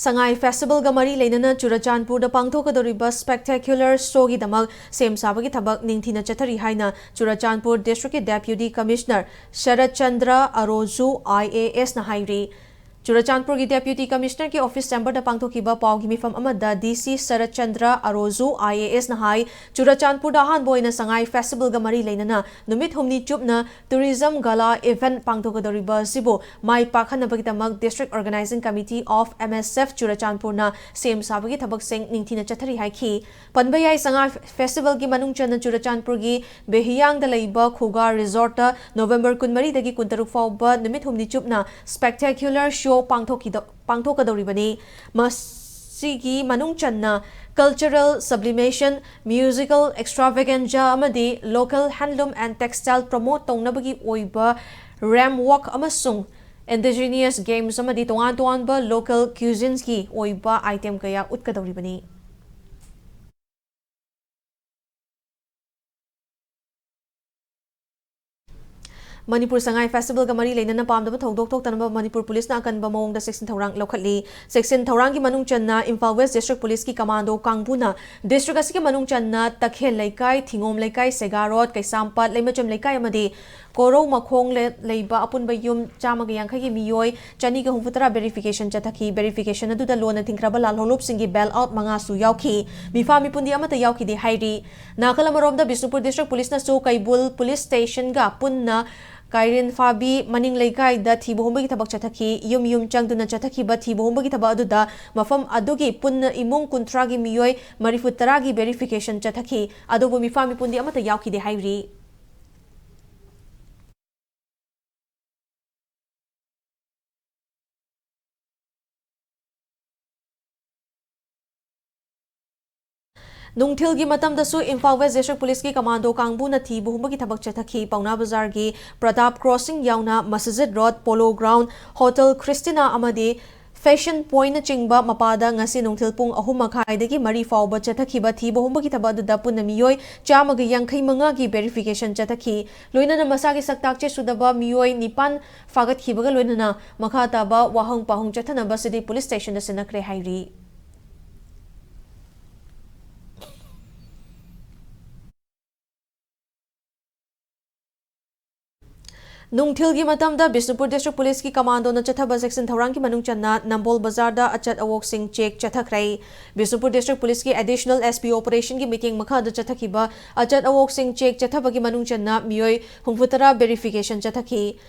ꯁꯉꯥꯏ ꯐꯦꯁꯇꯤꯚꯦꯜꯒ ꯃꯔꯤ ꯂꯩꯅꯅ ꯆꯨꯔꯆꯥꯟꯄꯨꯔꯗ ꯄꯥꯡꯊꯣꯛꯀꯗꯧꯔꯤꯕ ꯁ꯭ꯄꯦꯛꯇꯦꯀ꯭ꯌꯨꯂꯔ ꯁꯣꯒꯤꯗꯃꯛ ꯁꯦꯝ ꯁꯥꯕꯒꯤ ꯊꯕꯛ ꯅꯤꯡꯊꯤꯅ ꯆꯠꯊꯔꯤ ꯍꯥꯏꯅ ꯆꯨꯔꯆꯥꯟꯄꯨꯔ ꯗꯤꯁꯇ꯭ꯔꯤꯛꯀꯤ ꯗꯦꯄ꯭ꯌꯨꯇꯤ commissioner shirt Chandra ꯑꯔꯣꯖꯨ I A ꯑꯦꯁꯅ ꯍꯥꯏꯔꯤ꯫ ꯆꯨꯔꯆꯥꯟꯄꯨꯔꯒꯤ ꯗꯦꯄ꯭ꯌꯨꯇꯤ ꯀꯃꯤꯁꯅꯔꯒꯤ ꯑꯣꯐꯤꯁ ꯆꯦꯝꯕꯔꯗ ꯄꯥꯡꯊꯣꯛꯈꯤꯕ ꯄꯥꯎꯒꯤ ꯃꯤꯐꯝ ꯑꯃꯗ ꯗꯤ ꯁꯤ ꯁꯔꯠ ꯆꯟꯗ꯭ꯔ ꯑꯔꯣꯖꯨ ꯑꯥꯏ ꯑꯦ ꯑꯦꯁꯅ ꯍꯥꯏ, ꯆꯨꯔꯆꯥꯟꯄꯨꯔꯗ ꯑꯍꯥꯟꯕ ꯑꯣꯏꯅ ꯁꯉꯥꯏ ꯐꯦꯁꯇꯤꯚꯦꯜꯒ ꯃꯔꯤ ꯂꯩꯅꯅ ꯅꯨꯃꯤꯠ ꯍꯨꯝꯅꯤ ꯆꯨꯞꯅ ꯇꯨꯔꯤꯖꯝ ꯒꯥꯂꯥ ꯏꯚꯦꯟꯠ ꯄꯥꯡꯊꯣꯛꯀꯗꯧꯔꯤꯕ ꯑꯁꯤꯕꯨ ꯃꯥꯏ ꯄꯥꯛꯍꯟꯅꯕꯒꯤꯗꯃꯛ District Organising Committee of M S F ꯆꯨꯔꯆꯥꯟꯄꯨꯔꯅ ꯁꯦꯝ ꯁꯥꯕꯒꯤ ꯊꯕꯛꯁꯤꯡ ꯅꯤꯡꯊꯤꯅ ꯆꯠꯊꯔꯤ ꯍꯥꯏꯈꯤ꯫ ꯄꯟꯕ ꯌꯥꯏ, ꯁꯉꯥꯏ ꯐꯦꯁꯇꯤꯚꯦꯜꯒꯤ ꯃꯅꯨꯡ ꯆꯟꯅ ꯆꯨꯔꯆꯥꯟꯄꯨꯔꯒꯤ ꯕꯦꯍꯤꯌꯥꯡꯗ ꯂꯩꯕ ꯈꯨꯒꯥ ꯔꯤꯖꯣꯔꯠꯇ ꯅꯣꯕꯦꯝꯕꯔ ꯀꯨꯟꯃꯔꯤꯗꯒꯤ ꯀꯨꯟꯇꯔꯨꯛ ꯐꯥꯎꯕ ꯅꯨꯃꯤꯠ ꯍꯨꯝꯅꯤ ꯆꯨꯞꯅ ꯁ꯭ꯄꯦꯛꯇꯦꯀ꯭ꯌꯨꯂꯔ ꯁꯣ ꯄꯥꯡꯊꯣꯛꯈꯤꯗ-, ꯄꯥꯡꯊꯣꯛꯀꯗꯧꯔꯤꯕꯅꯤ꯫ ꯃꯁꯤꯒꯤ ꯃꯅꯨꯡ ꯆꯟꯅ cultural sublimation, musical extravaganza ꯑꯃꯗꯤ local handloom and textile promote ꯇꯧꯅꯕꯒꯤ ꯑꯣꯏꯕ ramp walk ꯑꯃꯁꯨꯡ indigenous games ꯑꯃꯗꯤ ꯇꯣꯉꯥꯟ ꯇꯣꯉꯥꯟꯕ local cuisinesꯀꯤ ꯑꯣꯏꯕ item ꯀꯌꯥ ꯎꯠꯀꯗꯧꯔꯤꯕꯅꯤ꯫ ꯃꯅꯤꯄꯨꯔ ꯁꯉꯥꯏ ꯐꯦꯁꯇꯤꯚꯦꯜꯒ ꯃꯔꯤ ꯂꯩꯅꯅ ꯄꯥꯝꯗꯕ ꯊꯧꯗꯣꯛ ꯊꯣꯛꯇꯅꯕ ꯃꯅꯤꯄꯨꯔ ꯄꯨꯂꯤꯁꯅ ꯑꯀꯟꯕ ꯃꯑꯣꯡꯗ ꯆꯦꯛꯁꯤꯟ ꯊꯧꯔꯥꯡ ꯂꯧꯈꯠꯂꯤ꯫ ꯆꯦꯛꯁꯤꯟ ꯊꯧꯔꯥꯡꯒꯤ ꯃꯅꯨꯡ ꯆꯟꯅ ꯏꯝꯐꯥꯜ ꯋꯦꯁ ꯗꯤꯁꯇ꯭ꯔꯤꯛ ꯄꯨꯂꯤꯁꯀꯤ ꯀꯃꯥꯟꯗꯣ ꯀꯥꯡꯕꯨꯅ ꯗꯤꯁꯇ꯭ꯔꯤꯛ ꯑꯁꯤꯒꯤ ꯃꯅꯨꯡ ꯆꯟꯅ ꯇꯈꯦꯜ ꯂꯩꯀꯥꯏ, ꯊꯤꯉꯣꯝ ꯂꯩꯀꯥꯏ, ꯁꯦꯒꯥꯔꯣꯠ, ꯀꯩꯁꯥꯝꯄꯥꯠ, ꯂꯩꯃꯆꯝ ꯂꯩꯀꯥꯏ ꯑꯃꯗꯤ ꯀꯣꯔꯧ ꯃꯈꯣꯡ ꯂꯦ-, ꯂꯩꯕ ꯑꯄꯨꯟꯕ ꯌꯨꯝ ꯆꯥꯝꯃꯒ ꯌꯥꯡꯈꯩꯒꯤ ꯃꯤꯑꯣꯏ ꯆꯅꯤꯒ ꯍꯨꯝꯐꯨꯇꯔꯥ verification ꯆꯠꯊꯈꯤ꯫ Verification ꯑꯗꯨꯗ ꯂꯣꯟꯅ ꯊꯤꯡꯈ꯭ꯔꯕ ꯂꯥꯜꯍꯧꯂꯨꯞꯁꯤꯡꯒꯤ bail out ꯃꯉꯥꯁꯨ ꯌꯥꯎꯈꯤ꯫ ꯃꯤꯐꯥ ꯃꯤꯄꯨꯟꯗꯤ ꯑꯃꯠꯇ ꯌꯥꯎꯈꯤꯗꯦ ꯍꯥꯏꯔꯤ꯫ ꯅꯥꯀꯜ ꯑꯃꯔꯣꯝꯗ ꯕꯤꯁꯅꯨꯄꯨꯔ ꯗꯤꯁꯇ꯭ꯔꯤꯛ ꯄꯨꯂꯤꯁꯅꯁꯨ ꯀꯩꯕꯨꯜ ꯄꯨꯂꯤꯁ ꯁ꯭ꯇꯦꯁꯟꯒ ꯄꯨꯟꯅ ꯀꯥꯏꯔꯦꯟ ꯐꯥꯕꯤ ꯃꯅꯤꯡ ꯂꯩꯀꯥꯏꯗ ꯊꯤꯕ ꯍꯨꯝꯕꯒꯤ ꯊꯕꯛ ꯆꯠꯊꯈꯤ꯫ ꯌꯨꯝ ꯌꯨꯝ ꯆꯪꯗꯨꯅ ꯆꯠꯊꯈꯤꯕ ꯊꯤꯕ ꯍꯨꯝꯕꯒꯤ ꯊꯕꯛ ꯑꯗꯨꯗ ꯃꯐꯝ ꯑꯗꯨꯒꯤ ꯄꯨꯟꯅ ꯏꯃꯨꯡ ꯀꯨꯟꯊ꯭ꯔꯥꯒꯤ ꯃꯤꯑꯣꯏ ꯃꯔꯤꯐꯨ ꯇꯔꯥꯒꯤ verification ꯆꯠꯊꯈꯤ꯫ ꯑꯗꯨꯕꯨ ꯃꯤꯐꯥ ꯃꯤꯄꯨꯟꯗꯤ ꯑꯃꯠꯇ ꯌꯥꯎꯈꯤꯗꯦ ꯍꯥꯏꯔꯤ꯫ ꯅꯨꯡꯊꯤꯜꯒꯤ ꯃꯇꯝꯗꯁꯨ ꯏꯝꯐꯥꯜ ꯋꯦꯁ ꯗꯤꯁꯇ꯭ꯔꯤꯛ ꯄꯨꯂꯤꯁꯀꯤ ꯀꯃꯥꯟꯗꯣ ꯀꯥꯡꯕꯨꯅ ꯊꯤꯕ ꯍꯨꯝꯕꯒꯤ ꯊꯕꯛ ꯆꯠꯊꯈꯤ꯫ ꯄꯥꯎꯅꯥ ꯕꯖꯥꯔꯒꯤ ꯄ꯭ꯔꯇꯥꯞ ꯀ꯭ꯔꯣꯁꯤꯡ ꯌꯥꯎꯅ Masjid road, polo ground, hotel Christina ꯑꯃꯗꯤ ꯐꯦꯁꯟ ꯄꯣꯏꯟꯠꯅꯆꯤꯡꯕ ꯃꯄꯥꯗ ꯉꯁꯤ ꯅꯨꯡꯊꯤꯜ ꯄꯨꯡ ꯑꯍꯨꯝ ꯃꯈꯥꯏꯗꯒꯤ ꯃꯔꯤ ꯐꯥꯎꯕ ꯆꯠꯊꯈꯤꯕ ꯊꯤꯕ ꯍꯨꯝꯕꯒꯤ ꯊꯕꯛ ꯑꯗꯨꯗ ꯄꯨꯟꯅ ꯃꯤꯑꯣꯏ ꯆꯥꯝꯃꯒ ꯌꯥꯡꯈꯩ ꯃꯉꯥꯒꯤ verification ꯆꯠꯊꯈꯤ꯫ ꯂꯣꯏꯅꯅ ꯃꯁꯥꯒꯤ ꯁꯛꯇꯥꯛ ꯆꯦ ꯁꯨꯗꯕ ꯃꯤꯑꯣꯏ ꯅꯤꯄꯥꯟ ꯐꯥꯒꯠꯈꯤꯕꯒ ꯂꯣꯏꯅꯅ ꯃꯈꯥ ꯇꯥꯕ ꯋꯥꯍꯪ ꯄꯥꯎꯍꯪ ꯆꯠꯊꯅꯕ ꯁꯤꯗꯤ ꯄꯨꯂꯤꯁ ꯁ꯭ꯇꯦꯁꯟꯗ ꯁꯤꯟꯅꯈ꯭ꯔꯦ ꯍꯥꯏꯔꯤ꯫ ꯅꯨꯡꯊꯤꯜꯒꯤ ꯃꯇꯝꯗ ꯕꯤꯁꯅꯨꯄꯨꯔ ꯗꯤꯁꯇ꯭ꯔꯤꯛ ꯄꯨꯂꯤꯁꯀꯤ ꯀꯃꯥꯟꯗꯣꯅ ꯆꯠꯊꯕ ꯆꯦꯛꯁꯤꯟ ꯊꯧꯔꯥꯡꯒꯤ ꯃꯅꯨꯡ ꯆꯟꯅ ꯅꯝꯕꯣꯜ ꯕꯖꯥꯔꯗ ꯑꯆꯠ ꯑꯋꯣꯛꯁꯤꯡ ꯆꯦꯛ ꯆꯠꯊꯈ꯭ꯔꯦ꯫ ꯕꯤꯁꯅꯨꯄꯨꯔ ꯗꯤꯁꯇ꯭ꯔꯤꯛ ꯄꯨꯂꯤꯁꯀꯤ ꯑꯦꯗꯤꯁꯅꯦꯜ ꯑꯦꯁ ꯄꯤ ꯑꯣꯄꯔꯦꯁꯟꯒꯤ ꯃꯤꯠꯌꯦꯡ ꯃꯈꯥꯗ ꯆꯠꯊꯈꯤꯕ ꯑꯆꯠ ꯑꯋꯣꯛꯁꯤꯡ ꯆꯦꯛ ꯆꯠꯊꯕꯒꯤ ꯃꯅꯨꯡ ꯆꯟꯅ ꯃꯤꯑꯣꯏ ꯍꯨꯝꯐꯨꯇꯔꯥ verification ꯆꯠꯊꯈꯤ꯫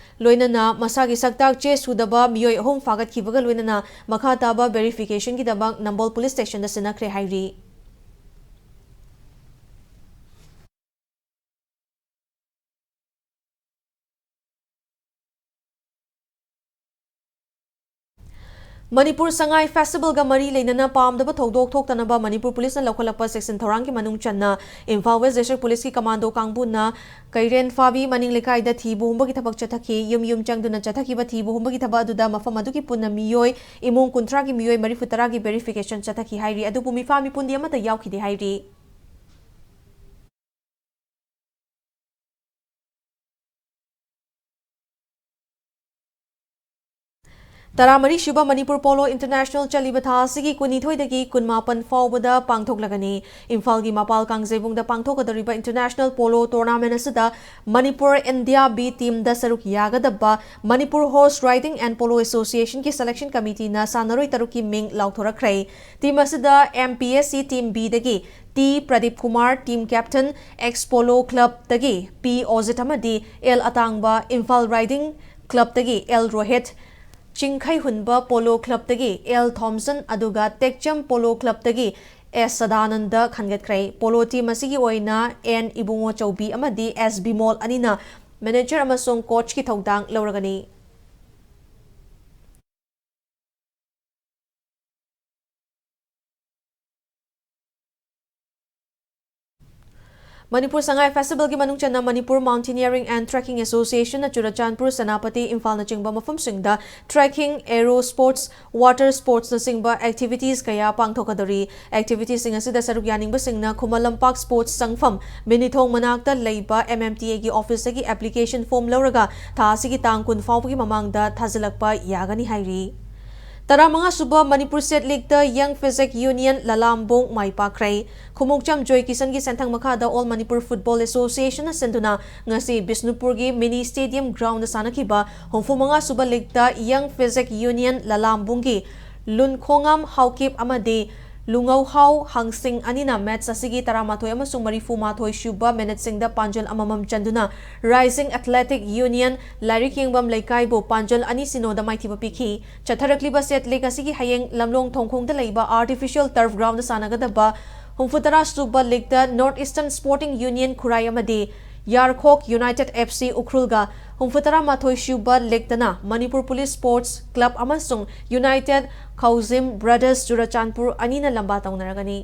ꯂꯣꯏꯅꯅ ꯃꯁꯥꯒꯤ ꯁꯛꯇꯥꯛ ꯆꯦ ꯁꯨꯗꯕ ꯃꯤꯑꯣꯏ ꯑꯍꯨꯝ ꯐꯥꯒꯠꯈꯤꯕꯒ ꯂꯣꯏꯅꯅ ꯃꯈꯥ ꯇꯥꯕ verificationꯒꯤꯗꯃꯛ ꯅꯝꯕꯣꯜ ꯄꯨꯂꯤꯁ ꯁ꯭ꯇꯦꯁꯟꯗ ꯁꯤꯟꯅꯈ꯭ꯔꯦ ꯍꯥꯏꯔꯤ꯫ ꯃꯅꯤꯄꯨꯔ ꯁꯉꯥꯏ ꯐꯦꯁꯇꯤꯚꯦꯜꯒ ꯃꯔꯤ ꯂꯩꯅꯅ ꯄꯥꯝꯗꯕ ꯊꯧꯗꯣꯛ ꯊꯣꯛꯇꯅꯕ ꯃꯅꯤꯄꯨꯔ ꯄꯨꯂꯤꯁꯅ ꯂꯧꯈꯠꯂꯛꯄ ꯆꯦꯛꯁꯤꯟ ꯊꯧꯔꯥꯡꯒꯤ ꯃꯅꯨꯡ ꯆꯟꯅ ꯏꯝꯐꯥꯜ ꯋꯦꯁ ꯗꯤꯁꯇ꯭ꯔꯤꯛ ꯄꯨꯂꯤꯁꯀꯤ ꯀꯃꯥꯟꯗꯣ ꯀꯥꯡꯕꯨꯅ ꯀꯩꯔꯦꯟ ꯐꯥꯕꯤ ꯃꯅꯤꯡ ꯂꯩꯀꯥꯏꯗ ꯊꯤꯕ ꯍꯨꯝꯕꯒꯤ ꯊꯕꯛ ꯆꯠꯊꯈꯤ꯫ ꯌꯨꯝ ꯌꯨꯝ ꯆꯪꯗꯨꯅ ꯆꯠꯊꯈꯤꯕ ꯊꯤꯕ ꯍꯨꯝꯕꯒꯤ ꯊꯕꯛ ꯑꯗꯨꯗ ꯃꯐꯝ ꯑꯗꯨꯒꯤ ꯄꯨꯟꯅ ꯃꯤꯑꯣꯏ, ꯏꯃꯨꯡ ꯀꯨꯟꯊ꯭ꯔꯥꯒꯤ ꯃꯤꯑꯣꯏ ꯃꯔꯤꯐꯨ ꯇꯔꯥꯒꯤ verification ꯆꯠꯊꯈꯤ ꯍꯥꯏꯔꯤ꯫ ꯑꯗꯨꯕꯨ ꯃꯤꯐꯥ ꯃꯤꯄꯨꯟꯗꯤ ꯑꯃꯠꯇ ꯌꯥꯎꯈꯤꯗꯦ ꯍꯥꯏꯔꯤ꯫ ꯇꯔꯥꯃꯔꯤ ꯁꯨꯕ ꯃꯅꯤꯄꯨꯔ ꯄꯣꯂꯣ ꯏꯟꯇꯔꯅꯦꯁꯅꯦꯜ ꯆꯠꯂꯤꯕ ꯊꯥ ꯑꯁꯤꯒꯤ ꯀꯨꯟꯅꯤꯊꯣꯏꯗꯒꯤ ꯀꯨꯟꯃꯥꯄꯟ ꯐꯥꯎꯕꯗ ꯄꯥꯡꯊꯣꯛꯂꯒꯅꯤ꯫ ꯏꯝꯐꯥꯜꯒꯤ ꯃꯄꯥꯜ ꯀꯥꯡꯖꯩꯕꯨꯡꯗ ꯄꯥꯡꯊꯣꯛꯀꯗꯧꯔꯤꯕ ꯏꯟꯇꯔꯅꯦꯁꯅꯦꯜ ꯄꯣꯂꯣ ꯇꯣꯔꯅꯥꯃꯦꯟꯠ ꯑꯁꯤꯗ ꯃꯅꯤꯄꯨꯔ ꯏꯟꯗꯤꯌꯥ B ꯇꯤꯝꯗ ꯁꯔꯨꯛ ꯌꯥꯒꯗꯕ Manipur horse riding and polo ꯑꯦꯁꯣꯁꯤꯌꯦꯁꯟꯒꯤ ꯁꯦꯂꯦꯛꯁꯟ ꯀꯃꯤꯇꯤꯅ ꯁꯥꯟꯅꯔꯣꯏ ꯇꯔꯨꯛꯀꯤ ꯃꯤꯡ ꯂꯥꯎꯊꯣꯔꯛꯈ꯭ꯔꯦ꯫ ꯇꯤꯝ ꯑꯁꯤꯗ M P S C team B ꯗꯒꯤ T Pradip Kumar, team captain, ex polo ꯀ꯭ꯂꯕꯇꯒꯤ P ꯑꯣꯖꯤꯠ ꯑꯃꯗꯤ L ꯑꯇꯥꯡꯕ, ꯏꯝꯐꯥꯜ ꯔꯥꯏꯗꯤꯡ ꯀ꯭ꯂꯕꯇꯒꯤ L ꯔꯣꯍꯤꯠ, ꯆꯤꯡꯈꯩ ꯍꯨꯟꯕ ꯄꯣꯂꯣ ꯀ꯭ꯂꯕꯇꯒꯤ L ꯊꯣꯝꯁꯟ, ꯑꯗꯨꯒ ꯇꯦꯛꯆꯝ ꯄꯣꯂꯣ ꯀ꯭ꯂꯕꯇꯒꯤ S ꯁꯗꯥꯅꯟꯗ ꯈꯟꯒꯠꯈ꯭ꯔꯦ꯫ ꯄꯣꯂꯣ ꯇꯤꯝ ꯑꯁꯤꯒꯤ ꯑꯣꯏꯅ N ꯏꯕꯨꯡꯉꯣ ꯆꯧꯕꯤ ꯑꯃꯗꯤ S ꯕꯤꯃꯣꯜ ꯑꯅꯤꯅ ꯃꯦꯅꯦꯖꯔ ꯑꯃꯁꯨꯡ ꯀꯣꯆꯀꯤ ꯊꯧꯗꯥꯡ ꯂꯧꯔꯒꯅꯤ꯫ ꯃꯅꯤꯄꯨꯔ ꯁꯉꯥꯏ ꯐꯦꯁꯇꯤꯚꯦꯜꯒꯤ ꯃꯅꯨꯡ ꯆꯟꯅ ꯃꯅꯤꯄꯨꯔ ꯃꯥꯎꯟꯇꯦꯅꯤꯌꯔꯤꯡ ꯑꯦꯟ ꯇ꯭ꯔꯦꯛꯀꯤꯡ ꯑꯦꯁꯣꯁꯤꯌꯦꯁꯟꯅ ꯆꯨꯔꯆꯥꯟꯄꯨꯔ, ꯁꯦꯅꯥꯄꯇꯤ, ꯏꯝꯐꯥꯜꯅꯆꯤꯡꯕ ꯃꯐꯝꯁꯤꯡꯗ ꯇ꯭ꯔꯦꯛꯀꯤꯡ, ꯑꯦꯔꯣ ꯁ꯭ꯄꯣꯔꯠꯁ, ꯋꯥꯇꯔ ꯁ꯭ꯄꯣꯔꯠꯁꯅꯆꯤꯡꯕ ꯑꯦꯛꯇꯤꯚꯤꯇꯤꯁ ꯀꯌꯥ ꯄꯥꯡꯊꯣꯛꯀꯗꯧꯔꯤ꯫ ꯑꯦꯛꯇꯤꯚꯤꯇꯤꯁꯁꯤꯡ ꯑꯁꯤꯗ ꯁꯔꯨꯛ ꯌꯥꯅꯤꯡꯕꯁꯤꯡꯅ ꯈꯨꯃꯟ ꯂꯝꯄꯥꯛ ꯁ꯭ꯄꯣꯔꯠꯁ ꯆꯪꯐꯝ, ꯃꯤꯅꯤꯊꯣꯡ ꯃꯅꯥꯛꯇ ꯂꯩꯕ ꯑꯦꯝ ꯑꯦꯝ ꯇꯤ ꯑꯦꯒꯤ ꯑꯣꯐꯤꯁꯇꯒꯤ ꯑꯦꯄ꯭ꯂꯤꯀꯦꯁꯟ ꯐꯣꯔꯝ ꯂꯧꯔꯒ ꯊꯥ ꯑꯁꯤꯒꯤ ꯇꯥꯡ ꯀꯨꯟ ꯐꯥꯎꯕꯒꯤ ꯃꯃꯥꯡꯗ ꯊꯥꯖꯤꯜꯂꯛꯄ ꯌꯥꯒꯅꯤ ꯍꯥꯏꯔꯤ꯫ ꯇꯔꯥꯃꯉꯥ ꯁꯨꯕ ꯃꯅꯤꯄꯨꯔ ꯁ꯭ꯇꯦꯠ ꯂꯤꯒꯇ ꯌꯪ ꯐꯤꯖꯤꯛ ꯌꯨꯅꯤꯌꯟ ꯂꯂꯥꯝꯕꯣꯡ ꯃꯥꯏ ꯄꯥꯛꯈ꯭ꯔꯦ꯫ ꯈꯨꯃꯨꯛꯆꯝ ꯖꯣꯏ ꯀꯤꯁꯟꯒꯤ ꯁꯦꯟꯊꯪ ꯃꯈꯥꯗ ꯑꯣꯜ ꯃꯅꯤꯄꯨꯔ ꯐꯨꯠꯕꯣꯜ ꯑꯦꯁꯣꯁꯤꯌꯦꯁꯟꯅ ꯁꯤꯟꯗꯨꯅ ꯉꯁꯤ ꯕꯤꯁꯅꯨꯄꯨꯔꯒꯤ ꯃꯤꯅꯤ ꯁ꯭ꯇꯦꯗꯤꯌꯝ ꯒ꯭ꯔꯥꯎꯟꯗ ꯁꯥꯟꯅꯈꯤꯕ ꯍꯨꯝꯐꯨ ꯃꯉꯥ ꯁꯨꯕ ꯂꯤꯒꯇ ꯌꯪ ꯐꯤꯖꯤꯛ ꯌꯨꯅꯤꯌꯟ ꯂꯂꯥꯝꯕꯨꯡꯒꯤ ꯂꯨꯟꯈꯣꯉꯥꯝ ꯍꯥꯎꯀꯤꯞ ꯑꯃꯗꯤ ꯂꯨꯉꯧꯍꯥꯎ ꯍꯥꯡꯁꯤꯡ ꯑꯅꯤꯅ ꯃꯦꯠꯆ ꯑꯁꯤꯒꯤ ꯇꯔꯥꯃꯥꯊꯣꯏ ꯑꯃꯁꯨꯡ ꯃꯔꯤꯐꯨ ꯃꯥꯊꯣꯏ ꯁꯨꯕ ꯃꯤꯅꯤꯠꯁꯤꯡꯗ ꯄꯥꯟꯖꯜ ꯑꯃꯃꯝ ꯆꯟꯗꯨꯅ ꯔꯥꯏꯖꯤꯡ ꯑꯦꯊꯂꯦꯇꯤꯛ ꯌꯨꯅꯤꯌꯟ ꯂꯥꯏꯔꯤꯛ ꯌꯦꯡꯕꯝ ꯂꯩꯀꯥꯏꯕꯨ ꯄꯥꯟꯖꯜ ꯑꯅꯤ ꯁꯤꯅꯣꯗ ꯃꯥꯏꯊꯤꯕ ꯄꯤꯈꯤ꯫ ꯆꯠꯊꯔꯛꯂꯤꯕ ꯁ꯭ꯇꯦꯠ ꯂꯤꯒ ꯑꯁꯤꯒꯤ ꯍꯌꯦꯡ ꯂꯝꯂꯣꯡ ꯊꯣꯡꯈꯣꯡꯗ ꯂꯩꯕ ꯑꯥꯔꯇꯤꯐꯤꯁꯤꯌꯦꯜ ꯇꯔꯐ ꯒ꯭ꯔꯥꯎꯟꯗ ꯁꯥꯟꯅꯒꯗꯕ ꯍꯨꯝꯐꯨꯇꯔꯥ ꯁꯨꯕ ꯂꯤꯒꯇ ꯅꯣꯔꯠ ꯏꯁꯇꯔꯟ ꯁ꯭ꯄꯣꯔꯇꯤꯡ ꯌꯨꯅꯤꯌꯟ ꯈꯨꯔꯥꯏ ꯑꯃꯗꯤ ꯌꯥꯔꯈꯣꯛ ꯌꯨꯅꯥꯏꯇꯦꯗ ꯑꯦꯐ ꯁꯤ ꯎꯈ꯭ꯔꯨꯜꯒ ꯍꯨꯝꯐꯨꯇꯔꯥ ꯃꯥꯊꯣꯏ ꯁꯨꯕ ꯂꯤꯒꯇꯅ ꯃꯅꯤꯄꯨꯔ ꯄꯨꯂꯤꯁ ꯁ꯭ꯄꯣꯔꯠꯁ ꯀ꯭ꯂꯕ ꯑꯃꯁꯨꯡ ꯌꯨꯅꯥꯏꯇꯦꯗ ꯈꯧꯖꯤꯝ ꯕ꯭ꯔꯗꯔꯁ ꯆꯨꯔꯆꯥꯟꯄꯨꯔ ꯑꯅꯤꯅ ꯂꯝꯕꯥ ꯇꯧꯅꯔꯒꯅꯤ꯫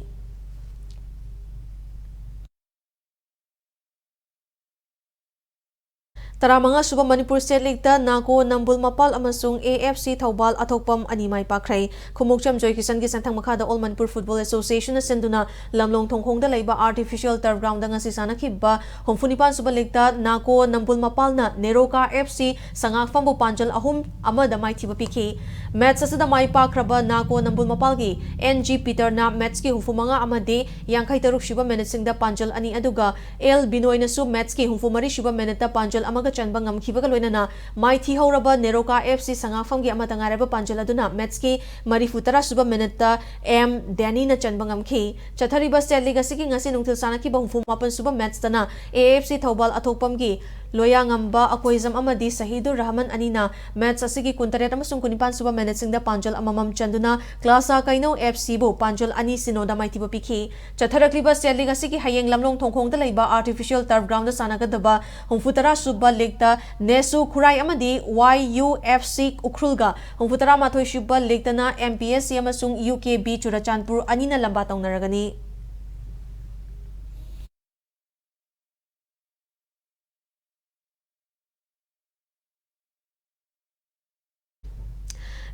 ꯇꯔꯥꯃꯉꯥ ꯁꯨꯕ ꯃꯅꯤꯄꯨꯔ ꯁ꯭ꯇꯦꯠ ꯂꯤꯒꯇ ꯅꯥꯀꯣ ꯅꯝꯕꯨꯜ ꯃꯄꯥꯜ ꯑꯃꯁꯨꯡ ꯑꯦ ꯑꯦꯐ ꯁꯤ ꯊꯧꯕꯥꯜ ꯑꯊꯣꯛꯄꯝ ꯑꯅꯤ ꯃꯥꯏ ꯄꯥꯛꯈ꯭ꯔꯦ꯫ ꯈꯨꯃꯨꯛꯆꯝ ꯖꯣꯏ ꯀꯤꯁꯟꯒꯤ ꯁꯦꯟꯊꯪ ꯃꯈꯥꯗ ꯑꯣꯜ ꯃꯅꯤꯄꯨꯔ ꯐꯨꯠꯕꯣꯜ ꯑꯦꯁꯣꯁꯤꯌꯦꯁꯟꯅ ꯁꯤꯟꯗꯨꯅ ꯂꯝꯂꯣꯡ ꯊꯣꯡꯈꯣꯡꯗ ꯂꯩꯕ ꯑꯥꯔꯇꯤꯐꯤꯁꯤꯌꯦꯜ ꯇꯔꯐ ꯒ꯭ꯔꯥꯎꯟꯗ ꯉꯁꯤ ꯁꯥꯟꯅꯈꯤꯕ ꯍꯨꯝꯐꯨꯅꯤꯄꯥꯟ ꯁꯨꯕ ꯂꯤꯒꯇ ꯅꯥꯀꯣ ꯅꯝꯕꯨꯜ ꯃꯄꯥꯜꯅ ꯅꯦꯔꯣꯀꯥ ꯑꯦꯐ ꯁꯤ ꯁꯉꯥꯛꯐꯝꯕꯨ ꯄꯥꯟꯖꯜ ꯑꯍꯨꯝ ꯑꯃꯗ ꯃꯥꯏꯊꯤꯕ ꯄꯤꯈꯤ꯫ ꯃꯦꯠꯆ ꯑꯁꯤꯗ ꯃꯥꯏ ꯄꯥꯛꯈ꯭ꯔꯕ ꯅꯥꯀꯣ ꯅꯝꯕꯨꯜ ꯃꯄꯥꯜꯒꯤ ꯑꯦꯟ ꯖꯤ ꯄꯤꯇꯔꯅ ꯃꯦꯠꯆꯀꯤ ꯍꯨꯝꯐꯨ ꯃꯉꯥ ꯑꯃꯗꯤ ꯌꯥꯡꯈꯩ ꯇꯔꯨꯛ ꯁꯨꯕ ꯃꯤꯅꯤꯠꯁꯤꯡꯗ ꯄꯥꯟꯖꯜ ꯑꯅꯤ, ꯑꯗꯨꯒ ꯑꯦꯜ ꯕꯤꯅꯣꯏꯅꯁꯨ ꯃꯦꯠꯆꯀꯤ ꯍꯨꯝꯐꯨ ꯃꯔꯤ ꯁꯨꯕ ꯃꯤꯅꯤꯠꯇ ꯄꯥꯟꯖꯜ ꯑꯃꯒ ꯆꯟꯕ ꯉꯝꯈꯤꯕꯒ ꯂꯣꯏꯅꯅ ꯃꯥꯏꯊꯤꯍꯧꯔꯕ ꯅꯦꯔꯣꯀꯥ ꯑꯦꯐ ꯁꯤ ꯁꯉꯥꯛꯐꯝꯒꯤ ꯑꯃꯠꯇ ꯉꯥꯏꯔꯕ ꯄꯥꯟꯖꯜ ꯑꯗꯨꯅ ꯃꯦꯠꯆꯀꯤ ꯃꯔꯤꯐꯨ ꯇꯔꯥ ꯁꯨꯕ ꯃꯤꯅꯤꯠꯇ ꯑꯦꯝ ꯗꯦꯅꯤꯅ ꯆꯟꯕ ꯉꯝꯈꯤ꯫ ꯆꯠꯊꯔꯤꯕ ꯁ꯭ꯇꯦꯠ ꯂꯤꯒ ꯑꯁꯤꯒꯤ ꯉꯁꯤ ꯅꯨꯡꯊꯤꯜ ꯁꯥꯟꯅꯈꯤꯕ ꯍꯨꯝꯐꯨ ꯃꯥꯄꯟ ꯁꯨꯕ ꯃꯦꯠꯆꯇꯅ A F C Thoubal ꯑꯊꯣꯛꯄꯝꯒꯤ ꯂꯣꯌꯥꯉꯝꯕ Akoijam ꯑꯃꯗꯤ ꯁꯍꯤꯗꯨꯔ ꯔꯍꯃꯟ ꯑꯅꯤꯅ ꯃꯦꯠꯆ ꯑꯁꯤꯒꯤ ꯀꯨꯟꯇꯔꯦꯠ ꯑꯃꯁꯨꯡ ꯀꯨꯟꯅꯤꯄꯥꯟ ꯁꯨꯕ ꯃꯤꯅꯤꯠꯁꯤꯡꯗ ꯄꯥꯟꯖꯜ ꯑꯃꯃꯝ ꯆꯟꯗꯨꯅ ꯀ꯭ꯂꯥꯁꯥ ꯀꯩꯅꯧ ꯑꯦꯐ ꯁꯤꯕꯨ ꯄꯥꯟꯖꯜ ꯑꯅꯤ ꯁꯤꯅꯣꯗ ꯃꯥꯏꯊꯤꯕ ꯄꯤꯈꯤ꯫ ꯆꯠꯊꯔꯛꯂꯤꯕ ꯁ꯭ꯇꯦꯠ ꯂꯤꯒ ꯑꯁꯤꯒꯤ ꯍꯌꯦꯡ ꯂꯝꯂꯣꯡ ꯊꯣꯡꯈꯣꯡꯗ ꯂꯩꯕ ꯑꯥꯔꯇꯤꯐꯤꯁꯤꯌꯦꯜ ꯇꯔꯐ ꯒ꯭ꯔꯥꯎꯟꯗ ꯁꯥꯟꯅꯒꯗꯕ ꯍꯨꯝꯐꯨꯇꯔꯥ ꯁꯨꯕ ꯂꯤꯒꯇ ꯅꯦꯁꯨ ꯈꯨꯔꯥꯏ ꯑꯃꯗꯤ ꯋꯥꯏ ꯌꯨ ꯑꯦꯐ ꯁꯤ ꯎꯈ꯭ꯔꯨꯜꯒ, ꯍꯨꯝꯐꯨꯇꯔꯥ ꯃꯥꯊꯣꯏ ꯁꯨꯕ ꯂꯤꯒꯇꯅ ꯑꯦꯝ ꯄꯤ ꯑꯦꯁ ꯁꯤ ꯑꯃꯁꯨꯡ ꯌꯨ ꯀꯦ ꯕꯤ ꯆꯨꯔꯆꯥꯟꯄꯨꯔ ꯑꯅꯤꯅ ꯂꯝꯕꯥ ꯇꯧꯅꯔꯒꯅꯤ꯫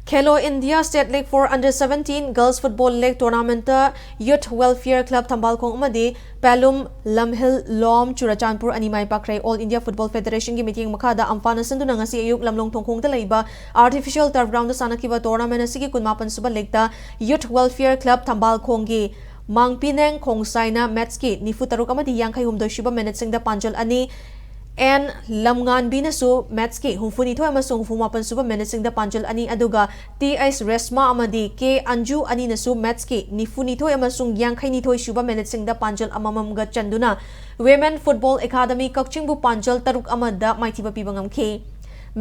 Khelo India State League for Under seventeen Girls Football League Tournament Youth Welfare Club ꯊꯝꯕꯥꯜꯈꯣꯡ ꯑꯃꯗꯤ Pelum Lamhil Lom Churachandpur ꯑꯅꯤ ꯃꯥꯏ ꯄꯥꯛꯈ꯭ꯔꯦ꯫ All India Football Federation ꯒꯤ ꯃꯤꯠꯌꯦꯡ ꯃꯈꯥꯗ ꯑꯝꯐꯥꯅ ꯁꯤꯟꯗꯨꯅ ꯉꯁꯤ ꯑꯌꯨꯛ ꯂꯝꯂꯣꯡ ꯊꯣꯡꯈꯣꯡꯗ ꯂꯩꯕ Artificial Turf Ground ꯗ ꯁꯥꯟꯅꯈꯤꯕ tournament ꯑꯁꯤꯒꯤ ꯀꯨꯟꯃꯥꯄꯟ ꯁꯨꯕ league ꯇ Youth Welfare Club ꯊꯝꯕꯥꯜꯈꯣꯡꯒꯤ ꯃꯥꯡꯄꯤꯅꯦꯡ ꯈꯣꯡꯁꯥꯏꯅ match ꯀꯤ ꯅꯤꯐꯨ ꯇꯔꯨꯛ ꯑꯃꯗꯤ ꯌꯥꯡꯈꯩ ꯍꯨꯝꯗꯣꯏ ꯁꯨꯕ minute ꯁꯤꯡꯗ ꯄꯥꯟꯖꯜ ꯑꯅꯤ, ꯑꯦꯟ ꯂꯝꯉꯥꯟꯕꯤꯅꯁꯨ match ꯀꯤ ꯍꯨꯝꯐꯨ ꯅꯤꯊꯣꯏ ꯑꯃꯁꯨꯡ ꯍꯨꯝꯐꯨ ꯃꯥꯄꯟ ꯁꯨꯕ minute ꯁꯤꯡꯗ ꯄꯥꯟꯖꯜ ꯑꯅꯤ, ꯑꯗꯨꯒ ꯇꯤ ꯑꯩꯆ ꯔꯦꯁꯃꯥ ꯑꯃꯗꯤ ꯀꯦ ꯑꯟꯖꯨ ꯑꯅꯤꯅꯁꯨ match ꯀꯤ ꯅꯤꯐꯨ ꯅꯤꯊꯣꯏ ꯑꯃꯁꯨꯡ ꯌꯥꯡꯈꯩ ꯅꯤꯊꯣꯏ ꯁꯨꯕ minute ꯁꯤꯡꯗ ꯄꯥꯟꯖꯜ ꯑꯃꯃꯝꯒ ꯆꯟꯗꯨꯅ Women Football Academy ꯀꯛꯆꯤꯡꯕꯨ ꯄꯥꯟꯖꯜ ꯇꯔꯨꯛ ꯑꯃꯗ ꯃꯥꯏꯊꯤꯕ ꯄꯤꯕ ꯉꯝꯈꯤ꯫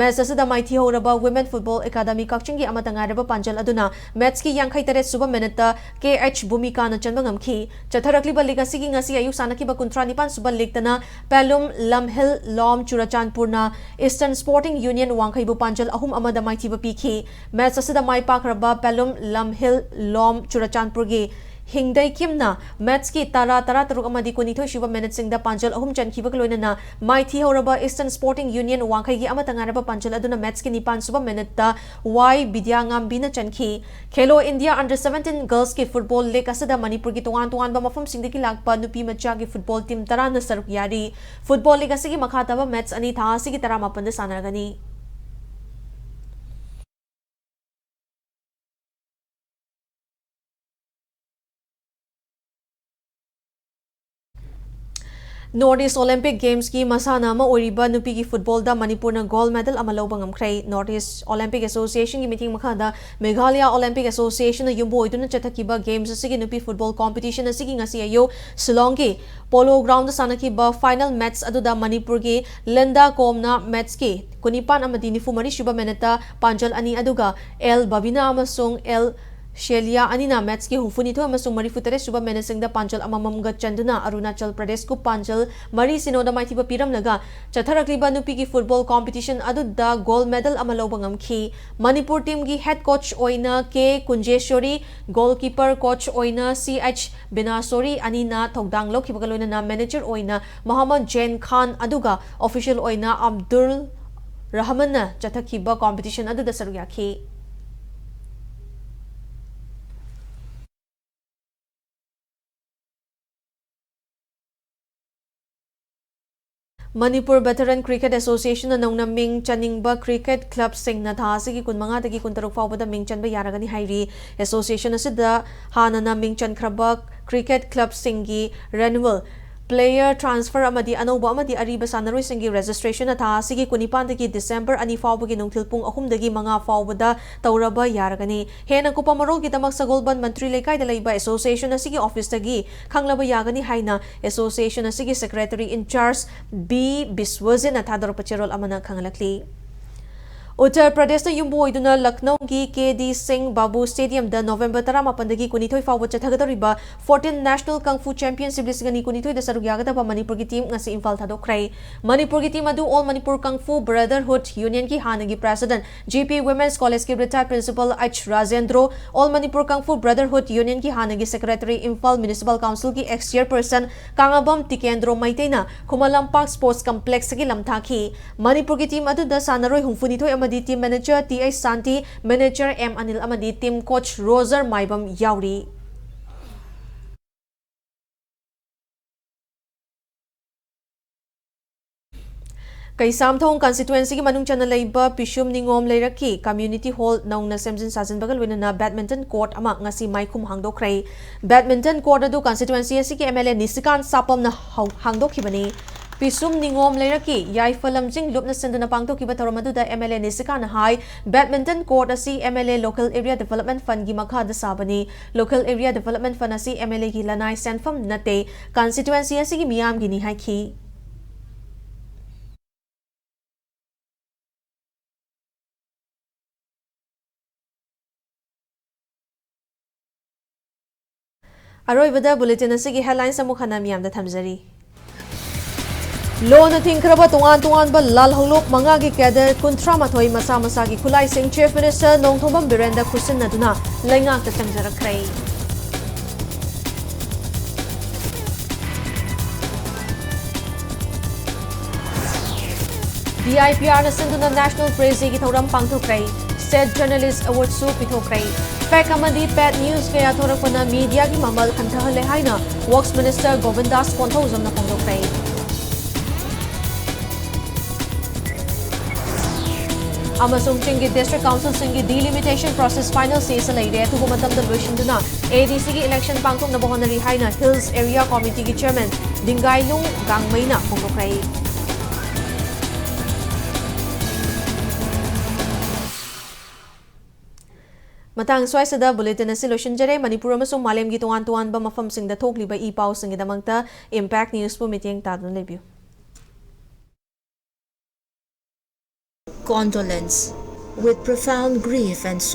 Match ꯑꯁꯤꯗ ꯃꯥꯏꯊꯤꯍꯧꯔꯕ Women Football Academy ꯀꯛꯆꯤꯡꯒꯤ ꯑꯃꯠꯇ ꯉꯥꯏꯔꯕ ꯄꯥꯟꯖꯜ ꯑꯗꯨꯅ match ꯀꯤ ꯌꯥꯡꯈꯩ ꯇꯔꯦꯠ ꯁꯨꯕ minute ꯇ ꯀꯦ ꯑꯩꯆ ꯚꯨꯃꯤꯀꯥꯅ ꯆꯟꯕ ꯉꯝꯈꯤ꯫ ꯆꯠꯊꯔꯛꯂꯤꯕ league ꯑꯁꯤꯒꯤ ꯉꯁꯤ ꯑꯌꯨꯛ ꯁꯥꯟꯅꯈꯤꯕ ꯀꯨꯟꯊ꯭ꯔꯥ ꯅꯤꯄꯥꯟ ꯁꯨꯕ league ꯇꯅ Pelum Lamhil Lom Churachandpurꯅ Eastern Sporting Union ꯋꯥꯡꯈꯩꯕꯨ ꯄꯥꯟꯖꯜ ꯑꯍꯨꯝ ꯑꯃꯗ ꯃꯥꯏꯊꯤꯕ ꯄꯤꯈꯤ꯫ Match ꯑꯁꯤꯗ ꯃꯥꯏ ꯄꯥꯛꯈ꯭ꯔꯕ Pelum Lamhil Lom Churachandpurꯒꯤ ꯍꯤꯡꯗꯩ ꯀꯤꯝꯅ match ꯀꯤ ꯇꯔꯥ, ꯇꯔꯥ ꯇꯔꯨꯛ ꯑꯃꯗꯤ ꯀꯨꯟꯅꯤꯊꯣꯏ ꯁꯨꯕ minute ꯁꯤꯡꯗ ꯄꯥꯟꯖꯜ ꯑꯍꯨꯝ ꯆꯟꯈꯤꯕꯒ ꯂꯣꯏꯅꯅ ꯃꯥꯏꯊꯤꯍꯧꯔꯕ Eastern Sporting Union ꯋꯥꯡꯈꯩꯒꯤ ꯑꯃꯠꯇ ꯉꯥꯏꯔꯕ ꯄꯥꯟꯖꯜ ꯑꯗꯨꯅ match ꯀꯤ ꯅꯤꯄꯥꯟ ꯁꯨꯕ minute ꯇ ꯋꯥꯏ ꯕꯤꯗ꯭ꯌꯥꯉꯥꯝꯕꯤꯅ ꯆꯟꯈꯤ꯫ Khelo India Under seventeen Girls ꯀꯤ football league ꯑꯁꯤꯗ ꯃꯅꯤꯄꯨꯔꯒꯤ ꯇꯣꯉꯥꯟ ꯇꯣꯉꯥꯟꯕ ꯃꯐꯝꯁꯤꯡꯗꯒꯤ ꯂꯥꯛꯄ ꯅꯨꯄꯤ ꯃꯆꯥꯒꯤ football team ꯇꯔꯥꯅ ꯁꯔꯨꯛ ꯌꯥꯔꯤ꯫ Football league ꯑꯁꯤꯒꯤ ꯃꯈꯥ ꯇꯥꯕ match ꯑꯅꯤ ꯊꯥ ꯑꯁꯤꯒꯤ ꯇꯔꯥꯃꯥꯄꯟꯗ ꯁꯥꯟꯅꯒꯅꯤ꯫ North East Olympic Games ꯀꯤ ꯃꯁꯥꯟꯅ ꯑꯃ ꯑꯣꯏꯔꯤꯕ ꯅꯨꯄꯤꯒꯤ football ꯗ ꯃꯅꯤꯄꯨꯔꯅ gold medal ꯑꯃ ꯂꯧꯕ ꯉꯝꯈ꯭ꯔꯦ꯫ North East Olympic Association ꯒꯤ ꯃꯤꯠꯌꯦꯡ ꯃꯈꯥꯗ Meghalaya Olympic Association ꯅ ꯌꯨꯝꯕꯨ ꯑꯣꯏꯗꯨꯅ ꯆꯠꯊꯈꯤꯕ games ꯑꯁꯤꯒꯤ ꯅꯨꯄꯤ football competition ꯑꯁꯤꯒꯤ ꯉꯁꯤ ꯑꯌꯨꯛ ꯁꯤꯂꯣꯡꯒꯤ Polo Ground ꯗ ꯁꯥꯟꯅꯈꯤꯕ final match ꯑꯗꯨꯗ ꯃꯅꯤꯄꯨꯔꯒꯤ ꯂꯦꯟꯗꯥ ꯀꯣꯝꯅ match ꯀꯤ ꯀꯨꯟꯅꯤꯄꯥꯟ ꯑꯃꯗꯤ ꯅꯤꯐꯨ ꯃꯔꯤ ꯁꯨꯕ minute ꯇ ꯄꯥꯟꯖꯜ ꯑꯅꯤ, ꯑꯗꯨꯒ ꯑꯦꯜ ꯕꯕꯤꯅꯥ ꯑꯃꯁꯨꯡ ꯑꯦꯜ ꯁꯦꯂꯤꯌꯥ ꯑꯅꯤꯅ match ꯀꯤ ꯍꯨꯝꯐꯨ ꯅꯤꯊꯣꯏ ꯑꯃꯁꯨꯡ ꯃꯔꯤꯐꯨ ꯇꯔꯦꯠ ꯁꯨꯕ minute ꯁꯤꯡꯗ ꯄꯥꯟꯖꯜ ꯑꯃꯃꯝꯒ ꯆꯟꯗꯨꯅ ꯑꯔꯨꯅꯥꯆꯜ ꯄ꯭ꯔꯗꯦꯁꯀꯨ ꯄꯥꯟꯖꯜ ꯃꯔꯤ ꯁꯤꯅꯣꯗ ꯃꯥꯏꯊꯤꯕ ꯄꯤꯔꯝꯂꯒ, ꯆꯠꯊꯔꯛꯂꯤꯕ ꯅꯨꯄꯤꯒꯤ football competition ꯑꯗꯨꯗ gold medal ꯑꯃ ꯂꯧꯕ ꯉꯝꯈꯤ꯫ ꯃꯅꯤꯄꯨꯔ team ꯒꯤ head coach ꯑꯣꯏꯅ ꯀꯦ ꯀꯨꯟꯖꯦꯁꯣꯔꯤ, goalkeeper coach ꯑꯣꯏꯅ ꯁꯤ ꯑꯩꯆ ꯕꯤꯅꯥꯁꯣꯔꯤ ꯑꯅꯤꯅ ꯊꯧꯗꯥꯡ ꯂꯧꯈꯤꯕꯒ ꯂꯣꯏꯅꯅ manager ꯑꯣꯏꯅ ꯃꯣꯍꯝꯃꯗ ꯖꯦꯟ ꯈꯥꯟ, ꯑꯗꯨꯒ official ꯑꯣꯏꯅ ꯑꯕꯗꯨꯜ ꯔꯍꯃꯟꯅ ꯆꯠꯊꯈꯤꯕ competition ꯑꯗꯨꯗ ꯁꯔꯨꯛ ꯌꯥꯈꯤ꯫ Manipur Veteran Cricket Association-ꯅ ꯅꯧꯅ ꯃꯤꯡ ꯆꯟꯅꯤꯡꯕ cricket club-ꯁꯤꯡꯅ ꯊꯥ ꯑꯁꯤꯒꯤ ꯀꯨꯟꯃꯉꯥꯗꯒꯤ ꯀꯨꯟꯇꯔꯨꯛ ꯐꯥꯎꯕꯗ ꯃꯤꯡ ꯆꯟꯕ ꯌꯥꯔꯒꯅꯤ ꯍꯥꯏꯔꯤ꯫ Association ꯑꯁꯤꯗ ꯍꯥꯟꯅꯅ ꯃꯤꯡ ꯆꯟꯈ꯭ꯔꯕ cricket club-ꯁꯤꯡꯒꯤ renewal, player transfer ꯑꯃꯗꯤ ꯑꯅꯧꯕ ꯑꯃꯗꯤ ꯑꯔꯤꯕ ꯁꯥꯟꯅꯔꯣꯏꯁꯤꯡꯒꯤ registration-ꯅ ꯊꯥ ꯑꯁꯤꯒꯤ ꯀꯨꯟꯅꯤꯄꯥꯟꯗꯒꯤ December ꯑꯅꯤ ꯐꯥꯎꯕꯒꯤ ꯅꯨꯡꯊꯤꯜ ꯄꯨꯡ ꯑꯍꯨꯝꯗꯒꯤ ꯃꯉꯥ ꯐꯥꯎꯕꯗ ꯇꯧꯔꯕ ꯌꯥꯔꯒꯅꯤ꯫ ꯍꯦꯟꯅ ꯀꯨꯞꯄ ꯃꯔꯣꯜꯒꯤꯗꯃꯛ ꯁꯒꯣꯜꯕꯟ ꯃꯟꯇ꯭ꯔꯤ ꯂꯩꯀꯥꯏꯗ ꯂꯩꯕ association ꯑꯁꯤꯒꯤ office-ꯇꯒꯤ ꯈꯪꯂꯕ ꯌꯥꯒꯅꯤ ꯍꯥꯏꯅ association ꯑꯁꯤꯒꯤ secretary in charge B ꯕꯤꯁ꯭ꯋꯖꯤꯠꯅ ꯊꯥꯗꯣꯔꯛꯄ ꯆꯦꯔꯣꯜ ꯑꯃꯅ ꯈꯪꯍꯜꯂꯛꯂꯤ꯫ ꯎꯠꯇꯔ ꯄ꯭ꯔꯗꯦꯁꯇ ꯌꯨꯝꯕꯨ ꯑꯣꯏꯗꯨꯅ ꯂꯈꯅꯧꯒꯤ ꯀꯦ ꯗꯤ ꯁꯤꯡ ꯕꯥꯕꯨ ꯁ꯭ꯇꯦꯗꯤꯌꯝꯗ ꯅꯣꯕꯦꯝꯕꯔ ꯇꯔꯥꯃꯥꯄꯟꯗꯒꯤ ꯀꯨꯟꯅꯤꯊꯣꯏ ꯐꯥꯎꯕ ꯆꯠꯊꯒꯗꯧꯔꯤꯕ fourteen National Kung Fu Championship ꯂꯤꯁꯤꯡ ꯑꯅꯤ ꯀꯨꯟꯅꯤꯊꯣꯏꯗ ꯁꯔꯨꯛ ꯌꯥꯒꯗꯕ ꯃꯅꯤꯄꯨꯔꯒꯤ team ꯉꯁꯤ ꯏꯝꯐꯥꯜ ꯊꯥꯗꯣꯛꯈ꯭ꯔꯦ꯫ ꯃꯅꯤꯄꯨꯔꯒꯤ team ꯑꯗꯨ All Manipur Kung Fu Brotherhood Union-ꯒꯤ ꯍꯥꯟꯅꯒꯤ president G P Women's College-ꯀꯤ retired principal H Rajendro, All Manipur Kung Fu Brotherhood Union-ꯒꯤ ꯍꯥꯟꯅꯒꯤ secretary, Imphal Municipal Council-ꯒꯤ ex chairperson ꯀꯥꯉꯥꯕꯝ ꯇꯤꯀꯦꯟꯗ꯭ꯔꯣ ꯃꯩꯇꯩꯅ Khuman Lampak Sports Complex-ꯇꯒꯤ ꯂꯝꯊꯥꯈꯤ꯫ ꯃꯅꯤꯄꯨꯔꯒꯤ team ꯑꯗꯨꯗ ꯁꯥꯟꯅꯔꯣꯏ ꯍꯨꯝꯐꯨꯅꯤꯊꯣꯏ ꯑꯃꯗꯤ team manager T H ꯁꯥꯟꯇꯤ, manager M ꯑꯅꯤꯜ ꯑꯃꯗꯤ team coach ꯔꯣꯖꯔ ꯃꯥꯏꯕꯝ ꯌꯥꯎꯔꯤ꯫ ꯀꯩꯁꯥꯝꯊꯣꯡ constituency-ꯒꯤ ꯃꯅꯨꯡ ꯆꯟꯅ ꯂꯩꯕ ꯄꯤꯁꯨꯝ ꯅꯤꯉꯣꯝ ꯂꯩꯔꯛꯀꯤ community hall ꯅꯧꯅ ꯁꯦꯝꯖꯤꯟ ꯁꯥꯖꯤꯟꯕꯒ ꯂꯣꯏꯅꯅ badminton court ꯑꯃ ꯉꯁꯤ ꯃꯥꯏꯈꯨꯝ ꯍꯥꯡꯗꯣꯛꯈ꯭ꯔꯦ꯫ Badminton court ꯑꯗꯨ constituency ꯑꯁꯤꯒꯤ M L A ꯅꯤꯁꯤꯀꯥꯟ ꯁꯥꯄꯝꯅ ꯍꯧ-, ꯍꯥꯡꯗꯣꯛꯈꯤꯕꯅꯤ꯫ ꯄꯤꯁꯨꯝ ꯅꯤꯉꯣꯝ ꯂꯩꯔꯛꯀꯤ ꯌꯥꯏꯐ ꯂꯝꯖꯤꯡ ꯂꯨꯞꯅ ꯁꯤꯟꯗꯨꯅ ꯄꯥꯡꯊꯣꯛꯈꯤꯕ ꯊꯧꯔꯝ ꯑꯗꯨꯗ M L A ꯅꯤꯁꯤꯀꯥꯟꯅ high, badminton court ꯑꯁꯤ M L A Local Area Development Fund-ꯒꯤ ꯃꯈꯥꯗ ꯁꯥꯕꯅꯤ꯫ Local Area Development Fund ꯑꯁꯤ M L A-ꯒꯤ ꯂꯅꯥꯏ ꯁꯦꯟꯐꯝ ꯅꯠꯇꯦ, constituency ꯑꯁꯤꯒꯤ ꯃꯤꯌꯥꯝꯒꯤꯅꯤ ꯍꯥꯏꯈꯤ꯫ ꯑꯔꯣꯏꯕꯗ bulletin ꯑꯁꯤꯒꯤ headlines ꯑꯃꯨꯛ ꯍꯟꯅ ꯃꯤꯌꯥꯝꯗ ꯊꯝꯖꯔꯤ꯫ ꯂꯣꯟꯅ ꯊꯤꯡꯈ꯭ꯔꯕ ꯇꯣꯉꯥꯟ ꯇꯣꯉꯥꯟꯕ ꯂꯥꯜꯍꯧꯂꯨꯞ ꯃꯉꯥꯒꯤ cadre ꯀꯨꯟꯊ꯭ꯔꯥ ꯃꯥꯊꯣꯏ ꯃꯁꯥ ꯃꯁꯥꯒꯤ ꯈꯨꯠꯂꯥꯏꯁꯤꯡ Chief Minister Nongthombam ꯕꯤꯔꯦꯟꯗ ꯈꯨꯠꯁꯤꯟꯅꯗꯨꯅ ꯂꯩꯉꯥꯛꯇ ꯆꯪꯖꯔꯛꯈ꯭ꯔꯦ꯫ D I P R-ꯅ ꯁꯤꯟꯗꯨꯅ National Press Day-ꯒꯤ ꯊꯧꯔꯝ ꯄꯥꯡꯊꯣꯛꯈ꯭ꯔꯦ꯫ State Journalist Award-ꯁꯨ ꯄꯤꯊꯣꯛꯈ꯭ꯔꯦ꯫ Fake ꯑꯃꯗꯤ paid news ꯀꯌꯥ ꯊꯣꯔꯛꯄꯅ media-ꯒꯤ ꯃꯃꯜ ꯍꯟꯊꯍꯜꯂꯦ ꯍꯥꯏꯅ Works Minister ꯒꯣꯕꯤꯟꯗꯥꯁ ꯀꯣꯟꯊꯧꯖꯝꯅ ꯐꯣꯡꯗꯣꯛꯈ꯭ꯔꯦ꯫ ꯑꯃꯁꯨꯡ ꯆꯤꯡꯒꯤ district councilꯁꯤꯡꯒꯤ delimitation process final stageꯇ ꯂꯩꯔꯦ꯫ ꯑꯊꯨꯕ ꯃꯇꯝꯗ ꯂꯣꯏꯁꯤꯟꯗꯨꯅ ADCꯒꯤ election ꯄꯥꯡꯊꯣꯛꯅꯕ ꯍꯣꯠꯅꯔꯤ ꯍꯥꯏꯅ Hills Area Committeeꯒꯤ chairman ꯗꯤꯡꯒꯥꯏꯂꯨꯡ ꯒꯥꯡꯃꯩꯅ ꯐꯣꯡꯗꯣꯛꯈ꯭ꯔꯦ꯫ ꯃꯇꯥꯡ ꯁ꯭ꯋꯥꯏꯁꯤꯗ bulletin ꯑꯁꯤ ꯂꯣꯏꯁꯤꯟꯖꯔꯦ꯫ ꯃꯅꯤꯄꯨꯔ ꯑꯃꯁꯨꯡ ꯃꯥꯂꯦꯝꯒꯤ ꯇꯣꯉꯥꯟ ꯇꯣꯉꯥꯟꯕ ꯃꯐꯝꯁꯤꯡꯗ ꯊꯣꯛꯂꯤꯕ ꯏ ꯄꯥꯎꯁꯤꯡꯒꯤꯗꯃꯛꯇ Impact Newsꯄꯨ ꯃꯤꯠꯌꯦꯡ ꯇꯥꯗꯨꯅ ꯂꯩꯕꯤꯌꯨ꯫ Condolence. With profound grief and